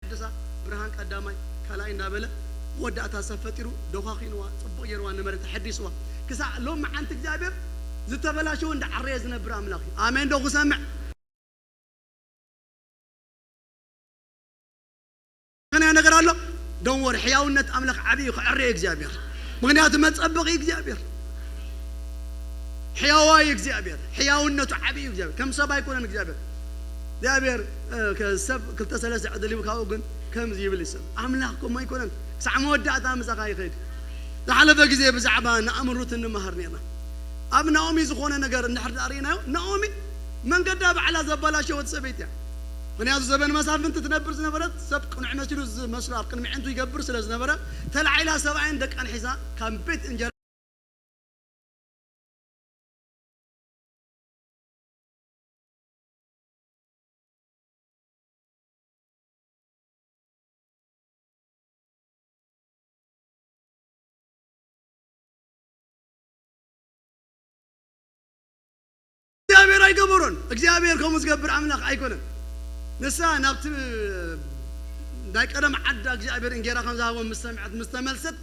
ቅዱሳ ብርሃን ቀዳማይ ካልኣይ እንዳበለ መወዳእታ ሰብ ፈጢሩ፣ ደዃኺንዋ፣ ጽቡቕ ገይርዋ፣ ንመሬት ኣሐዲስዋ። ክሳዕ ሎም መዓንቲ እግዚኣብሔር ዝተበላሸወ እንዳዓረየ ዝነብር ኣምላኽ እዩ። ኣሜን ዶ ክሰምዕ? ከነያ ነገር ኣሎ። ዶን ወሪ፣ ሕያውነት ኣምላኽ ዓብዪ እዩ፣ ክዕረየ እግዚኣብሔር። ምኽንያቱ መጸበቒ እግዚኣብሔር። ሕያዋይ እግዚኣብሔር፣ ሕያውነቱ ዓብዪ እዩ እግዚኣብሔር። ከም ሰብ ኣይኮነን እግዚኣብሔር። እግዚኣብሔር፣ እ፣ ከ-፣ ሰብ ክልተ ሰለስተ ዕድል ይብካኡ፣ ግን ከምዚ ይብል እዩ ሰብ። ኣምላኽ ከምኡ ኣይኮነን። ክሳዕ መወዳእታ ምሳኻ ይኸይድ። ዝሓለፈ ግዜ ብዛዕባ ንኣምሩት እንመሃር ነርና። ኣብ ናኦሚ ዝኾነ ነገር እንድሕር ደኣ ርኢናዮ፣ ናኦሚ መንገዳ ባዕላ ዘበላሸወት ሰበይቲ እያ። ምኽንያቱ ዘበን መሳፍንቲ ትነብር ዝነበረት ሰብ ቅኑዕ መሲሉ ዝመስሎ ኣብ ቅድሚ ኣዒንቱ ይገብር ስለ ዝነበረ፣ ተላዒላ ሰብኣይን ደቃን ሒዛ ካብ ቤት እንጀራ እግዚኣብሔር ኣይገበሮን። እግዚኣብሔር ከምኡ ዝገብር ኣምላኽ ኣይኮነን። ንሳ ናብቲ ናይ ቀደም ዓዳ እግዚኣብሔር እንጌራ ከም ዝሃቦም ምስ ሰምዐት፣ ምስ ተመልሰት፣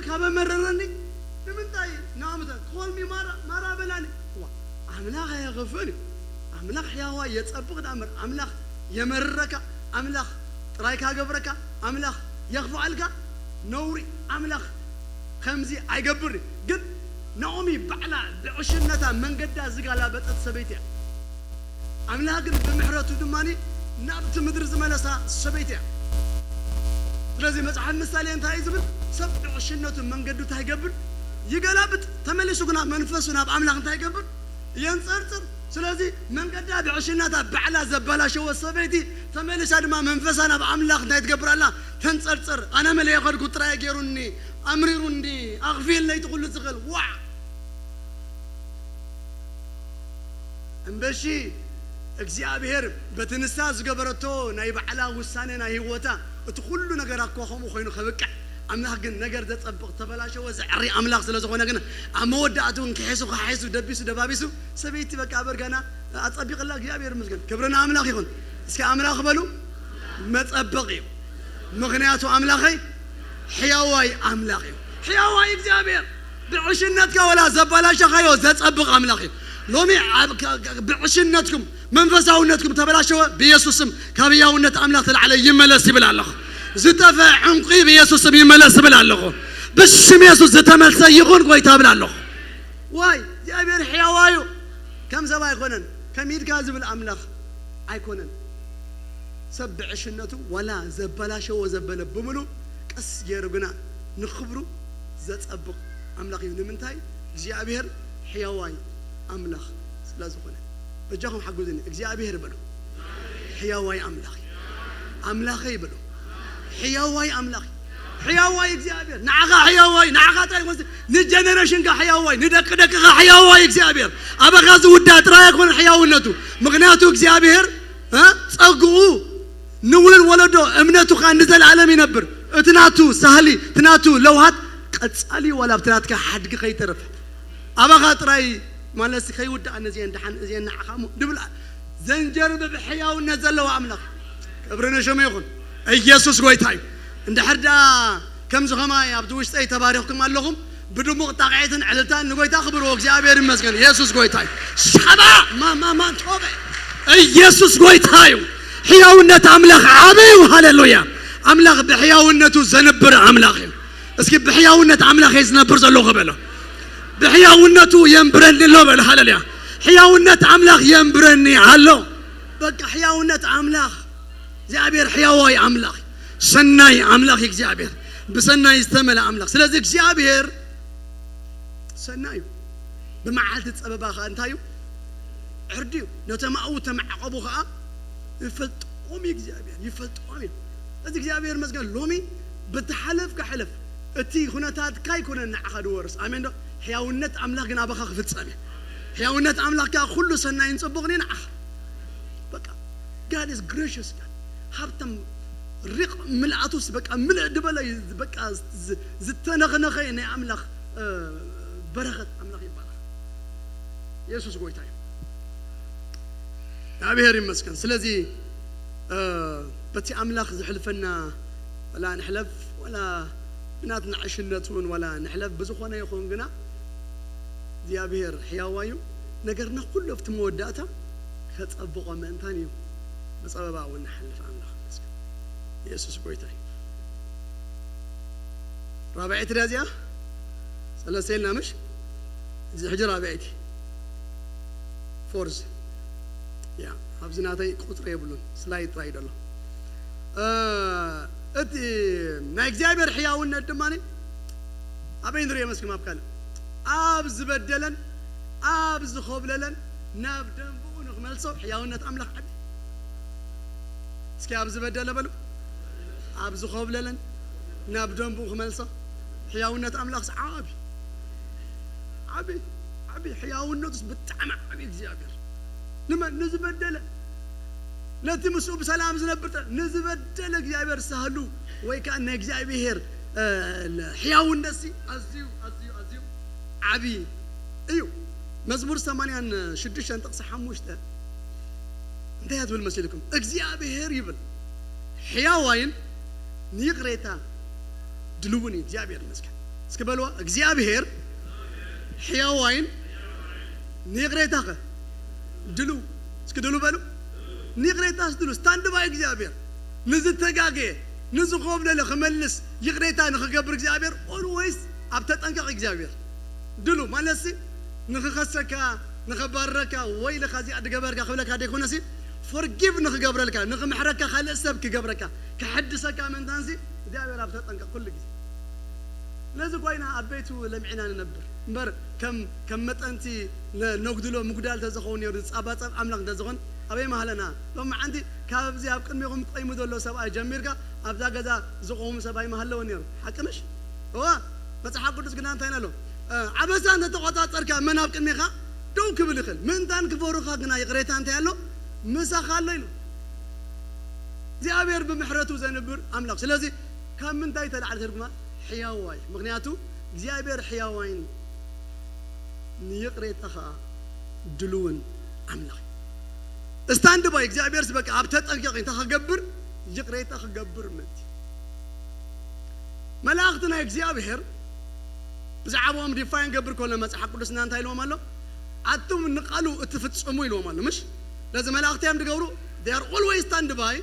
ካብ መረረኒ ንምንታይ ናምተ ኮልሚ ማራ ማራ በላኒ። ዋ፣ ኣምላኽ ኣየኸፍእን እዩ። ኣምላኽ ሕያዋይ የጸብቕ ዳእምበር፣ ኣምላኽ የመርረካ፣ ኣምላኽ ጥራይካ ገብረካ፣ ኣምላኽ የኽፍኣልካ። ነውሪ፣ ኣምላኽ ከምዚ ኣይገብርን እዩ። ግን ናኦሚ ባዕላ ብዕሽነታ መንገዳ ዝጋላበጠት ሰበይቲ እያ። ኣምላኽ ግን ብምሕረቱ ድማ ናብቲ ምድሪ ዝመለሳ ሰበይቲ እያ። ስለዚ መጽሓፍ ምሳሌ እንታይ እዩ ዝብል? ሰብ ብዕሽነቱ መንገዱ እንታይ ይገብር? ይገላብጥ። ተመሊሱ ግና መንፈሱ ናብ ኣምላኽ እንታይ ይገብር? የንጸርጽር። ስለዚ መንገዳ ብዕሽነታ ባዕላ ዘበላሸወት ሰበይቲ ተመሊሳ ድማ መንፈሳ ናብ ኣምላኽ እንታይ ትገብር ኣላ? ተንጸርጽር። ኣነ መለየ ከድኩ ጥራይ ገይሩኒ፣ ኣምሪሩኒ፣ ኣኽፊልኒ እቲ ኩሉ ዝኽእል። ዋዕ! እምበሺ እግዚኣብሔር በቲ ንሳ ዝገበረቶ ናይ ባዕላ ውሳነ ናይ ህይወታ እቲ ኩሉ ነገር ኣኳ ከምኡ ኮይኑ ከብቅዕ፣ ኣምላኽ ግን ነገር ዘጸብቕ፣ ተበላሸወ ዘዕሪ ኣምላኽ ስለ ዝኾነ ግን ኣብ መወዳእቱ እንክሒሱ ክሓሒሱ ደቢሱ ደባቢሱ ሰበይቲ በቃ በርጋና ኣጸቢቕላ። እግዚኣብሔር ይመስገን። ክብሪ ንኣምላኽ ይኹን። እስኪ ኣምላኽ በሉ። መጸበቕ እዩ። ምኽንያቱ ኣምላኸይ ሕያዋይ ኣምላኽ እዩ። ሕያዋይ እግዚኣብሔር ብዕሽነትካ ወላ ዘባላሸኻዮ ዘጸብቕ ኣምላኽ እዩ። ሎሚ ኣብ፣ ከ-፣ ከ-፣ ብዕሽነትኩም መንፈሳውነትኩም ተበላሸወ፣ ብኢየሱስ ስም ካብ ሕያውነት ኣምላኽ ተላዕለ ይመለስ ይብል ኣለኹ። ዝጠፈ ዕንቁ ብኢየሱስ ስም ይመለስ ይብል ኣለኹ። ብስም ኢየሱስ ዝተመልሰ ይኹን ጎይታ ብል ኣለኹ። ዋይ እግዚኣብሔር ሕያዋዩ ከም ሰብ ኣይኮነን፣ ከም ኢድካ ዝብል ኣምላኽ ኣይኮነን። ሰብ ብዕሽነቱ ዋላ ዘበላሸዎ ዘበለ ብምሉ ቀስ ገይሩ ግና ንኽብሩ ዘጸብቕ ኣምላኽ እዩ። ንምንታይ? እግዚኣብሔር ሕያዋይ ኣምላኽ ስለ ዝኾነ። በጃኹም ሓግዙኒ። እግዚኣብሔር በሉ። ሕያዋይ ኣምላኽ እዩ። ኣምላኸይ በሉ። ሕያዋይ ኣምላኽ እዩ። ሕያዋይ እግዚኣብሔር ንዓኻ ሕያዋይ፣ ንዓኻ ጥራይ ይኮንስ፣ ንጀነሬሽንካ ሕያዋይ፣ ንደቂ ደቅኻ ሕያዋይ እግዚኣብሔር። ኣባኻ ዝውዳእ ጥራይ ኣይኮነን ሕያውነቱ። ምኽንያቱ እግዚኣብሔር፣ እ፣ ጸግኡ ንውሉድ ወለዶ፣ እምነቱ ኸኣ ንዘለኣለም ይነብር። እቲ ናቱ ሳህሊ፣ እቲ ናቱ ለውሃት ቀጻሊ እዩ፣ ዋላ ኣብቲ ናትካ ሓድጊ ከይተርፍ። ኣባኻ ጥራይ ማለት ከይውዳእ፣ ነዚአን ደሓን፣ እዚአን ንዓኻ እሞ ንብላ። ዘንጀርብብ ሕያውነት ዘለዎ ኣምላኽ። ክብሪ ንሽሙ ይኹን። ኢየሱስ ጎይታ እዩ። እንድሕር ደኣ ከምዚ ኸማይ ኣብቲ ውሽጠይ ተባሪኽኩም ኣለኹም፣ ብድሙቕ ጣቕዒትን ዕልልታን ንጎይታ ክብርዎ። እግዚኣብሔር ይመስገን። ኢየሱስ ጎይታ እዩ። ሻባ ማማማንቶበ። ኢየሱስ ጎይታ እዩ። ሕያውነት ኣምላኽ ዓቢ እዩ። ሃሌሉያ። ኣምላኽ ብሕያውነቱ ዘንብር ኣምላኽ እዩ። እስኪ ብሕያውነት ኣምላኽ እየ ዝነብር ዘለኹ በሎ። ብሕያውነቱ የንብረኒ ኣሎ በሎ። ሃሌሉያ። ሕያውነት ኣምላኽ የንብረኒ ኣሎ። በቃ ሕያውነት ኣምላኽ፣ እግዚኣብሔር ሕያዋይ ኣምላኽ፣ ሰናይ ኣምላኽ እግዚኣብሔር፣ ብሰናይ ዝተመልአ ኣምላኽ። ስለዚ እግዚኣብሔር ሰናይ እዩ። ብመዓልቲ ጸበባ ኸኣ እንታይ እዩ? ዕርዲ እዩ። ነቶም ኣብኡ ተማዕቆቡ ኸኣ ይፈልጦም እዩ እግዚኣብሔር፣ ይፈልጦም እዩ። እዚ እግዚኣብሔር ይመስገን። ሎሚ ብትሓለፍካ ሕለፍ፣ እቲ ኩነታትካ ኣይኮነን ንዓኻ ድወርስ። ኣሜን ዶ? ሕያውነት ኣምላኽ ግን ኣባኻ ክፍጸም እዩ። ሕያውነት ኣምላኽ ከኣ ኩሉ ሰናይን ጽቡቕን እዩ ንዓኻ። በቃ God is gracious God። ሃብታም ሪቕ ምልኣቱስ በቃ ምልእ ዝበለ በቃ ዝተነኽነኸ ናይ ኣምላኽ በረኸት ኣምላኽ ይባላል። የሱስ ጎይታ እዩ። እግዚኣብሔር ይመስገን። ስለዚ በቲ ኣምላኽ ዝሕልፈና ወላ ንሕለፍ ወላ ብናትና ዕሽነት እውን ወላ ንሕለፍ ብዝኾነ ይኹን ግና እግዚኣብሔር ሕያዋ እዩ። ነገርና ኩሉ ኣብቲ መወዳእታ ከጸብቖ ምእንታን እዩ። ብጸበባ እውን ንሓልፍ ኣምላኽ ይመስገን። የሱስ ጎይታ እዩ። ራብዐይቲ ድያ እዚኣ? ሰለስተ ኢልና ምሽ? እዚ ሕጂ ራብዐይቲ። ፎርዝ። ያ፣ ኣብዚ ናተይ ቁጽሪ የብሉን። ስላይድ ጥራይ ደሎ። እቲ ናይ እግዚኣብሔር ሕያውነት ድማ ኣበይ ንሪኦ መስኪም ኣብ ካልእ ኣብ ዝበደለን ኣብ ዝኾብለለን ናብ ደንብኡ ንክመልሶ ሕያውነት ኣምላኽ ዓቢ። እስኪ ኣብ ዝበደለ በሉ፣ ኣብ ዝኾብለለን ናብ ደንብኡ ክመልሶ ሕያውነት ኣምላኽስ ዓቢ ዓቢ ዓቢ ሕያውነቱስ ብጣዕሚ ዓቢ እግዚኣብሔር ንመን ንዝበደለ ነቲ ምስኡ ብሰላም ዝነብር ንዝበደለ እግዚኣብሔር ሳህሉ ወይ ከዓ ናይ እግዚኣብሔር ሕያውነትሲ ኣዝዩ ኣዝዩ ኣዝዩ ዓቢ እዩ። መዝሙር ሰማንያን ሽዱሽተን ጥቕሲ ሓሙሽተ እንታይ እያ ትብል መሲልኩም? እግዚኣብሔር ይብል ሕያዋይን ንይቕሬታ ድልውን እዩ። እግዚኣብሔር ይመስገን። እስኪ በልዋ እግዚኣብሔር ሕያዋይን ንይቕሬታ ኸ ድሉ እስኪ ድሉ በሉ። ንይቕሬታስ ድሉ ስታንድባይ እግዚኣብሔር ንዝተጋገየ ንዝኾብለለ ክመልስ ይቕሬታ ንኽገብር እግዚኣብሔር ኦልወይስ ኣብ ተጠንቀቕ እግዚኣብሔር ድሉ ማለትሲ ንኽኸሰካ ንኸባርረካ ወይ ኢልኻ እዚኣ ድገበርካ ክብለካ ደይኮነሲ ፎርጊቭ ንኽገብረልካ ንኽምሕረካ ካልእ ሰብ ክገብረካ ክሕድሰካ ምእንታንሲ እግዚኣብሔር ኣብ ተጠንቀቕ ኩሉ ግዜ። ነዚ ኮይና ኣብ ቤቱ ለሚዕና ንነብር እምበር ከም ከም መጠንቲ ነጉድሎ ምጉዳል ተዝኸውን ነሩ ዝጻባጸብ ኣምላኽ እንተዝኾን ኣበይ ማህለና። ሎሚ ዓንቲ ካብዚ ኣብ ቅድሚኹም ቆይሙ ዘሎ ሰብኣይ ጀሚርካ ኣብዛ ገዛ ዝቆሙ ሰብኣይ ማሃለወ ነሩ። ሓቅንሽ? እዋ መጽሓፍ ቅዱስ ግና እንታይ ኣሎ? ዓበሳ እንተተቆጻጸርካ መን ኣብ ቅድሚኻ ደው ክብል ይኽእል? ምእንታን ክፈሩኻ ግና ይቕሬታ እንታይ ኣሎ? ምሳኻ ኣሎ ኢሉ እግዚኣብሔር ብምሕረቱ ዘንብር ኣምላኽ። ስለዚ ካብ ምንታይ ተላዕለ ትርጉማ? ሕያዋይ። ምኽንያቱ እግዚኣብሔር ሕያዋይን ንይቕሬታ ኸዓ ድልውን ኣምላኽ እዩ። ስታንድባይ እግዚኣብሔር ዝበቃ ኣብ ተጠንቀቂ እንተ ክገብር ይቕሬታ ክገብር ምእንቲ መላእኽቲ ናይ እግዚኣብሔር ብዛዕባኦም ዲፋይን ገብር ከሎ መጽሓፍ ቅዱስና እንታይ ኢልዎም ኣሎ? ኣቱም ንቃሉ እትፍጽሙ ኢልዎም ኣሎ። ምሽ ነዚ መላእኽቲ እዮም ዝገብሩ። They are always stand by።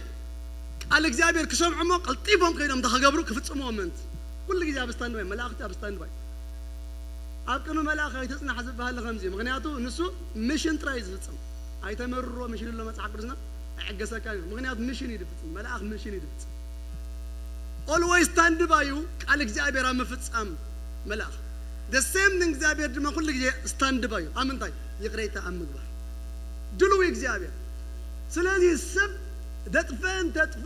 ቃል እግዚኣብሔር ክሰምዑ እሞ ቀልጢፎም ከይዶም እንተ ክገብሩ ክፍጽምዎ ምእንቲ ኩሉ ግዜ ኣብ ስታንድባይ መላእኽቲ ኣብ ስታንድባይ ኣብ ቅድሚ መልኣኽ ኣይትጽናሕ ዝበሃል ከምዚ እዩ። ምክንያቱ ንሱ ሚሽን ጥራይ እዩ ዝፍጽም። ኣይተመርሮ ሚሽን ኣሎ መጽሓፍ ቅዱስና ኣይዕገሰካ እዩ። ምክንያቱ ሚሽን እዩ ዝፍጽም። መልኣኽ ሚሽን እዩ ዝፍጽም። Always stand by እዩ ቃል እግዚኣብሔር ኣብ ምፍጻም መልኣኽ። The same thing እግዚኣብሔር ድማ ኩሉ ግዜ stand by እዩ። ኣብ ምንታይ? ይቕሬታ ኣብ ምግባር ድልው እዩ እግዚኣብሔር። ስለዚ ሰብ ደጥፈ እንተጥፈ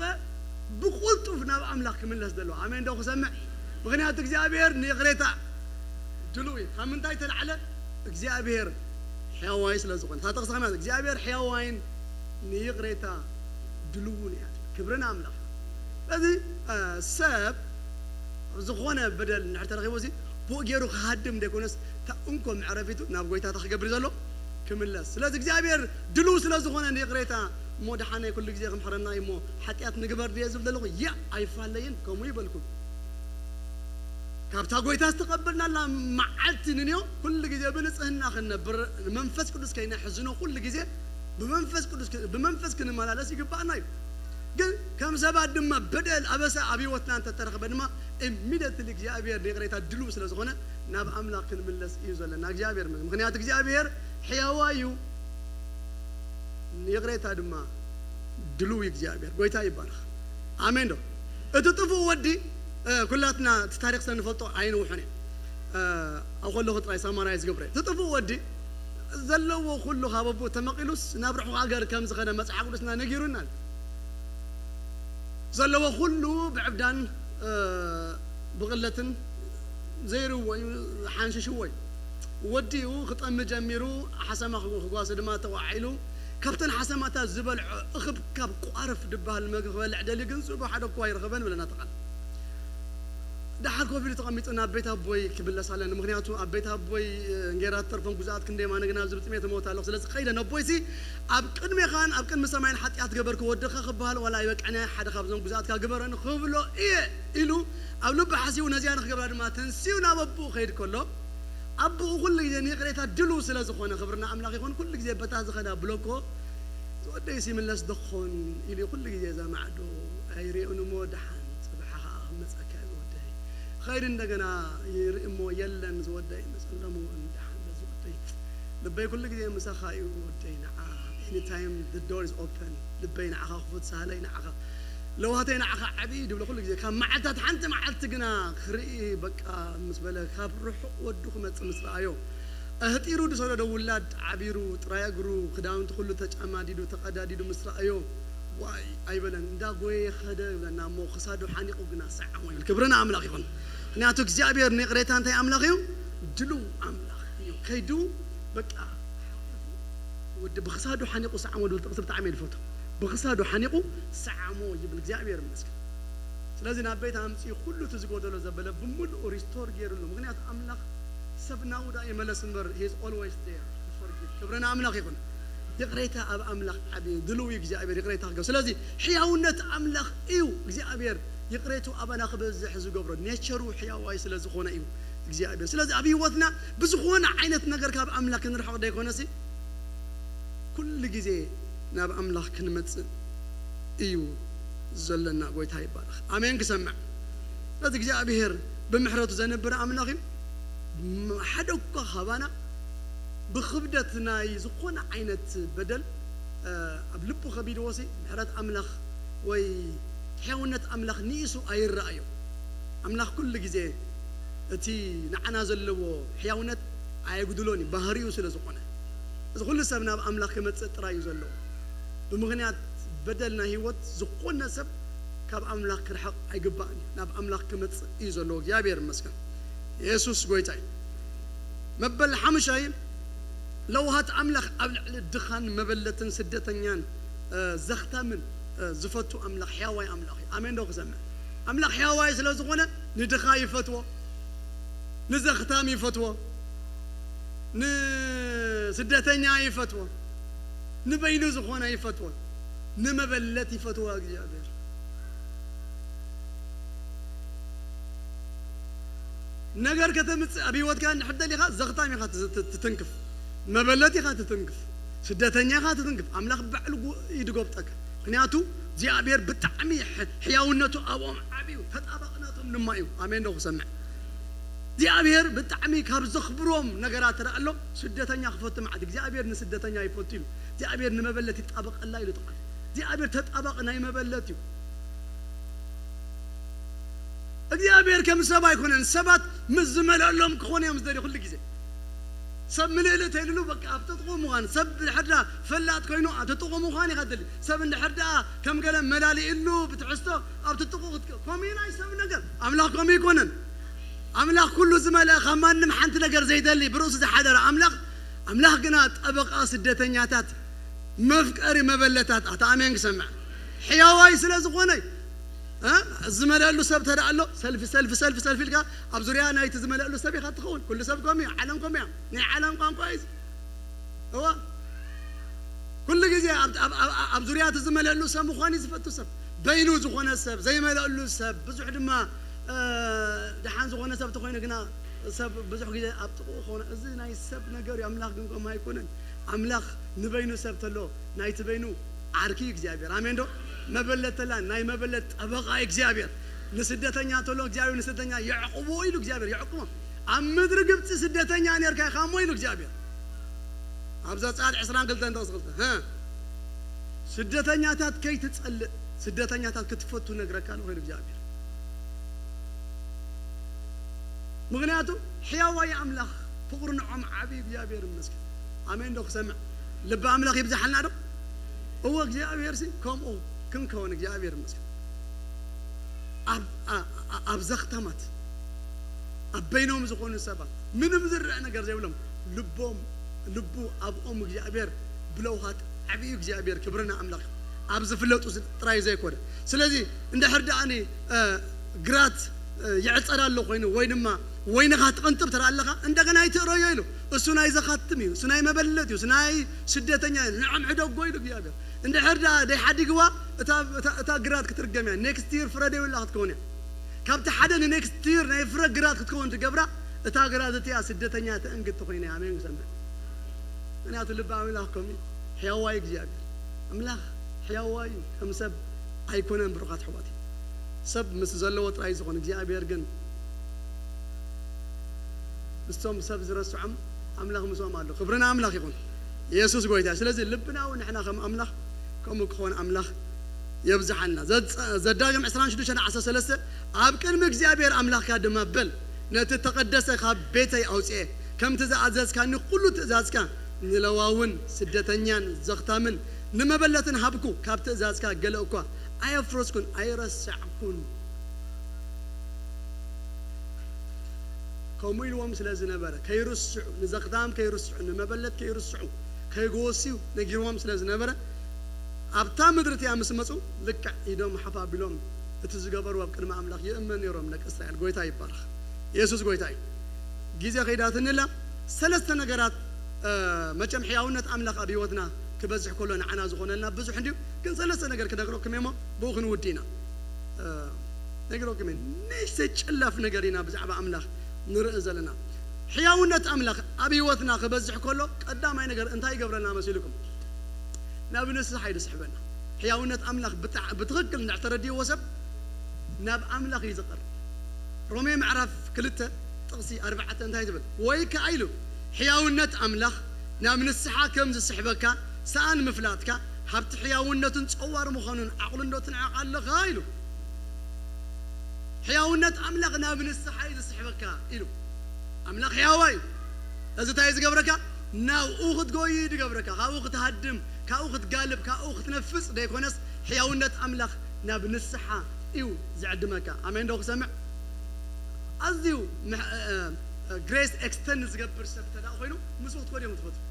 ብቁልጡፍ ናብ ኣምላኽ ክምለስ ዘለዎ ኣሜን ዶ ክሰምዕ? ምክንያቱ እግዚኣብሔር ንይቕሬታ ድልው እዩ። ካብ ምንታይ ተላዕለ እግዚኣብሔር ሕያዋይ ስለ ዝኾነ እታ ጥቕሲ ከመይ እግዚኣብሔር ሕያዋይን ንይቕሬታ ድልውን እያ። ክብርን ኣምላኽ እዚ ሰብ ዝኾነ በደል ንድሕር ተረኺቡ ሲ ብኡ ገይሩ ክሃድም ዘይኮነስ እታ እንኮ መዕረፊቱ ናብ ጎይታ እታ ክገብር ዘሎ ክምለስ። ስለዚ እግዚኣብሔር ድልው ስለ ዝኾነ ንይቕሬታ እሞ ደሓነይ ኩሉ ግዜ ክምሕረና እዩ እሞ ሓጢኣት ንግበር ድየ ዝብል ዘለኹ ያ ኣይፋለይን ከምኡ ይበልኩም። ካብታ ጎይታ ዝተቐበልናላ መዓልቲ ንንዮ ኩሉ ግዜ ብንጽህና ክንነብር መንፈስ ቅዱስ ከይነሕዝኖ ኩሉ ግዜ ብመንፈስ ቅዱስ ብመንፈስ ክንመላለስ ይግባኣና እዩ። ግን ከም ሰባት ድማ በደል ኣበሳ ኣብ ህይወትና እንተተረኽበ ድማ ኢሚደትሊ እግዚኣብሔር ንይቕሬታ ድልው ስለ ዝኾነ ናብ ኣምላኽ ክንምለስ እዩ ዘለና። እግዚኣብሔር ምክንያቱ እግዚኣብሔር ሕያዋ እዩ። ይቕሬታ ድማ ድልው እግዚኣብሔር ጎይታ ይባረኽ። ኣሜን ዶ? እቲ ጥፉእ ወዲ ኩላትና እቲ ታሪክ ስለንፈልጦ ኣይንውሕን እዩ። ኣብ ከለኹ ጥራይ ሳማራይ ዝገብረ እቲ ጥፉእ ወዲ ዘለዎ ኩሉ ካብ ኣቦ ተመቒሉስ ናብ ርሑቕ ሃገር ከም ዝኸደ መጽሓፍ ቅዱስና ነጊሩና ኣሎ። ዘለዎ ኩሉ ብዕብዳን ብቕለትን ዘይርዎ እዩ፣ ሓንሽሽዎ እዩ። ወዲኡ ክጠሚ ጀሚሩ፣ ሓሰማ ክጓ-፣ ክጓሲ ድማ ተዋዒሉ። ካብተን ሓሰማታት ዝበልዖ እኽብካብ ቋርፍ ድበሃል መግቢ ክበልዕ ደልዩ፣ ግን ዝህቦ ሓደ እኳ ኣይረኸበን ብለና እቲ ቃል። ደሓር ኮፍ ኢሉ ተቐሚጡ ናብ ቤት ኣቦይ ክምለስ ኣለኒ። ምኽንያቱ ኣብ ቤት ኣቦይ፣ እ፣ እንጌራ ትተርፎም ጉዛኣት ክንደይ ማነ ግና ኣብ ዝብል ጥሜት እመውት ኣለኹ። ስለዚ ከይደ ነቦይሲ ኣብ ቅድሜኻን ኣብ ቅድሚ ሰማይን ሓጢኣት ገበርኩ፣ ወድኻ ክበሃል ዋላ ኣይበቅዕን እየ፣ ሓደ ካብዞም ጉዛኣትካ ግበረኒ ክብሎ እየ ኢሉ ኣብ ልቡ ሓሲቡ፣ ነዚኣ ንክገብራ ድማ ተንሲኡ ናብ ኣቦኡ ከይድ ከሎ፣ ኣቦኡ ኩሉ ግዜ ንይቕሬታ ድሉው ስለ ዝኾነ፣ ክብርና ኣምላኽ ይኹን፣ ኩሉ ግዜ በታ ዝኸዳ ብሎኮ፣ "ዝወደይሲ ይምለስ ዶ ኾን?" ኢሉ ኩሉ ግዜ እዛ ማዕዶ ኣይርእዮን እሞ፣ "ደሓን ጽባሕ ኸኣ ክመጸካ እየ ዝወደይ." ኸይድ እንደገና ይርኢ እሞ፣ "የለን ዝወደይ፣ መጸለሙ ደሓን ዶ ዝወደይ?" ልበይ ኩሉ ግዜ ምሳኻ እዩ ዝወደይ፣ ንዓ፣ any time the door is open። ልበይ ንዓኻ ክፉት፣ ሳህለይ ንዓኻ፣ ለውሃተይ ንዓኻ ዓብዪ ድብሎ ኩሉ ግዜ። ካብ መዓልታት ሓንቲ መዓልቲ ግና ክርኢ በቃ ምስ በለ፣ ካብ ርሑቕ ወዱ ክመጽእ ምስ ረኣዮ፣ ኣህጢሩ ዝሰደዶ ውላድ ዓቢሩ፣ ጥራይ እግሩ፣ ክዳውንቲ ኩሉ ተጫማዲዱ፣ ተቐዳዲዱ ምስ ረኣዮ፣ ዋይ ኣይበለን፣ እንዳ ጎየ ኸደ ይብለና እሞ፣ ክሳዱ ሓኒቑ ግና ሰዓሞ ይብል። ክብሪ ንኣምላኽ ይኹን። ምኽንያቱ እግዚኣብሔር ንይቕሬታ እንታይ ኣምላኽ እዩ? ድሉው ኣምላኽ እዩ። ከይዱ በቃ ወዲ ብኽሳዱ ሓኒቑ ሰዓሞ ድብል ጥቕሲ ብጣዕሚ እየ ዝፈቱ። ብኽሳዱ ሓኒቑ ሰዓሞ ይብል። እግዚኣብሔር ይመስገን። ስለዚ ናብ ቤት ኣምፅኡ ኩሉ እቲ ዝጎደሎ ዘበለ ብምሉኡ ሪስቶር ገይሩሉ። ምኽንያቱ ኣምላኽ ሰብ ናውዳ ይመለስ እምበር፣ he is always there to forgive። ክብሪ ንኣምላኽ ይኹን። ይቕሬታ ኣብ ኣምላኽ ዓብዪ እዩ። ድሉው እዩ እግዚኣብሔር ይቕሬታ ክገብር። ስለዚ ሕያውነት ኣምላኽ እዩ እግዚኣብሔር። ይቕሬቱ ኣባና ክበዝሕ ዝገብሮ ኔቸሩ ሕያዋይ ስለ ዝኾነ እዩ እግዚኣብሔር። ስለዚ ኣብ ህይወትና ብዝኾነ ዓይነት ነገር ካብ ኣምላኽ ክንርሕቕ ደይኮነሲ፣ ኩሉ ግዜ ናብ ኣምላኽ ክንመጽእ እዩ ዘለና። ጎይታ ይባረኽ። ኣሜን ክሰምዕ። ስለዚ እግዚኣብሔር ብምሕረቱ ዘንብር ኣምላኽ እዩ። ም-፣ ሓደ እኳ ካባና ብኽብደት ናይ ዝኾነ ዓይነት በደል፣ እ፣ ኣብ ልቡ ከቢድዎሲ፣ ምሕረት ኣምላኽ ወይ ሕያውነት ኣምላኽ ንኢሱ ኣይረኣዮ። ኣምላኽ ኩሉ ግዜ እቲ ንዓና ዘለዎ ሕያውነት ኣየጉድሎን እዩ፣ ባህሪኡ ስለ ዝኾነ። እዚ ኩሉ ሰብ ናብ ኣምላኽ ክመጽእ ጥራይ እዩ ዘለዎ። ብምኽንያት በደል ናይ ህይወት ዝኾነ ሰብ ካብ ኣምላኽ ክርሕቕ ኣይግባእን እዩ። ናብ ኣምላኽ ክመጽእ እዩ ዘለዎ። እግዚኣብሔር ይመስገን። የሱስ ጎይታ እዩ። መበል ሓሙሻይ፣ ለውሃት ኣምላኽ ኣብ ልዕሊ ድኻን መበለትን ስደተኛን፣ እ፣ ዘኽታምን፣ እ፣ ዝፈቱ ኣምላኽ፣ ሕያዋይ ኣምላኽ እዩ። ኣሜን ዶ ክሰምዕ? ኣምላኽ ሕያዋይ ስለ ዝኾነ ንድኻ ይፈትዎ፣ ንዘኽታም ይፈትዎ፣ ንስደተኛ ይፈትዎ፣ ንበይኑ ዝኾነ ይፈትዎ፣ ንመበለት ይፈትዎ እግዚኣብሔር። ነገር ከተምጽእ ኣብ ህይወትካ እንድሕር ደሊኻ ዘኽታም ኢኻ ትዝ-፣ ት-፣ ትትንክፍ፣ መበለት ኢኻ ትትንክፍ፣ ስደተኛ ኢኻ ትትንክፍ። ኣምላኽ ባዕሉ ጉ-፣ እዩ ድጎብጠካ። ምኽንያቱ እግዚኣብሔር ብጣዕሚ ሕ-፣ ሕያውነቱ ኣብኦም ዓብዩ፣ ተጣባቕነቶም ድማ እዩ። ኣሜን ዶ ክሰምዕ? እግዚኣብሔር ብጣዕሚ ካብ ዘኽብሮም ነገራት ተደኣ ኣሎ፣ ስደተኛ ክፈቱ መዓት። እግዚኣብሔር ንስደተኛ ይፈቱ ኢሉ። እግዚኣብሔር ንመበለት ይጣበቐላ ኢሉ እቲ ቃል። እግዚኣብሔር ተጣባቒ ናይ መበለት እዩ። እግዚኣብሔር ከም ሰብ ኣይኮነን። ሰባት ምስ ዝመልአሎም ክኾኑ እዮም ዝደልዩ ኩሉ ግዜ። ሰብ ምልእልእ ተይልሉ በቃ ኣብቲ ጥቕኡ ምዃን። ሰብ ድሕር ደኣ ፈላጥ ኮይኑ ኣብቲ ጥቕኡ ምዃን ኢኻ ትደሊ። ሰብ እንድሕር ደኣ ከም ገለ መላሊእሉ ብትሕዝቶ ኣብቲ ጥቕኡ ክትከ-፣ ከምኡ እዩ ናይ ሰብ ነገር። ኣምላኽ ከምኡ ኣይኮነን። ኣምላኽ ኩሉ ዝመልአ ካብ ማንም ሓንቲ ነገር ዘይደሊ ብርእሱ ዝሓደረ ኣምላኽ፣ ኣምላኽ ግና ጠበቓ ስደተኛታት፣ መፍቀሪ መበለታት። ኣታ ኣሜን ክሰምዕ። ሕያዋይ ስለ ዝኾነ፣ እ፣ ዝመልአሉ ሰብ ተደኣ ኣሎ፣ ሰልፊ፣ ሰልፊ፣ ሰልፊ፣ ሰልፊ ኢልካ ኣብ ዙርያ ናይቲ ዝመልአሉ ሰብ ኢኻ ትኸውን። ኩሉ ሰብ ከምኡ እዩ፣ ዓለም ከምኡ እያ። ናይ ዓለም ቋንቋ እዩ። እዋ። ኩሉ ግዜ ኣብ፣ ኣብ፣ ኣብ፣ ኣብ ዙርያ እቲ ዝመልአሉ ሰብ ምዃን እዩ ዝፈቱ ሰብ። በይኑ ዝኾነ ሰብ፣ ዘይመልአሉ ሰብ፣ ብዙሕ ድማ፣ እ፣ ደሓን ዝኾነ ሰብ ተኾይኑ ግና ሰብ ብዙሕ ግዜ ኣብ ጥቕኡ ክኾነ። እዚ ናይ ሰብ ነገር እዩ። ኣምላኽ ግን ከምኡ ኣይኮነን። ኣምላኽ ንበይኑ ሰብ ተሎ፣ ናይቲ በይኑ ዓርኪ እዩ እግዚኣብሔር። ኣሜን ዶ? መበለት ተላ፣ ናይ መበለት ጠበቓ እዩ እግዚኣብሔር። ንስደተኛ ተሎ፣ እግዚኣብሔር ንስደተኛ የዕቁቦ ኢሉ እግዚኣብሔር የዕቁቦ። ኣብ ምድሪ ግብፂ ስደተኛ ነርካ ኢኻ እሞ ኢሉ እግዚኣብሔር። ኣብ ዘጸኣት ዕስራን ክልተን ጥቕሲ ክልተ፣ ሀ፣ ስደተኛታት ከይትጸልእ፣ ስደተኛታት ክትፈቱ ነግረካ ኣለኹ ኢሉ እግዚኣብሔር። ምኽንያቱ ሕያዋይ ኣምላኽ ፍቕሩ ንዖም ዓብዪ እግዚኣብሔር ይመስገን። ኣሜን ዶ ክሰምዕ? ልቢ ኣምላኽ ይብዝሓልና ዶ? እወ እግዚኣብሔር ሲ ከምኡ ክንከውን እግዚኣብሔር ይመስገን። ኣብ፣ ኣ-፣ ኣ-፣ ኣብ ዘኽታማት ኣብ በይኖም ዝኾኑ ሰባት ምንም ዝረአ ነገር ዘይብሎም፣ ልቦም ልቡ ኣብኦም እግዚኣብሔር ብለውሃት ዓብዩ እግዚኣብሔር ክብርና ኣምላኽ ኣብ ዝፍለጡ ጥራይ ዘይኮነ። ስለዚ እንድሕር ደኣ ኒ ግራት ይዕጸድ ኣሎ ኮይኑ ወይ ድማ ወይንኻ ትቕንጥብ ትርኢ ኣለኻ፣ እንደገና ኣይትእረዮ ኢሉ። እሱ ናይ ዘኻትም እዩ፣ እሱ ናይ መበለት እዩ፣ እሱ ናይ ስደተኛ እዩ። ንዖም ሕደጎ ኢሉ እግዚኣብሔር። እንድሕር ደኣ ደይሓዲግዋ እታ ግራት ክትርገም እያ። ኔክስት ይር ፍረ ደይብላ ክትከውን እያ። ካብቲ ሓደ ንኔክስት ይር ናይ ፍረ ግራት ክትከውን ትገብራ፣ እታ ግራት እቲኣ ስደተኛ ተእንግድ ተኾይነ። ኣሜን። ክሰምዕ ምክንያቱ ልቢ ኣምላኽ ከምኡ ሕያዋይ እግዚኣብሔር ኣምላኽ ሕያዋይ ከም ሰብ ኣይኮነን። ብሩኻት ኣሕዋት፣ ሰብ ምስ ዘለዎ ጥራይ ዝኾነ እግዚኣብሔር ግን ምስቶም ሰብ ዝረስዖም ኣምላኽ ምስኦም ኣሎ። ክብርና ኣምላኽ ይኹን። የሱስ ጎይታ። ስለዚ ልብና እውን ንሕና ከም ኣምላኽ ከምኡ ክኾን ኣምላኽ የብዝሓልና። ዘዳግም ዕስራን ሽዱሽተን ዓሰርተ ሰለስተ ኣብ ቅድሚ እግዚኣብሔር ኣምላኽካ ድማ በል፣ ነቲ ተቐደሰ ካብ ቤተይ ኣውፅኤ፣ ከምቲ ዝኣዘዝካኒ ኩሉ ትእዛዝካ ንለዋውን ስደተኛን ዘኽታምን ንመበለትን ሃብኩ። ካብ ትእዛዝካ ገለ እኳ ኣየፍረስኩን ኣይረሳዕኩን። ከምኡ ኢልዎም ስለ ዝነበረ ከይርስዑ፣ ንዘኽታም ከይርስዑ፣ ንመበለት ከይርስዑ ከይጎስዩ ነጊርዎም ስለ ዝነበረ ኣብታ ምድሪ እቲኣ ምስ መፁ ልክዕ ኢዶም ሓፍ ኣቢሎም እቲ ዝገበሩ ኣብ ቅድሚ ኣምላኽ ይእመን ነይሮም። ደቂ እስራኤል ጎይታ ይባረኽ። የሱስ ጎይታ እዩ። ግዜ ከይዳትንላ ሰለስተ ነገራት መቸም ሕያውነት ኣምላኽ ኣብ ህይወትና ክበዝሕ ከሎ ንዓና ዝኾነልና ብዙሕ እንድዩ። ግን ሰለስተ ነገር ክነግረኩም እሞ ብኡ ክንውዲ ኢና። ነግረኩም እየ። ንእሽተይ ጭላፍ ነገር ኢና ብዛዕባ ኣምላኽ ንርኢ ዘለና። ሕያውነት ኣምላኽ ኣብ ህይወትና ክበዝሕ ከሎ ቀዳማይ ነገር እንታይ ይገብረና መሲልኩም? ናብ ንስሓ እዩ ዝስሕበና። ሕያውነት ኣምላኽ ብትኽክል እንድሕር ተረድይዎ ሰብ ናብ ኣምላኽ እዩ ዝቐርብ። ሮሜ ምዕራፍ ክልተ ጥቕሲ ኣርባዕተ እንታይ ትብል? ወይ ከኣ ኢሉ ሕያውነት ኣምላኽ ናብ ንስሓ ከም ዝስሕበካ ሰኣን ምፍላጥካ ሃብቲ ሕያውነቱን ጸዋር ምዃኑን ዓቕሉን ዶ ትንዕቕ ኣለኻ? ኢሉ። ሕያውነት ኣምላኽ ናብ ንስሓ እዩ ዝስሕበካ ኢሉ። ኣምላኽ ሕያዋይ እዩ። እዚ እንታይ እዩ ዝገብረካ? ናብኡ ክትጎይ እዩ ዝገብረካ። ካብኡ ክትሃድም፣ ካብኡ ክትጋልብ፣ ካብኡ ክትነፍጽ ዘይኮነስ ሕያውነት ኣምላኽ ናብ ንስሓ እዩ ዝዕድመካ። ኣሜን ዶ ክሰምዕ? ኣዝዩ ግሬስ ኤክስተንድ ዝገብር ሰብ እንተ ደኣ ኮይኑ ምስኡ ክትከዱ እዮም ትፈትዉ።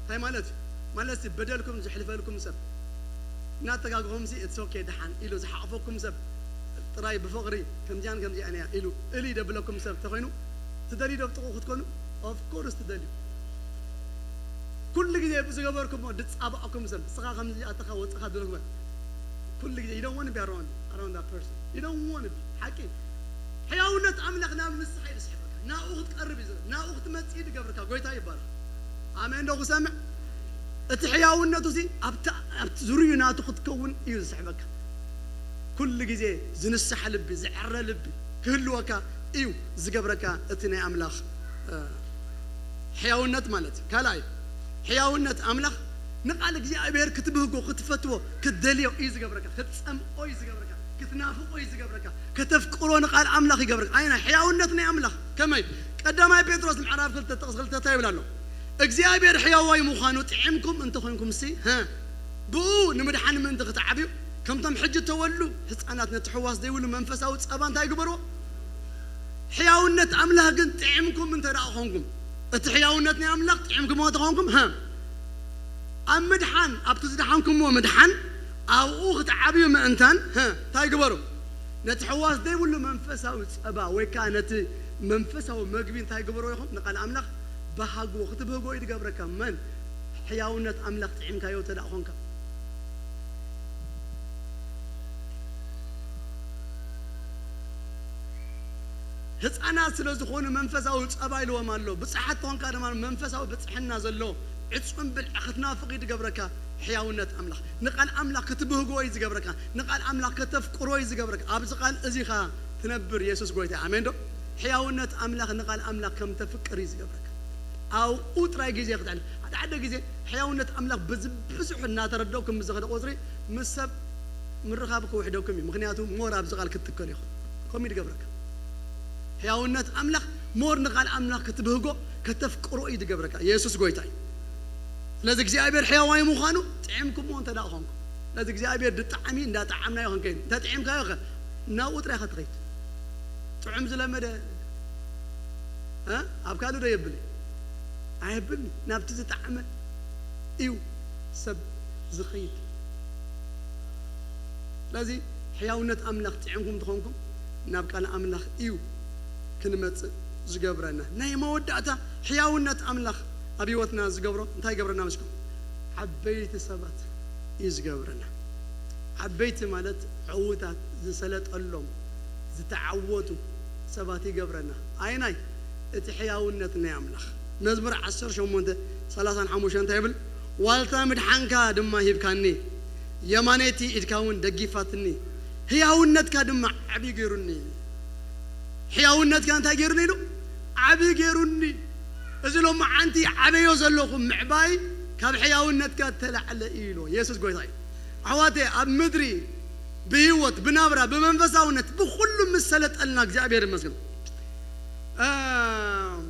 እንታይ ማለት እዩ? ማለት በደልኩም ዝሕልፈልኩም ሰብ እናተጋግኹም ሲ ኢትስ ኦኬ ደሓን ኢሉ ዝሓቕፈኩም ሰብ ጥራይ ብፍቕሪ ከምዚያን ከምዚያን እያ ኢሉ እሊ ደብለኩም ሰብ ተኾይኑ ትደልዩ ዶ ብጥቕኡ ክትኮኑ? ኦፍ ኮርስ ትደልዩ። ኩሉ ግዜ ብዝገበርኩሞ ድጻባዕኩም ሰብ እስኻ ከምዚ ኣተኻ ወጽኻ ድረግበ ኩሉ ግዜ you don't want to be around around that person. You don't want to be ሓቂ ሕያውነት ኣምላኽ ናብ ንስሓ እዩ ዝስሕበካ። ናብኡ ክትቀርብ እዩ ዝብል ናብኡ ክትመጽእ እዩ ዝገብርካ። ጎይታ ይባረኽ። ኣሜን ዶ ክሰምዕ? እቲ ሕያውነቱ ሲ ኣብቲ ኣብቲ ዝርዩ ናቱ ክትከውን እዩ ዝስሕበካ። ኩሉ ግዜ ዝንስሓ ልቢ ዝዕረ ልቢ ክህልወካ እዩ ዝገብረካ እቲ ናይ ኣምላኽ ሕያውነት ማለት እዩ። ካልኣይ ሕያውነት ኣምላኽ ንቓል እግዚኣብሔር ክትብህጎ ክትፈትዎ ክትደልዮ እዩ ዝገብረካ። ክትጸምቆ እዩ ዝገብረካ። ክትናፍቆ እዩ ዝገብረካ። ከተፍቅሮ ንቓል ኣምላኽ ይገብረካ። ኣይ ናይ ሕያውነት ናይ ኣምላኽ ከመይ? ቀዳማይ ጴጥሮስ ምዕራፍ ክልተ ጥቕስ ክልተ እንታይ ይብል ኣሎ? እግዚኣብሔር ሕያዋይ ምዃኑ ጥዒምኩም እንተኾይንኩም ሲ ብኡ ንምድሓን ምእንቲ ክትዓብዩ ከምቶም ሕጂ እተወልዱ ህፃናት ነቲ ሕዋስ ዘይብሉ መንፈሳዊ ፀባ እንታይ ግበርዎ? ሕያውነት ኣምላኽ ግን ጥዒምኩም እንተ ደኣ ኾንኩም፣ እቲ ሕያውነት ናይ ኣምላኽ ጥዒምኩምዎ ተኾንኩም፣ ሃ ኣብ ምድሓን፣ ኣብቲ ዝደሓንኩምዎ ምድሓን ኣብኡ ክትዓብዩ ምእንታን፣ ሃ እንታይ ግበሩ? ነቲ ሕዋስ ዘይብሉ መንፈሳዊ ፀባ ወይ ከዓ ነቲ መንፈሳዊ መግቢ እንታይ ግበርዎ ኢኹም? ንቓል ኣምላኽ ብሃግዎ ክትብህጎ እዩ ዝገብረካ። መን? ሕያውነት ኣምላኽ ጥዒምካዮ እንተ ደኣ ኾንካ። ህፃናት ስለ ዝኾኑ መንፈሳዊ ፀባ ኢልዎም ኣሎ። ብፅሓት ተኾንካ ድማ መንፈሳዊ ብፅሕና ዘሎ ዕፁም ብልዒ ክትናፍቕ እዩ ዝገብረካ። ሕያውነት ኣምላኽ ንቓል ኣምላኽ ክትብህጎ እዩ ዝገብረካ። ንቓል ኣምላኽ ከተፍቅሮ እዩ ዝገብረካ። ኣብዚ ቃል እዚኻ ትነብር የሱስ ጎይታ። ኣሜን ዶ? ሕያውነት ኣምላኽ ንቓል ኣምላኽ ከም ተፍቅር እዩ ዝገብረካ። ኣብኡ ጥራይ ግዜ ክትዕል ሓደ ሓደ ግዜ ሕያውነት ኣምላኽ ብዝብዙሕ እናተረደእኩም ምስ ዝኸደ ቁፅሪ ምስ ሰብ ምርኻብ ክውሕደኩም እዩ። ምክንያቱ ሞር ኣብዚ ቃል ክትትከሉ ኢኹም። ከምኡ እዩ ዝገብረካ። ሕያውነት ኣምላኽ ሞር ንቓል ኣምላኽ ክትብህጎ ከተፍቅሮ እዩ ዝገብረካ። የሱስ ጎይታ እዩ። ስለዚ እግዚኣብሔር ሕያዋይ ምዃኑ ጥዒምኩምዎ እንተ ደኣ ኾንኩም ስለዚ እግዚኣብሔር ድጣዕሚ እንዳጠዓምናዮ ክንከይድ እንተ ጥዒምካዮ ኸ ናብኡ ጥራይ ኸትኸይድ ጥዑም ዝለመደ ኣብ ካልእ ዶ የብል? ኣየብልን። ናብቲ ዝጠዓመ እዩ ሰብ ዝኸይድ። ስለዚ ሕያውነት ኣምላኽ ጥዒምኩም ትኾንኩም ናብ ቃል ኣምላኽ እዩ ክንመጽእ ዝገብረና። ናይ መወዳእታ ሕያውነት ኣምላኽ ኣብ ህይወትና ዝገብሮ እንታይ ይገብረና መስኩም? ዓበይቲ ሰባት እዩ ዝገብረና። ዓበይቲ ማለት ዕዉታት፣ ዝሰለጠሎም፣ ዝተዓወቱ ሰባት ይገብረና። ኣይናይ እቲ ሕያውነት ናይ ኣምላኽ። መዝሙር ዓሰርተ ሸሞንተ ሰላሳን ሓሙሽተን እንታይ ይብል? ዋልታ ምድሓንካ ድማ ሂብካኒ፣ የማነይቲ ኢድካ እውን ደጊፋትኒ፣ ህያውነትካ ድማ ዓብዪ ገይሩኒ። ሕያውነትካ እንታይ ገይሩኒ ኢሉ? ዓብዪ ገይሩኒ። እዚ ሎማዓንቲ ዓበዮ ዘለኹ ምዕባይ ካብ ሕያውነትካ ተላዕለ እዩ ኢሉ። የሱስ ጎይታ እዩ። ኣሕዋተይ፣ ኣብ ምድሪ ብህይወት፣ ብናብራ፣ ብመንፈሳውነት፣ ብኹሉ ምስ ሰለጠልና እግዚኣብሔር ይመስገን። እም፣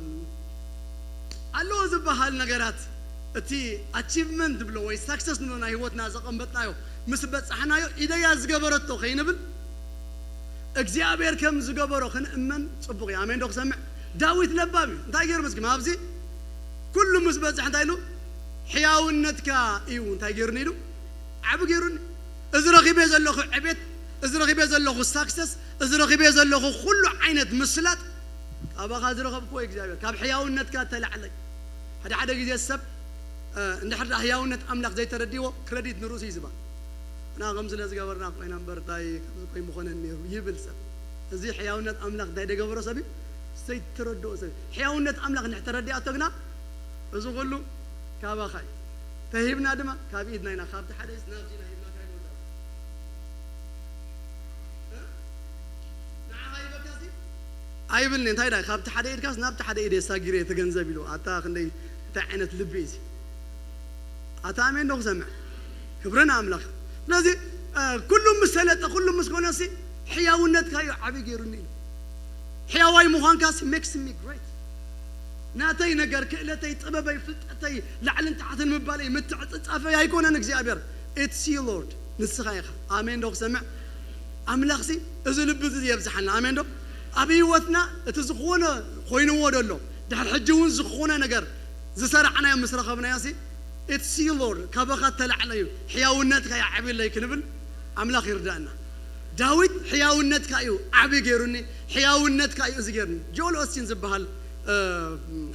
ኣለዎ ዝበሃል ነገራት፣ እቲ ኣቺቭመንት ንብሎ ወይ ሳክሰስ ንብሎ ናይ ህይወትና ዘቐመጥናዮ ምስ በጻሕናዮ ኢደያ ዝገበረቶ ከይንብል፣ እግዚኣብሔር ከም ዝገበሮ ክንእመን ጽቡቕ እዩ። ኣሜን ዶ ክሰምዕ? ዳዊት ለባም እዩ። እንታይ ገይሩ መስኪ ኣብዚ ኩሉ ምስ በጽሕ እንታይ ኢሉ? ሕያውነትካ እዩ እንታይ ገይሩኒ ኢሉ? ዓቢ ገይሩኒ። እዚ ረኺበ ዘለኹ ዕቤት፣ እዚ ረኺበ ዘለኹ ሳክሰስ፣ እዚ ረኺበ ዘለኹ ኩሉ ዓይነት ምስላጥ ካባኻ ዝረኸብኩዎ እግዚኣብሔር፣ ካብ ሕያውነትካ ተላዕለ። ሓደ ሓደ ግዜ ሰብ፣ እ፣ እንድሕር ደኣ ሕያውነት ኣምላኽ ዘይተረዲዎ ክረዲት ንርእሱ እዩ ዝባ። እና ከም ስለ ዝገበርና ኮይና እምበር እንታይ ከምዚ ኮይ ምኾነን ነይሩ ይብል ሰብ። እዚ ሕያውነት ኣምላኽ እንታይ ደገበሮ ሰብ እዩ? ዘይተረድኦ ሰብ እዩ። ሕያውነት ኣምላኽ እንድሕር ተረዲኣቶ ግና እዚ ኩሉ ካባኻ እዩ። ተሂብና ድማ ካብ ኢድና ኢና፣ ካብቲ ሓደ ኢድ ናብዚ ኢና ሂብና እንታይ ንወዳ? እ? ንዓኻ ይበካሲ? ኣይብልኒ። እንታይ ዳይ? ካብቲ ሓደ ኢድካስ ናብቲ ሓደ ኢድ የሳጊረ እቲ ገንዘብ ኢሉ። ኣታ ክንደይ፣ እንታይ ዓይነት ልቢ እዩ እዚ? ኣታ ኣሜን ዶ ክሰምዕ? ክብሪ ንኣምላኽ። ስለዚ፣ እ፣ ኩሉ ምስ ሰለጠ፣ ኩሉ ምስ ኮነሲ፣ ሕያውነትካ እዩ ዓብዪ ገይሩኒ ኢሉ። ሕያዋይ ምዃንካስ makes me great። ናተይ ነገር፣ ክእለተይ፣ ጥበበይ፣ ፍልጠተይ፣ ላዕልን ታሕትን ምባለይ፣ ምትዕጽጻፈይ ኣይኮነን እግዚኣብሔር። It's you, Lord። ንስኻ ኢኻ። ኣሜን ዶ ክሰምዕ? ኣምላኽሲ እዚ ልቢ እዚ የብዝሓልና። ኣሜን ዶ? ኣብ ህይወትና እቲ ዝኾነ ኮይንዎ ደሎ፣ ድሕሪ ሕጂ እውን ዝኾነ ነገር ዝሰራዕናዮ ምስ ረኸብናዮሲ፣ It's you, Lord፣ ካባኻ እተላዕለ እዩ፣ ሕያውነትካ ይዓብየለይ ክንብል ኣምላኽ ይርዳእና። ዳዊት ሕያውነትካ እዩ ዓቢ ገይሩኒ፣ ሕያውነትካ እዩ እዚ ገይሩኒ። ጆል ኦስቲን ዝበሃል፣ እ፣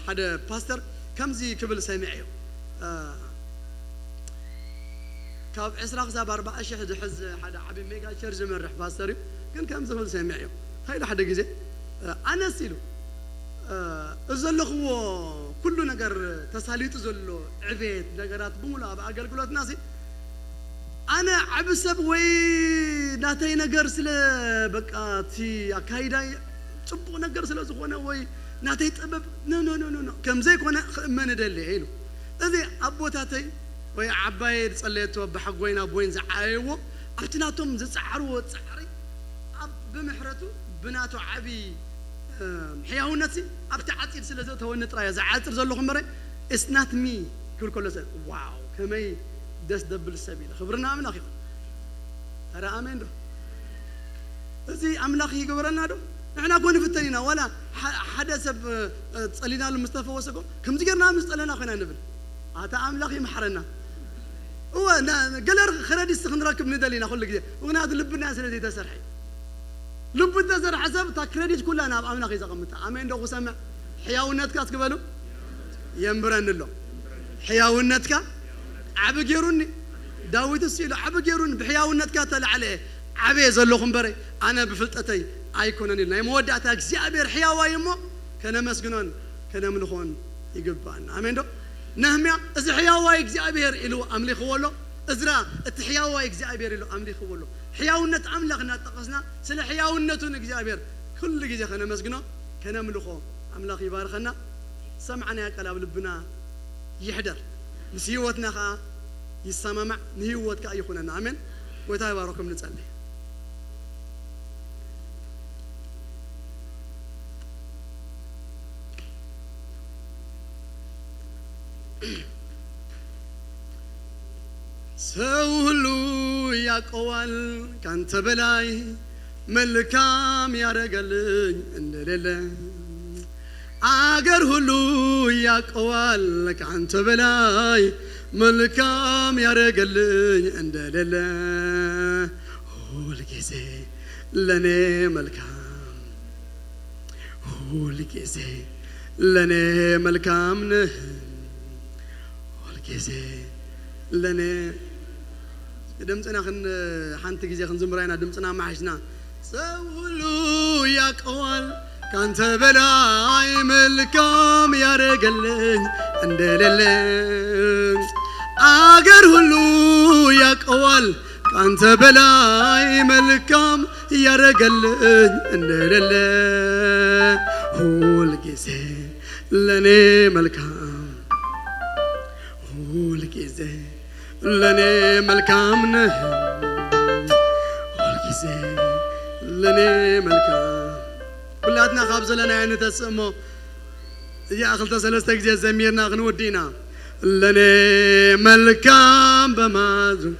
ሓደ ፓስተር ከምዚ ክብል ሰሚዐዮ። እ፣ ካብ ዕስራ ክሳብ ኣርባዓ ሽሕ ዝሕዝ ሓደ ዓቢ ሜጋ ቸርች ዝመርሕ ፓስተር እዩ። ግን ከምዚ ክብል ሰሚዐዮ። እንታይ ኢሉ ሓደ ግዜ፣ እ፣ ኣነስ ኢሉ፣ እ፣ እዚ ዘለኽዎ ኩሉ ነገር ተሳሊጡ ዘሎ ዕቤት ነገራት ብምሉእ ኣብ ኣገልግሎትናሲ ኣነ ዓቢ ሰብ ወይ ናተይ ነገር ስለ በቃ እቲ ኣካይዳይ ጽቡቕ ነገር ስለ ዝኾነ ወይ ናተይ ጥበብ ኖ፣ ኖ፣ ኖ፣ ኖ፣ ኖ፣ ከም ዘይኮነ ክእመን እደሊ እየ ኢሉ። እዚ ኣቦታተይ ወይ ዓባየ ዝጸለየቶ ብሓጎይን ኣቦይን ዝዓየዎ ኣብቲ ናቶም ዝጸዓርዎ ጻዕሪ ኣብ ብምሕረቱ ብናቱ ዓቢ፣ እ፣ ሕያውነትሲ ኣብቲ ዓጺድ ስለ ዘእተወኒ ጥራይ እየ ዝዓጽር ዘለኹ እምበረ፣ it's not me ክብል ከሎ ሰብ፣ ዋው፣ ከመይ ደስ ደብል ሰብ ኢለ። ክብሪ ንኣምላኽ ይኹን። ኧረ ኣሜን ዶ? እዚ ኣምላኽ ይግበረልና ዶ? ንሕና እኮ ንፍተን ኢና። ዋላ ሓ-፣ ሓደ ሰብ፣ እ፣ ጸሊናሉ ምስ ተፈወሰ እኮ፣ ከምዚ ጌርና ምስ ጸለና ኮይና ንብል። ኣታ ኣምላኽ ይምሓረና። እወ፣ ና-፣ ገለ ክረዲት ክንረክብ ንደሊ ኢና ኩሉ ግዜ። ምኽንያቱ ልብና ስለ ዘይተሰርሐ። ልቡ ዝተሰርሐ ሰብ እታ ክረዲት ኩላ ናብ ኣምላኽ እዩ ዘቐምጣ። ኣሜን ዶ ክሰምዕ? ሕያውነትካ እስኪ በሉ። የንብረኒ ኣሎ። ሕያውነትካ ዓቢ ገይሩኒ። ዳዊት እሱ ኢሉ፣ ዓቢ ገይሩኒ፣ ብሕያውነትካ ተላዕለ እየ ዓብየ ዘለኹ እምበረ፣ ኣነ ብፍልጠተይ ኣይኮነን ኢሉ። ናይ መወዳእታ እግዚኣብሔር ሕያዋይ እሞ ከነመስግኖን ከነምልኾን ይግባእና። ኣሜን ዶ? ነህምያ እዚ ሕያዋይ እግዚኣብሔር ኢሉ ኣምሊኽዎ ኣሎ። እዝራ እቲ ሕያዋይ እግዚኣብሔር ኢሉ ኣምሊኽዎ ኣሎ። ሕያውነት ኣምላኽ እናጠቐስና ስለ ሕያውነቱ ንእግዚኣብሔር ኩሉ ግዜ ከነመስግኖ ከነምልኾ ኣምላኽ ይባርኸና። ዝሰማዕናዮ ቃል ኣብ ልብና ይሕደር፣ ምስ ህይወትና ኸዓ ይሰማማዕ፣ ንህይወት ከኣ ይኹነና። ኣሜን። ጎይታ ይባርኩም። ንጸሊ። ሰው ሁሉ ያውቀዋል ካንተ በላይ መልካም ያረገልኝ እንደሌለ፣ አገር ሁሉ ያውቀዋል ካንተ በላይ መልካም ያረገልኝ እንደሌለ። ሁልጊዜ ለኔ መልካም፣ ሁልጊዜ ለኔ መልካም ነህ። ሁልጊዜ ለኔ ድምፅና ክን-፣ ሓንቲ ግዜ ክንዝምራ ኢና፣ ድምፅና መሓሽና። ሰው ሁሉ ያውቀዋል ካንተ በላይ መልካም ያረገልኝ እንደሌለ። አገር ሁሉ ያውቀዋል ካንተ በላይ መልካም ያረገልኝ እንደሌለ። ሁልጊዜ ለኔ መልካም፣ ሁልጊዜ ለኔ መልካም ነህ። ሁልጊዜ ለኔ መልካም። ኩላትና ካብ ዘለናዮ ንተስእ እሞ እዚኣ ክልተ ሰለስተ ግዜ ዘሚርና ክንወዲ ኢና። ለኔ መልካም በማድረግ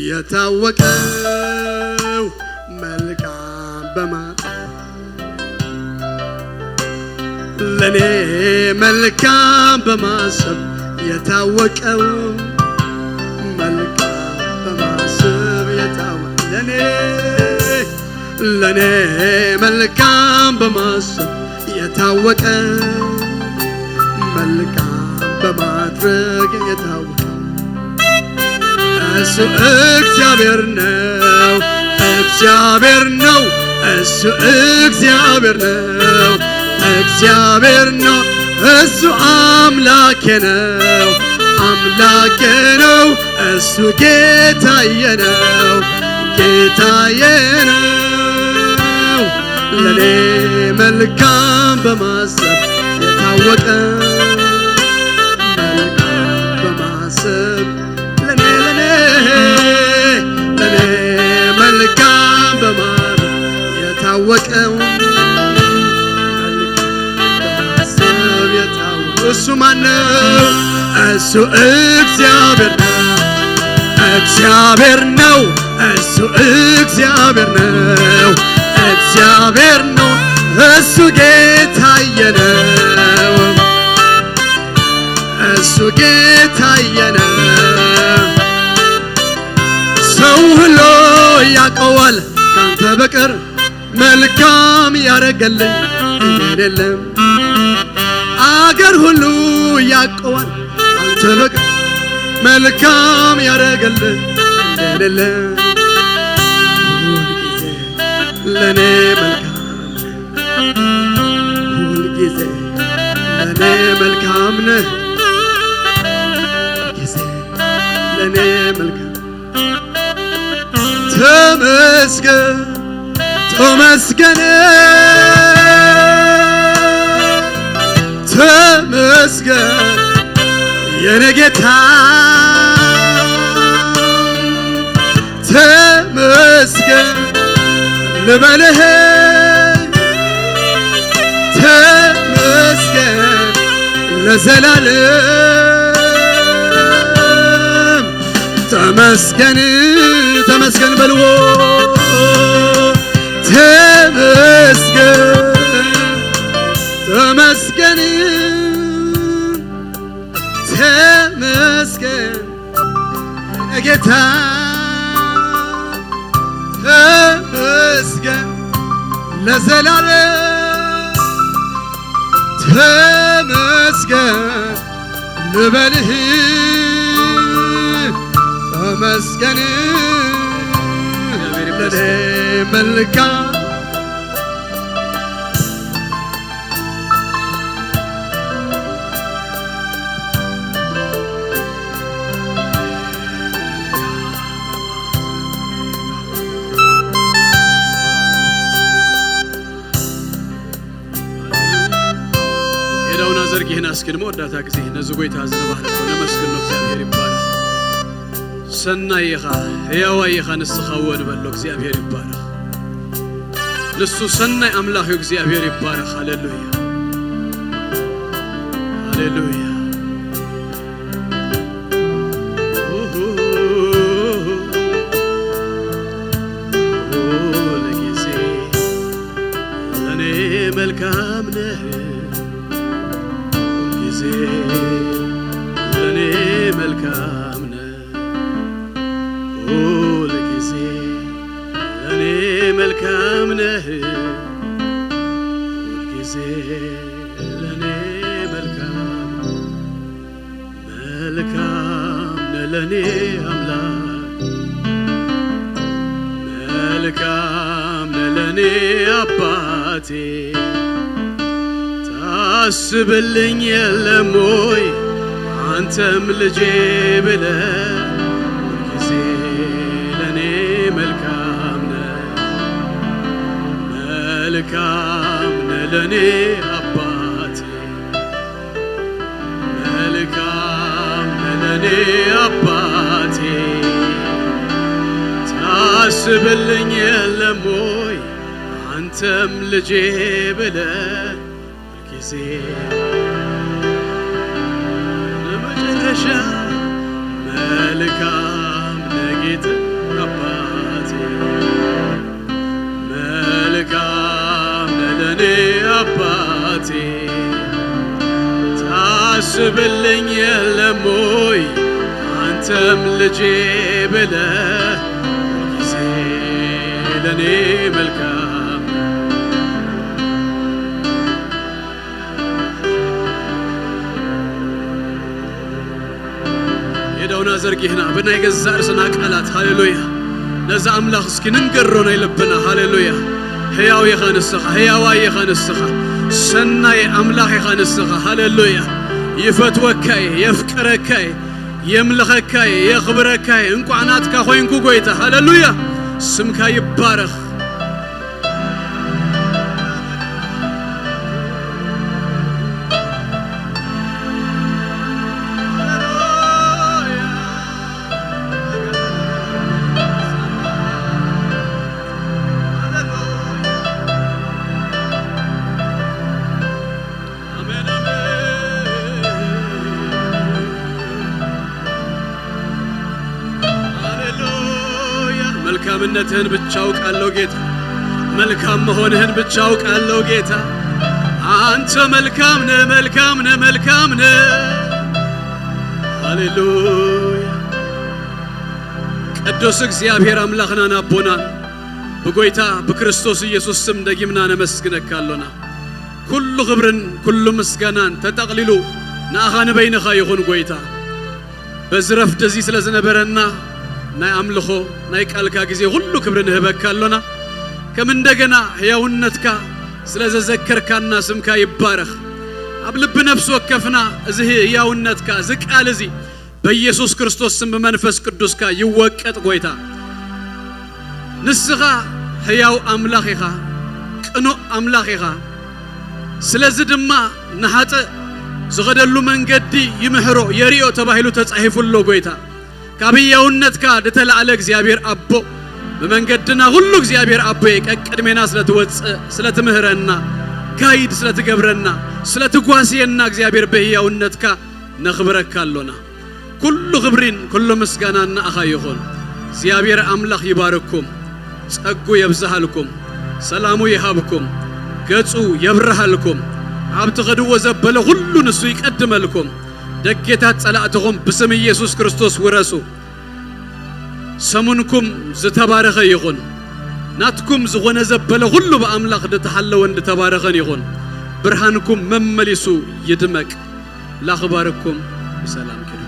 የታወቀው መልካም በማ-፣ ለኔ መልካም በማሰብ የታወቀው መልካም በማሰብ የታወቀ ለኔ ለኔ መልካም በማሰብ የታወቀ መልካም በማድረግ የታወቀ እሱ እግዚአብሔር ነው፣ እግዚአብሔር ነው፣ እሱ እግዚአብሔር ነው፣ እግዚአብሔር ነው፣ እሱ አምላኬ ነው፣ አምላኬ ነው፣ እሱ ጌታዬ ነው፣ ጌታዬ ነው። ለኔ መልካም በማሰብ የታወቀ መልካም በማሰብ ለኔ፣ ለኔ፣ ለኔ መልካም በማድረግ የታወቀው መልካም በማሰብ የታወቀ እሱ ማነው? እሱ እግዚአብሔር ነው። እግዚአብሔር ነው። እሱ እግዚአብሔር ነው። እግዚአብሔር ነው። እሱ ጌታዬ ነው። እሱ ጌታዬ ነው። ሰው ሁሉ ያውቀዋል ካንተ በቀር መልካም ያረገልኝ የለም። አገር ሁሉ ያውቀዋል ካንተ በቀር መልካም ያረገልኝ የለም። ሁልጊዜ ለኔ መልካም፣ ሁልጊዜ ለኔ መልካም ነህ። ሁልጊዜ ለኔ መልካም። ተመስገን፣ ተመስገን፣ ተመስገን የኔ ጌታ፣ ተመስገን ልበልህ፣ ተመስገን ለዘላለም። ተመስገን፣ ተመስገን በልዎ፣ ተመስገን፣ ተመስገን፣ ተመስገን ጌታ፣ ተመስገን ለዘላለም። ተመስገን ልበልህ፣ ተመስገን እግዚአብሔር ለኔ ይመስገን። መልካም። ኢዳውና ዘርጊህና እስኪ ንመወዳእታ ግዜ ነዚ ጎይታ እዚ ንባርኮ፣ ነመስግኖ። እግዚኣብሔር ይባረኽ። ሰናይ ኢኻ፣ ህያዋይ ኢኻ ንስኻ እወ ንበሎ። እግዚኣብሔር ይባረኽ። ንሱ ሰናይ ኣምላኽ እዩ። እግዚኣብሔር ይባረኽ። ሃሌሉያ፣ ሃሌሉያ። ሁል ጊዜ ለኔ መልካም ነህ፣ ለኔ መልካም ነህ፣ ሁል ጊዜ ለኔ መልካም ነህ፣ ሁል ጊዜ ለኔ መልካም፣ መልካም ነህ ለኔ አምላክ፣ መልካም ነህ ለኔ አባቴ። ታስብልኝ የለም ወይ አንተም ልጄ ብለህ፣ ሁልጊዜ ለኔ መልካም ነህ፣ መልካም ነህ ለኔ አባቴ፣ መልካም ነህ ለኔ አባቴ። ታስብልኝ የለም ወይ አንተም ልጄ ብለህ፣ ሁልጊዜ ለመጨረሻ፣ መልካም ነህ ጌታ አባቴ፣ መልካም ነህ ለኔ አባቴ። ታስብልኝ የለም ወይ አንተም ልጄ ብለህ፣ ሁልጊዜ ለኔ መልካም። የደውና ዘርጊህና ብናይ ገዛእ ርእስና ቃላት፣ ሃሌሉያ፣ ነዛ ኣምላኽ እስኪ ንንገሮ ናይ ልብና። ሃሌሉያ። ሕያው ኢኻ ንስኻ፣ ሕያዋይ ኢኻ ንስኻ፣ ሰናይ ኣምላኽ ኢኻ ንስኻ። ሃሌሉያ። ይፈትወካ እየ፣ የፍቅረካ እየ፣ የምልኸካ እየ፣ የኽብረካ እየ። እንቋዕ ናትካ ኮይንኩ ጎይታ። ሃሌሉያ። ስምካ ይባረኽ። ሃሌሉያ። መልካምነትህን ብቻ አውቃለሁ ጌታ፣ መልካም መሆንህን ብቻ አውቃለሁ ጌታ። አንተ መልካም ነህ፣ መልካም ነህ፣ መልካም ነህ። ሃሌሉያ። ቅዱስ እግዚኣብሔር ኣምላኽናን ኣቦናን፣ ብጎይታ ብክርስቶስ ኢየሱስ ስም ደጊምና ነመስግነካ ኣሎና። ኩሉ ክብርን ኩሉ ምስጋናን ተጠቕሊሉ ንኣኻ ንበይንኻ ይኹን ጎይታ። በዚ ረፍዲ እዚ ስለ ዝነበረና ናይ ኣምልኾ ናይ ቃልካ ግዜ ኩሉ ክብሪ ንህበካ ኣሎና። ከም እንደገና ሕያውነትካ ስለ ዘዘከርካና ስምካ ይባረኽ። ኣብ ልቢ ነፍሲ ወከፍና እዚ ህያውነትካ፣ እዚ ቃል እዚ በኢየሱስ ክርስቶስ ስም ብመንፈስ ቅዱስካ ይወቀጥ ጎይታ። ንስኻ ሕያው ኣምላኽ ኢኻ፣ ቅኑዕ ኣምላኽ ኢኻ። ስለዚ ድማ ንሓጥእ ዝኸደሉ መንገዲ ይምሕሮ፣ የርእዮ ተባሂሉ ተጻሒፉ ኣሎ ጎይታ። ካብ ህያውነትካ ዝተላዕለ እግዚኣብሔር ኣቦ፣ ብመንገድና ኩሉ እግዚኣብሔር ኣቦየ ቀቅድሜና ስለ ትወጽእ፣ ስለ ትምህረና፣ ጋይድ ስለ ትገብረና፣ ስለ ትጓስየና እግዚኣብሔር ብህያውነትካ ነኽብረካ ኣሎና። ኩሉ ክብሪን ኩሉ ምስጋናን ንኣኻ ይኹን። እግዚኣብሔር ኣምላኽ ይባርኩም፣ ጸጉ የብዝሃልኩም፣ ሰላሙ ይሃብኩም፣ ገጹ የብርሃልኩም። ኣብ ትኸድዎ ዘበለ ኩሉ ንሱ ይቀድመልኩም። ደጌታት ጸላእትኹም ብስም ኢየሱስ ክርስቶስ ውረሱ። ሰሙንኩም ዝተባረኸ ይኹን። ናትኩም ዝኾነ ዘበለ ኩሉ ብኣምላኽ ዝተሓለወን ዝተባረኸን ይኹን። ብርሃንኩም መመሊሱ ይድመቅ። ላኽባርኩም ብሰላም ኪዱ።